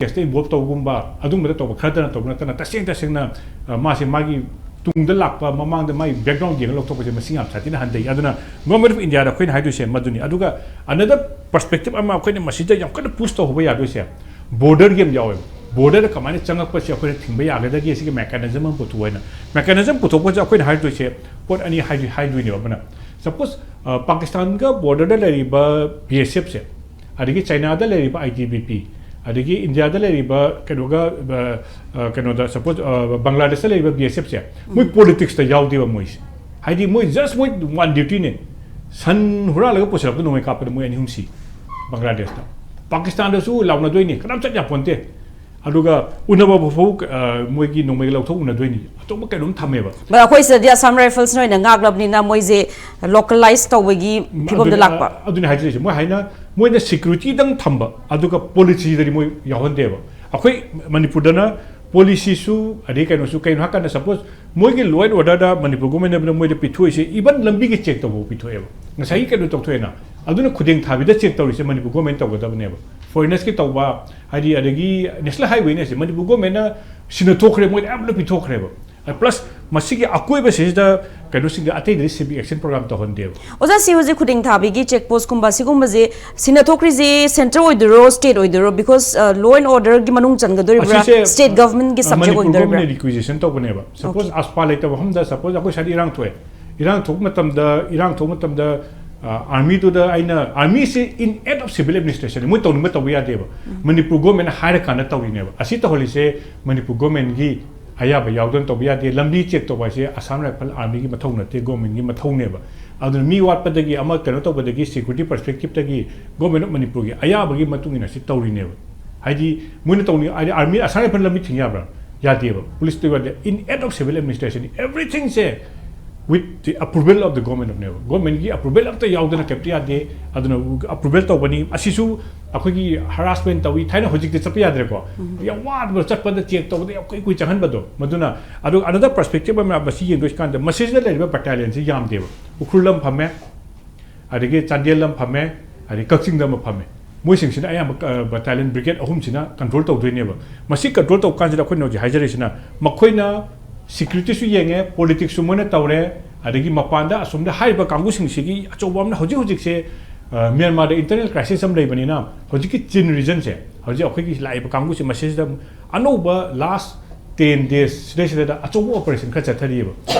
ꯀꯦꯁꯇ involve ꯇꯧꯕꯒꯨꯝꯕ, ꯑꯗꯨꯝꯕꯗ ꯇꯧꯕ ꯈꯔꯗꯅ ꯇꯧꯕ ꯅꯠꯇꯅ, ꯇꯁꯦꯡ ꯇꯁꯦꯡꯅ, ꯑ, ꯃꯥꯁꯦ ꯃꯥꯒꯤ ꯇꯨꯡꯗ ꯂꯥꯛꯄ, ꯃꯃꯥꯡꯗ ꯃꯥꯒꯤ background ꯌꯦꯡꯉꯒ ꯂꯧꯊꯣꯛꯄꯁꯦ ꯃꯁꯤꯡ ꯌꯥꯝ ꯁꯥꯊꯤꯅ ꯍꯟꯊꯩ꯫ ꯑꯗꯨꯅ Government of India ꯗ ꯑꯩꯈꯣꯏꯅ ꯍꯥꯏꯗꯣꯏꯁꯦ ꯃꯗꯨꯅꯤ꯫ ꯑꯗꯨꯒ another perspective ꯑꯃ ꯑꯩꯈꯣꯏꯅ ꯃꯁꯤꯗ ꯌꯥꯝ ꯀꯟꯅ push ꯇꯧꯍꯧꯕ ꯌꯥꯗꯣꯏꯁꯦ, border ꯒꯤ ꯑꯃ ꯌꯥꯎꯋꯦꯕ꯫ Border ꯗ ꯀꯃꯥꯏꯅ ꯆꯪꯉꯛꯄꯁꯦ ꯑꯩꯈꯣꯏꯅ ꯊꯤꯡꯕ ꯌꯥꯒꯗꯒꯦ ꯁꯤꯒꯤ mechanism ꯑꯃ ꯄꯨꯊꯣꯛꯑꯣ ꯍꯥꯏꯅ꯫ Mechanism ꯄꯨꯊꯣꯛꯄꯁꯦ ꯑꯩꯈꯣꯏꯅ ꯍꯥꯏꯗꯣꯏꯁꯦ ꯄꯣꯠ ꯑꯅꯤ ꯍꯥꯏꯗꯣꯏ-, ꯍꯥꯏꯗꯣꯏꯅꯦꯕ꯫ ꯑꯃꯅ, suppose, ꯑ, ꯄꯥꯀꯤꯁꯇꯥꯟꯒ border ꯗ ꯂꯩꯔꯤꯕ B S F ꯁꯦ, ꯑꯗꯒꯤ ꯆꯥꯏꯅꯥꯗ ꯂꯩꯔꯤꯕ I T B P, ꯑꯗꯒꯤ ꯏꯟꯗꯤꯌꯥꯗ ꯂꯩꯔꯤꯕ ꯀꯩꯅꯣꯒ, ꯑ, ꯑ, ꯀꯩꯅꯣꯗ, suppose, ꯑ, ꯕꯪꯒ꯭ꯂꯥꯗꯦꯁꯇ ꯂꯩꯔꯤꯕ B S F ꯁꯦ, ꯃꯣꯏ ꯎꯝ꯫ Politics ꯇ ꯌꯥꯎꯗꯦꯕ ꯃꯣꯏꯁꯦ꯫ ꯍꯥꯏꯗꯤ ꯃꯣꯏ just ꯃꯣꯏ one duty ꯅꯦ꯫ ꯁꯟ ꯍꯨꯔꯥꯜꯂꯒ ꯄꯨꯁꯤꯜꯂꯛꯄ ꯅꯣꯡꯃꯩ ꯀꯥꯞꯄꯗ ꯃꯣꯏ ꯑꯅꯤ ꯑꯍꯨꯝ ꯁꯤ ꯕꯪꯒ꯭ꯂꯥꯗꯦꯁꯇ꯫ ꯄꯥꯀꯤꯁꯇꯥꯟꯗꯁꯨ ꯂꯥꯎꯅꯗꯣꯏꯅꯤ, ꯀꯅꯥꯝ ꯆꯠ ꯌꯥꯄꯣꯟꯇꯦ꯫ ꯑꯗꯨꯒ ꯎꯅꯕ ꯐꯥꯎ, ꯑ, ꯃꯣꯏꯒꯤ ꯅꯣꯡꯃꯩ ꯂꯧꯊꯣꯛ ꯎꯅꯗꯣꯏꯅꯤ꯫ ꯑꯇꯣꯞꯄ ꯀꯩꯅꯣꯝ ꯊꯝꯃꯦꯕ꯫ But ꯑꯩꯈꯣꯏ ꯁꯤꯗꯗꯤ Assam Rifles ꯅ ꯑꯣꯏꯅ ꯉꯥꯛꯂꯕꯅꯤꯅ ꯃꯣꯏꯁꯦ localize ꯇꯧꯕꯒꯤ ꯐꯤꯕꯝꯗ ꯑꯗꯨꯅꯤ, ꯂꯥꯛꯄ꯫ ꯑ-, ꯑꯗꯨꯅꯤ ꯍꯥꯏꯖꯔꯤꯁꯦ꯫ ꯃꯣꯏ ꯍꯥꯏꯅ ꯃꯣꯏꯅ security ꯗꯪ ꯊꯝꯕ, ꯑꯗꯨꯒ policy ꯗꯗꯤ ꯃꯣꯏ ꯌꯥꯎꯍꯟꯗꯦꯕ꯫ ꯑꯩꯈꯣꯏ ꯃꯅꯤꯄꯨꯔꯗꯅ policy ꯁꯨ, ꯑꯗꯩ ꯀꯩꯅꯣꯁꯨ, ꯀꯩꯅꯣ ꯍꯥꯏꯀꯥꯟꯗ, suppose ꯃꯣꯏꯒꯤ law and order the Manipur government ꯅ ꯃꯣꯏꯗ ꯄꯤꯊꯣꯛꯏꯁꯦ, even ꯂꯝꯕꯤꯒꯤ check ꯇꯧꯕ ꯄꯤꯊꯣꯛꯑꯦꯕ꯫ ꯉꯁꯥꯏꯒꯤ ꯀꯩꯅꯣ ꯇꯧꯊꯣꯛꯑꯦꯅ, ꯑꯗꯨꯅ ꯈꯨꯗꯤꯡ ꯊꯥꯕꯤꯗ check ꯇꯧꯔꯤꯁꯦ ꯃꯅꯤꯄꯨꯔ government ꯇꯧꯒꯗꯕꯅꯦꯕ꯫ ꯐꯣꯔꯦꯅꯔꯁꯀꯤ ꯇꯧꯕ, ꯍꯥꯏꯗꯤ ꯑꯗꯒꯤ ꯅꯦꯁꯅꯦꯜ ꯍꯥꯏꯋꯦꯅ ꯁꯤ ꯃꯅꯤꯄꯨꯔ ꯒꯣꯔꯃꯦꯟꯅ ꯁꯤꯟꯅꯊꯣꯛꯈ꯭ꯔꯦ, ꯃꯣꯏꯗ ꯑꯌꯥꯝꯕ ꯂꯣꯏ ꯄꯤꯊꯣꯛꯈ꯭ꯔꯦꯕ꯫ ꯄ꯭ꯂꯁ ꯃꯁꯤꯒꯤ ꯑꯀꯣꯏꯕꯁꯤꯗ ꯀꯩꯅꯣꯁꯤꯡꯗ ꯑꯇꯩꯗꯗꯤ ꯁꯤꯚꯤꯛ ꯑꯦꯛꯁꯟ ꯄ꯭ꯔꯣꯒ꯭ꯔꯥꯝ ꯇꯧꯍꯟꯗꯦꯕ꯫ ꯑꯣꯖꯥ, ꯁꯤ ꯍꯧꯖꯤꯛ ꯈꯨꯗꯤꯡ ꯊꯥꯕꯤꯒꯤ ꯆꯦꯛ ꯄꯣꯁꯀꯨꯝꯕ ꯁꯤꯒꯨꯝꯕꯁꯦ ꯁꯤꯟꯅꯊꯣꯛꯈ꯭ꯔꯤꯁꯦ ꯁꯦꯟꯇꯔ ꯑꯣꯏꯗꯣꯏꯔꯣ, ꯁ꯭ꯇꯦꯠ ꯑꯣꯏꯗꯣꯏꯔꯣ? ꯕꯤꯀꯣꯁ ꯂꯣ ꯑꯦꯟ ꯑꯣꯔꯗꯔꯒꯤ ꯃꯅꯨꯡ ꯆꯟꯒꯗꯣꯔꯤꯕ꯭ꯔꯥ, ꯑꯁꯤꯁꯦ, ꯁ꯭ꯇꯦꯠ ꯒꯚꯔꯟꯃꯦꯟꯠꯀꯤ ꯁꯕꯖꯦꯛ ꯃꯅꯤꯄꯨꯔ ꯑꯣꯏꯗꯣꯔꯤꯕ꯭ꯔꯥ? ꯒꯣꯔꯃꯦꯟꯅ ꯔꯤꯀ꯭ꯋꯤꯖꯤꯁꯟ ꯇꯧꯕꯅꯦꯕ꯫ ꯁꯄꯣꯁ ꯑꯁꯄꯥ ꯂꯩꯇꯕ ꯃꯐꯝꯗ, ꯁꯄꯣꯁ ꯑꯩꯈꯣꯏ ꯁ꯭ꯋꯥꯏꯗ ꯏꯔꯥꯡ ꯊꯣꯛꯑꯦ, ꯏꯔꯥꯡ ꯊꯣꯛꯄ ꯃꯇꯝꯗ, ꯏꯔꯥꯡ ꯊꯣꯛꯄ ꯃꯇꯝꯗ ꯑꯥꯔꯃꯤꯗꯨꯗ ꯑꯩꯅ, ꯑꯥꯔꯃꯤꯁꯤ ꯏꯟ ꯑꯦꯠ ꯑꯣꯐ ꯁꯤꯚꯤꯜ ꯑꯦꯗꯃꯤꯅꯤꯁꯇ꯭ꯔꯦꯁꯟ, ꯃꯣꯏ ꯇꯧꯅꯤꯡꯕ ꯇꯧꯕ ꯌꯥꯗꯦꯕ꯫ ꯃꯅꯤꯄꯨꯔ ꯒꯣꯔꯃꯦꯟꯅ ꯍꯥꯏꯔꯀꯥꯟꯗ ꯇꯧꯔꯤꯅꯦꯕ꯫ ꯑꯁꯤ ꯇꯧꯍꯜꯂꯤꯁꯦ ꯃꯅꯤꯄꯨꯔ ꯒꯣꯔꯃꯦꯟꯒꯤ ꯑꯌꯥꯕ ꯌꯥꯎꯗꯅ ꯇꯧꯕ ꯌꯥꯗꯦ꯫ ꯂꯝꯕꯤ ꯆꯦꯛ ꯇꯧꯕ ꯍꯥꯏꯁꯦ ꯑꯁꯥꯝ ꯔꯥꯏꯐꯜ ꯑꯥꯔꯃꯤꯒꯤ ꯃꯊꯧ ꯅꯠꯇꯦ, ꯒꯣꯔꯃꯦꯟꯒꯤ ꯃꯊꯧꯅꯦꯕ꯫ ꯑꯗꯨꯅ ꯃꯤ ꯋꯥꯠꯄꯗꯒꯤ, ꯑꯃ ꯀꯩꯅꯣ ꯇꯧꯕꯗꯒꯤ, ꯁꯦꯀ꯭ꯌꯨꯔꯤꯇꯤ ꯄꯔꯁꯄꯦꯛꯇꯤꯞꯇꯒꯤ ꯒꯣꯔꯃꯦꯟ ꯑꯣꯐ ꯃꯅꯤꯄꯨꯔꯒꯤ ꯑꯌꯥꯕꯒꯤ ꯃꯇꯨꯡ ꯏꯟꯅ ꯁꯤ ꯇꯧꯔꯤꯅꯦꯕ꯫ ꯍꯥꯏꯗꯤ ꯃꯣꯏꯅ ꯇꯧꯅꯤꯡ, ꯍꯥꯏꯗꯤ ꯑꯥꯔꯃꯤ, ꯑꯁꯥꯝ ꯔꯥꯏꯐꯜ ꯂꯝꯕꯤ ꯊꯤꯡ ꯌꯥꯕ꯭ꯔꯥ? ꯌꯥꯗꯦꯕ꯫ ꯄꯨꯂꯤꯁꯇ ꯌꯥꯗꯦ꯫ In aid of civil administration, everythingꯁꯦ with the approval of the government of ꯅꯦꯕ꯫ ꯒꯣꯔꯃꯦꯟꯒꯤ ꯑꯦꯄ꯭ꯔꯨꯕꯦꯜ ꯑꯝꯇ ꯌꯥꯎꯗꯅ ꯀꯩꯝꯇ ꯌꯥꯗꯦ꯫ ꯑꯗꯨꯅ ꯑꯦꯄ꯭ꯔꯨꯕꯦꯜ ꯇꯧꯕꯅꯤ꯫ ꯑꯁꯤꯁꯨ ꯑꯩꯈꯣꯏꯒꯤ ꯍꯔꯥꯁꯃꯦꯟ ꯇꯧꯏ꯫ ꯊꯥꯏꯅ, ꯍꯧꯖꯤꯛꯇꯤ ꯆꯠꯄ ꯌꯥꯗ꯭ꯔꯦꯀꯣ꯫ ꯌꯥꯝ ꯋꯥꯗꯕ ꯆꯠꯄꯗ, ꯆꯦꯛ ꯇꯧꯕꯗ ꯌꯥꯝ ꯀꯨꯏ ꯀꯨꯏ ꯆꯪꯍꯟꯕꯗꯣ꯫ ꯃꯗꯨꯅ ꯑꯗꯨ ꯑꯅꯗꯔ ꯄꯔꯁꯄꯦꯛꯇꯤꯞ ꯑꯃ ꯃꯁꯤ ꯌꯦꯡꯗꯣꯏ ꯀꯥꯟꯗ ꯃꯁꯤꯁꯤꯗ ꯂꯩꯔꯤꯕ ꯕꯦꯇꯥꯂꯤꯌꯟꯁꯤ ꯌꯥꯝꯗꯦꯕ꯫ ꯎꯈ꯭ꯔꯨꯜ ꯑꯃ ꯐꯝꯃꯦ, ꯑꯗꯒꯤ ꯆꯥꯟꯗꯦꯜ ꯑꯃ ꯐꯝꯃꯦ, ꯑꯗꯒꯤ ꯀꯛꯆꯤꯡꯗ ꯑꯃ ꯐꯝꯃꯦ꯫ ꯃꯣꯏꯁꯤꯡꯁꯤꯅ ꯑꯌꯥꯝꯕ ꯕꯦꯇꯥꯂꯤꯌꯟ ꯕ꯭ꯔꯤꯒꯦꯗ ꯑꯍꯨꯝꯁꯤꯅ ꯀꯟꯇ꯭ꯔꯣꯜ ꯇꯧꯗꯣꯏꯅꯦꯕ꯫ ꯃꯁꯤ ꯀꯟꯇ꯭ꯔꯣꯜ ꯇꯧꯕ ꯀꯥꯟꯁꯤꯗ ꯑꯩꯈꯣꯏꯅ ꯍꯧꯖꯤꯛ ꯍꯥꯏꯖꯔꯤꯁꯤꯅ ꯃꯈꯣꯏꯅ ꯁꯦꯀ꯭ꯌꯨꯔꯤꯇꯤꯁꯨ ꯌꯦꯡꯉꯦ, ꯄꯣꯂꯤꯇꯤꯛꯁꯁꯨ ꯃꯣꯏꯅ ꯇꯧꯔꯦ, ꯑꯗꯒꯤ ꯃꯄꯥꯟꯗ ꯑꯁꯣꯝꯗ ꯍꯥꯏꯔꯤꯕ ꯀꯥꯡꯕꯨꯁꯤꯡꯁꯤꯒꯤ ꯑꯆꯧꯕ ꯑꯃꯅ ꯍꯧꯖꯤꯛ ꯍꯧꯖꯤꯛꯁꯦ, ꯑ, ꯃ꯭ꯌꯥꯟꯃꯥꯔꯗ ꯏꯟꯇꯔꯅꯦꯜ ꯀ꯭ꯔꯥꯏꯁꯤꯁ ꯑꯃ ꯂꯩꯕꯅꯤꯅ ꯍꯧꯖꯤꯛꯀꯤ ꯆꯤꯟ ꯔꯤꯖꯟꯁꯦ, ꯍꯧꯖꯤꯛ ꯑꯩꯈꯣꯏꯒꯤ ꯂꯥꯛꯏꯕ ꯀꯥꯡꯕꯨꯁꯦ ꯃꯁꯤꯁꯤꯗ ꯑꯅꯧꯕ ꯂꯥꯁ ꯇꯦꯟ ꯗꯦꯖ ꯁꯤꯗꯩꯁꯤꯗ ꯑꯆꯧꯕ ꯑꯣꯄꯔꯦꯁꯟ ꯈꯔ ꯆꯠꯊꯔꯤꯑꯕ꯫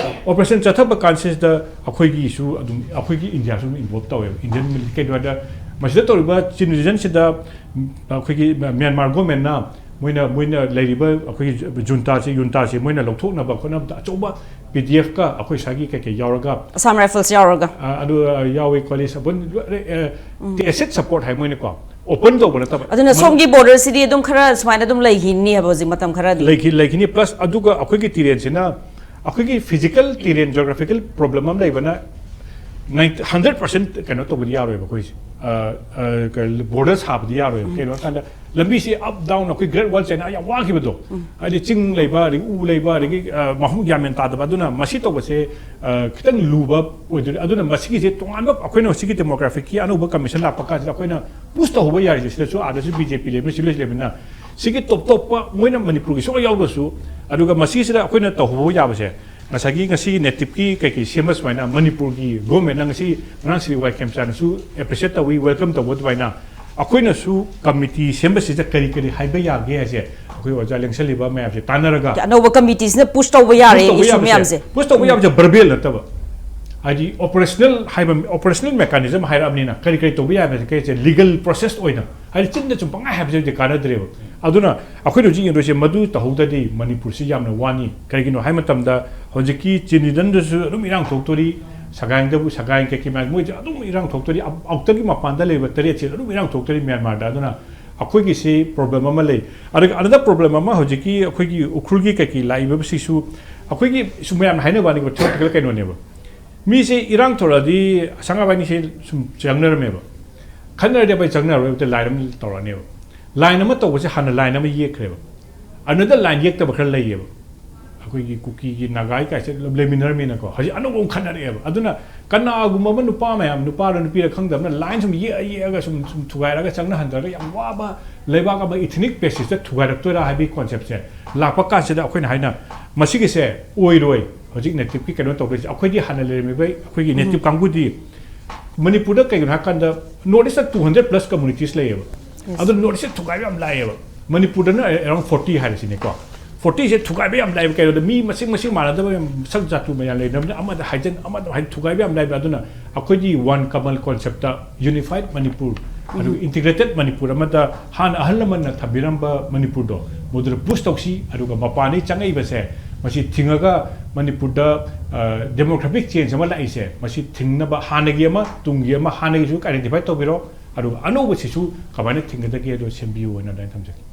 ꯑꯣꯄꯔꯦꯁꯟ ꯆꯠꯊꯕ ꯀꯥꯟꯁꯤꯗ ꯑꯩꯈꯣꯏꯒꯤꯁꯨ ꯑꯗꯨꯝ, ꯑꯩꯈꯣꯏꯒꯤ ꯏꯟꯗꯤꯌꯥꯁꯨ ꯑꯗꯨꯝ ꯏꯟꯚꯣꯜꯕ ꯇꯧꯋꯦꯕ꯫ ꯏꯟꯗꯤꯌꯟ ꯃꯤꯂꯤ-, ꯀꯩꯅꯣ ꯍꯥꯏꯗ, ꯃꯁꯤꯗ ꯇꯧꯔꯤꯕ ꯆꯤꯟ ꯔꯤꯖꯟꯁꯤꯗ, ꯎꯝ, ꯑꯩꯈꯣꯏꯒꯤ ꯃ꯭ꯌꯥꯟꯃꯥꯔ ꯒꯣꯔꯃꯦꯟꯅ ꯃꯣꯏꯅ, ꯃꯣꯏꯅ ꯂꯩꯔꯤꯕ ꯑꯩꯈꯣꯏꯒꯤ ꯖꯨꯟꯇꯥꯁꯤ, ꯌꯨꯟꯇꯥꯁꯤ ꯃꯣꯏꯅ ꯂꯧꯊꯣꯛꯅꯕ ꯈꯣꯠꯅꯕꯗ ꯑꯆꯧꯕ ꯄꯤ ꯗꯤ ꯑꯦꯐꯀ ꯑꯩꯈꯣꯏ ꯁ꯭ꯋꯥꯏꯒꯤ ꯀꯩꯀꯩ ꯌꯥꯎꯔꯒ, ꯑꯁꯥꯝ ꯔꯥꯏꯐꯜꯁ ꯌꯥꯎꯔꯒ꯫ ꯑ, ꯑꯗꯨ, ꯑ, ꯌꯥꯎꯋꯤ ꯈꯣꯠꯂꯤ, ꯁꯄꯣꯔꯠ, ꯑ, ꯇꯦꯁꯤꯠ ꯁꯄꯣꯔꯠ ꯍꯥꯏ ꯃꯣꯏꯅꯀꯣ, ꯑꯣꯄꯟ ꯇꯧꯕ ꯅꯠꯇꯕ꯫ ꯑꯗꯨꯅ ꯁꯣꯝꯒꯤ ꯕꯣꯔꯗꯔꯁꯤꯗꯤ ꯑꯗꯨꯝ ꯈꯔ ꯁꯨꯃꯥꯏꯅ ꯑꯗꯨꯝ ꯂꯩꯈꯤꯅꯤ ꯍꯥꯏꯕ ꯍꯧꯖꯤꯛ ꯃꯇꯝ ꯈꯔꯗꯤ? ꯂꯩꯈꯤ-, ꯂꯩꯈꯤꯅꯤ꯫ ꯄ꯭ꯂꯁ ꯑꯗꯨꯒ ꯑꯩꯈꯣꯏꯒꯤ ꯇꯤꯔꯦꯟꯁꯤꯅ, ꯑꯩꯈꯣꯏꯒꯤ ꯐꯤꯖꯤꯀꯦꯜ ꯇꯤꯔꯦꯟ, ꯖꯤꯑꯣꯒ꯭ꯔꯥꯐꯤꯀꯦꯜ ꯄ꯭ꯔꯣꯕ꯭ꯂꯦꯝ ꯑꯃ ꯂꯩꯕꯅ, ꯅꯥꯏꯟꯇꯤ ꯍꯟꯗ꯭ꯔꯦꯠ ꯄꯥꯔꯁꯦꯟ ꯀꯩꯅꯣ ꯇꯧꯕꯗꯤ ꯌꯥꯔꯣꯏꯕ ꯑꯩꯈꯣꯏꯁꯦ꯫ ꯕꯣꯔꯗꯔ ꯁꯥꯕꯗꯤ ꯌꯥꯔꯣꯏꯕ꯫ ꯀꯩꯅꯣ ꯍꯥꯏꯔꯀꯥꯟꯗ ꯂꯝꯕꯤꯁꯤ ꯑꯞ ꯗꯥꯎꯟ ꯑꯩꯈꯣꯏ ꯒ꯭ꯔꯦꯠ ꯋꯥꯜ ꯆꯥꯏꯅꯥ ꯌꯥꯝ ꯋꯥꯈꯤꯕꯗꯣ, ꯍꯥꯏꯗꯤ ꯆꯤꯡ ꯂꯩꯕ, ꯑꯗꯒꯤ ꯎ ꯂꯩꯕ, ꯑꯗꯒꯤ ꯃꯐꯝ ꯒ꯭ꯌꯥꯟ ꯃꯦꯟ ꯇꯥꯗꯕ꯫ ꯑꯗꯨꯅ ꯃꯁꯤ ꯇꯧꯕꯁꯦ ꯈꯤꯇꯪ ꯂꯨꯕ ꯑꯣꯏꯗꯣꯏꯅꯤ꯫ ꯑꯗꯨꯅ ꯃꯁꯤꯒꯤꯁꯦ ꯇꯣꯉꯥꯟꯕ ꯑꯩꯈꯣꯏꯅ ꯍꯧꯖꯤꯛꯀꯤ ꯗꯦꯃꯣꯒ꯭ꯔꯥꯐꯤꯛꯀꯤ ꯑꯅꯧꯕ ꯀꯃꯤꯁꯟ ꯂꯥꯛꯄ ꯀꯥꯟꯁꯤꯗ ꯑꯩꯈꯣꯏꯅ ꯄꯨꯁ ꯇꯧꯍꯧꯕ ꯌꯥꯔꯤꯁꯦ ꯁꯤꯗꯁꯨ, ꯑꯥꯗꯁꯨ ꯕꯤ ꯖꯦ ꯄꯤ ꯂꯩꯕꯅ, ꯁꯤꯗꯁꯨ ꯂꯩꯕꯅꯤꯅ, ꯁꯤꯒꯤ ꯇꯣꯞ ꯇꯣꯞꯄ ꯃꯣꯏꯅ ꯃꯅꯤꯄꯨꯔꯒꯤ ꯁꯨꯡꯌꯥꯎ ꯌꯥꯎꯗ꯭ꯔꯁꯨ꯫ ꯑꯗꯨꯒ ꯃꯁꯤꯁꯤꯗ ꯑꯩꯈꯣꯏꯅ ꯇꯧꯍꯧꯕ ꯌꯥꯕꯁꯦ, ꯉꯁꯥꯏꯒꯤ ꯉꯁꯤ ꯅꯦꯇꯤꯞꯀꯤ ꯀꯩꯀꯩ ꯁꯦꯝꯕ ꯁꯨꯃꯥꯏꯅ ꯃꯅꯤꯄꯨꯔꯒꯤ ꯒꯣꯔꯃꯦꯟꯅ ꯉꯁꯤ ꯉꯔꯥꯡ ꯁ꯭ꯔꯤ ꯋꯥꯏ ꯈꯦꯝꯆꯥꯅꯁꯨ ꯑꯦꯄ꯭ꯔꯤꯁꯤꯌꯦꯠ ꯇꯧꯏ, ꯋꯦꯜꯀꯝ ꯇꯧꯕ꯫ ꯑꯗꯨꯃꯥꯏꯅ ꯑꯩꯈꯣꯏꯅꯁꯨ ꯀꯃꯤꯇꯤ ꯁꯦꯝꯕꯁꯤꯗ ꯀꯔꯤ ꯀꯔꯤ ꯍꯥꯏꯕ ꯌꯥꯒꯦ ꯍꯥꯏꯁꯦ ꯑꯩꯈꯣꯏ ꯑꯣꯖꯥ ꯂꯦꯡꯁꯜꯂꯤꯕ ꯃꯌꯥꯝꯁꯦ ꯇꯥꯟꯅꯔꯒ ꯑꯅꯧꯕ ꯀꯃꯤꯇꯤꯁꯤꯅ ꯄꯨꯁ ꯇꯧꯕ ꯌꯥꯔꯦ ꯄꯨꯁ ꯇꯧꯕ ꯏꯁꯨ ꯌꯥꯕꯁꯦ, ꯃꯌꯥꯝꯁꯦ꯫ ꯄꯨꯁ ꯇꯧꯕ ꯌꯥꯕꯁꯦ ꯕꯔꯕꯦꯜ ꯅꯠꯇꯕ, ꯍꯥꯏꯗꯤ ꯑꯣꯄꯔꯦꯁꯅꯦꯜ ꯍꯥꯏꯕ, ꯑꯣꯄꯔꯦꯁꯅꯦꯜ ꯃꯦꯀꯥꯅꯤꯖꯝ ꯍꯥꯏꯔꯛꯑꯕꯅꯤꯅ ꯀꯔꯤ ꯀꯔꯤ ꯇꯧꯕ ꯌꯥꯕꯁꯦ ꯀꯩꯁꯦ ꯂꯤꯒꯜ ꯄ꯭ꯔꯣꯁꯦꯁ ꯑꯣꯏꯅ, ꯍꯥꯏꯗꯤ ꯆꯤꯟꯗ ꯁꯨꯝ ꯄꯪꯍꯥꯏ ꯍꯥꯏꯕꯁꯦ ꯍꯧꯖꯤꯛ ꯀꯥꯟꯅꯗ꯭ꯔꯦꯕ꯫ ꯑꯗꯨꯅ ꯑꯩꯈꯣꯏꯅ ꯍꯧꯖꯤꯛ ꯌꯦꯡꯗꯣꯏꯁꯦ ꯃꯗꯨ ꯇꯧꯍꯧꯗ꯭ꯔꯗꯤ ꯃꯅꯤꯄꯨꯔꯁꯤ ꯌꯥꯝꯅ ꯋꯥꯅꯤ꯫ ꯀꯔꯤꯒꯤꯅꯣ ꯍꯥꯏꯕ ꯃꯇꯝꯗ ꯍꯧꯖꯤꯛꯀꯤ ꯆꯤꯅꯤꯗꯟꯗꯁꯨ ꯑꯗꯨꯝ ꯏꯔꯥꯡ ꯊꯣꯛꯇꯣꯔꯤ, ꯁꯒꯥꯏꯗꯕꯨ, ꯁꯒꯥꯏ ꯀꯩꯀꯩ ꯃꯌꯥꯝ ꯃꯣꯏꯁꯦ ꯑꯗꯨꯝ ꯏꯔꯥꯡ ꯊꯣꯛꯇꯣꯔꯤ, ꯑꯥꯎꯇꯔꯒꯤ ꯃꯄꯥꯟꯗ ꯂꯩꯕ ꯇꯔꯦꯠꯁꯦ ꯑꯗꯨꯝ ꯏꯔꯥꯡ ꯊꯣꯛꯇꯣꯔꯤ ꯃ꯭ꯌꯥꯟꯃꯥꯔꯗ꯫ ꯑꯗꯨꯅ ꯑꯩꯈꯣꯏꯒꯤꯁꯤ ꯄ꯭ꯔꯣꯕ꯭ꯂꯦꯝ ꯑꯃ ꯂꯩ꯫ ꯑꯗꯨꯒ ꯑꯅꯗꯔ ꯄ꯭ꯔꯣꯕ꯭ꯂꯦꯝ ꯑꯃ ꯍꯧꯖꯤꯛꯀꯤ ꯑꯩꯈꯣꯏꯒꯤ ꯎꯈ꯭ꯔꯨꯜꯒꯤ ꯀꯩꯀꯩ ꯂꯥꯛꯏꯕꯁꯤꯁꯨ ꯑꯩꯈꯣꯏꯒꯤ ꯁꯨꯝ ꯃꯌꯥꯝꯅ ꯍꯥꯏꯅꯕ ꯋꯥꯅꯤꯀꯣ, ꯊꯤꯑꯣꯔꯤꯇꯤꯀꯦꯜ ꯀꯩꯅꯣꯅꯦꯕ꯫ ꯃꯤꯁꯦ ꯏꯔꯥꯡ ꯊꯣꯛꯂꯛꯑꯗꯤ ꯁꯪꯒꯥꯕꯥꯏꯅꯤꯁꯦ ꯁꯨꯝ ꯆꯪꯅꯔꯝꯃꯦꯕ꯫ ꯈꯟꯅꯔꯗꯤ ꯑꯩꯈꯣꯏ ꯆꯪꯅꯔꯣꯏ, ꯂꯥꯏꯟ ꯑꯃ ꯇꯧꯔꯛꯑꯅꯦꯕ꯫ ꯂꯥꯏꯟ ꯑꯃ ꯇꯧꯕꯁꯦ ꯍꯥꯟꯅ ꯂꯥꯏꯟ ꯑꯃ ꯌꯦꯛꯈ꯭ꯔꯦꯕ꯫ ꯑꯅꯗꯔ ꯂꯥꯏꯟ ꯌꯦꯛꯇꯕ ꯈꯔ ꯂꯩꯌꯦꯕ꯫ ꯑꯩꯈꯣꯏꯒꯤ ꯀꯨꯀꯤꯒꯤ, ꯅꯥꯒꯥꯒꯤ ꯀꯥꯏꯁꯦ ꯂꯩꯃꯤꯟꯅꯔꯝꯃꯤꯅꯀꯣ꯫ ꯍꯧꯖꯤꯛ ꯑꯅꯧꯕ ꯑꯃ ꯈꯟꯅꯔꯛꯑꯦꯕ꯫ ꯑꯗꯨꯅ ꯀꯅꯥꯒꯨꯝꯕ ꯑꯃ ꯅꯨꯄꯥ ꯃꯌꯥꯝ, ꯅꯨꯄꯥꯔ ꯅꯨꯄꯤꯔ ꯈꯪꯗꯕꯅ ꯂꯥꯏꯟ ꯁꯨꯝ ꯌꯦꯛꯑ ꯌꯦꯛꯑꯒ ꯁꯨꯝ, ꯁꯨꯝ ꯊꯨꯒꯥꯏꯔꯒ ꯆꯪꯅꯍꯟꯗ꯭ꯔꯒ ꯌꯥꯝ ꯋꯥꯕ ꯂꯩꯕꯥꯛ ꯑꯃ ꯏꯊꯅꯤꯛ ꯕꯦꯁꯤꯁꯇ ꯊꯨꯒꯥꯏꯔꯛꯇꯣꯏꯔꯥ ꯍꯥꯏꯕꯒꯤ ꯀꯣꯟꯁꯦꯞꯁꯦ ꯂꯥꯛꯄ ꯀꯥꯟꯁꯤꯗ ꯑꯩꯈꯣꯏꯅ ꯍꯥꯏꯅ ꯃꯁꯤꯒꯤꯁꯦ ꯑꯣꯏꯔꯣꯏ꯫ ꯍꯧꯖꯤꯛ ꯅꯦꯇꯤꯞꯀꯤ ꯀꯩꯅꯣ ꯇꯧꯗꯣꯏꯁꯦ ꯑꯩꯈꯣꯏꯗꯤ ꯍꯥꯟꯅ ꯂꯩꯔꯝꯃꯤꯕ ꯑꯩꯈꯣꯏꯒꯤ ꯅꯦꯇꯤꯞ ꯀꯥꯡꯕꯨꯗꯤ ꯃꯅꯤꯄꯨꯔꯗ ꯀꯩꯒꯤꯅꯣ ꯍꯥꯏꯀꯥꯟꯗ north east two hundred plus communities ꯂꯩꯌꯦꯕ꯫ ꯑꯗꯨ ꯅꯣꯔꯠ ꯏꯁꯇ ꯊꯨꯒꯥꯏꯕ ꯌꯥꯝ ꯂꯥꯛꯑꯦꯕ꯫ ꯃꯅꯤꯄꯨꯔꯗꯅ ꯑꯦꯔꯥꯎꯟ ꯐꯣꯔꯇꯤ ꯍꯥꯏꯔꯁꯤꯅꯦꯀꯣ꯫ ꯐꯣꯔꯇꯤꯁꯦ ꯊꯨꯒꯥꯏꯕ ꯌꯥꯝ ꯂꯥꯛꯑꯦꯕ꯫ ꯀꯩꯅꯣꯗ ꯃꯤ ꯃꯁꯤꯡ, ꯃꯁꯤꯡ ꯃꯥꯟꯅꯗꯕ ꯌꯥꯝ ꯁꯛ ꯖꯥꯇꯨ ꯃꯌꯥꯝ ꯂꯩꯅꯕꯅꯤꯅ ꯑꯃꯗ ꯍꯥꯏꯖꯟ, ꯑꯃꯗ ꯍꯥꯏ ꯊꯨꯒꯥꯏꯕ ꯌꯥꯝ ꯂꯥꯛꯑꯦꯕ꯫ ꯑꯗꯨꯅ ꯑꯩꯈꯣꯏꯒꯤ ꯋꯥꯟ ꯀꯃꯟ ꯀꯣꯟꯁꯦꯞꯇ ꯌꯨꯅꯤꯐꯥꯏꯠ ꯃꯅꯤꯄꯨꯔ, ꯑꯗꯨꯒ ꯏꯟꯇꯤꯒ꯭ꯔꯦꯇꯦꯠ ꯃꯅꯤꯄꯨꯔ ꯑꯃꯗ ꯍꯥꯟꯅ ꯑꯍꯜ ꯂꯃꯟꯅ ꯊꯝꯕꯤꯔꯝꯕ ꯃꯅꯤꯄꯨꯔꯗꯣ ꯃꯗꯨꯗ ꯄꯨꯁ ꯇꯧꯁꯤ꯫ ꯑꯗꯨꯒ ꯃꯄꯥꯟꯗꯒꯤ ꯆꯪꯉꯛꯏꯕꯁꯦ ꯃꯁꯤ ꯊꯤꯡꯉꯒ ꯃꯅꯤꯄꯨꯔꯗ ꯗꯦꯃꯣꯒ꯭ꯔꯥꯐꯤꯛ ꯆꯦꯟꯖ ꯑꯃ ꯂꯥꯛꯏꯁꯦ ꯃꯁꯤ ꯊꯤꯡꯅꯕ ꯍꯥꯟꯅꯒꯤ ꯑꯃ ꯇꯨꯡꯒꯤ ꯑꯃ ꯍꯥꯟꯅꯒꯤꯁꯨ ꯑꯥꯏꯗꯦꯟꯇꯤꯐꯥꯏ ꯇꯧꯕꯤꯔꯣ꯫ ꯑꯗꯨꯒ ꯑꯅꯧꯕꯁꯤꯁꯨ ꯀꯃꯥꯏꯅ ꯊꯤꯡꯒꯗꯒꯦ ꯑꯗꯣ ꯁꯦꯝꯕꯤꯌꯨ ꯍꯥꯏꯅ ꯑꯗꯨꯃꯥꯏꯅ ꯊꯝꯖꯒꯦ꯫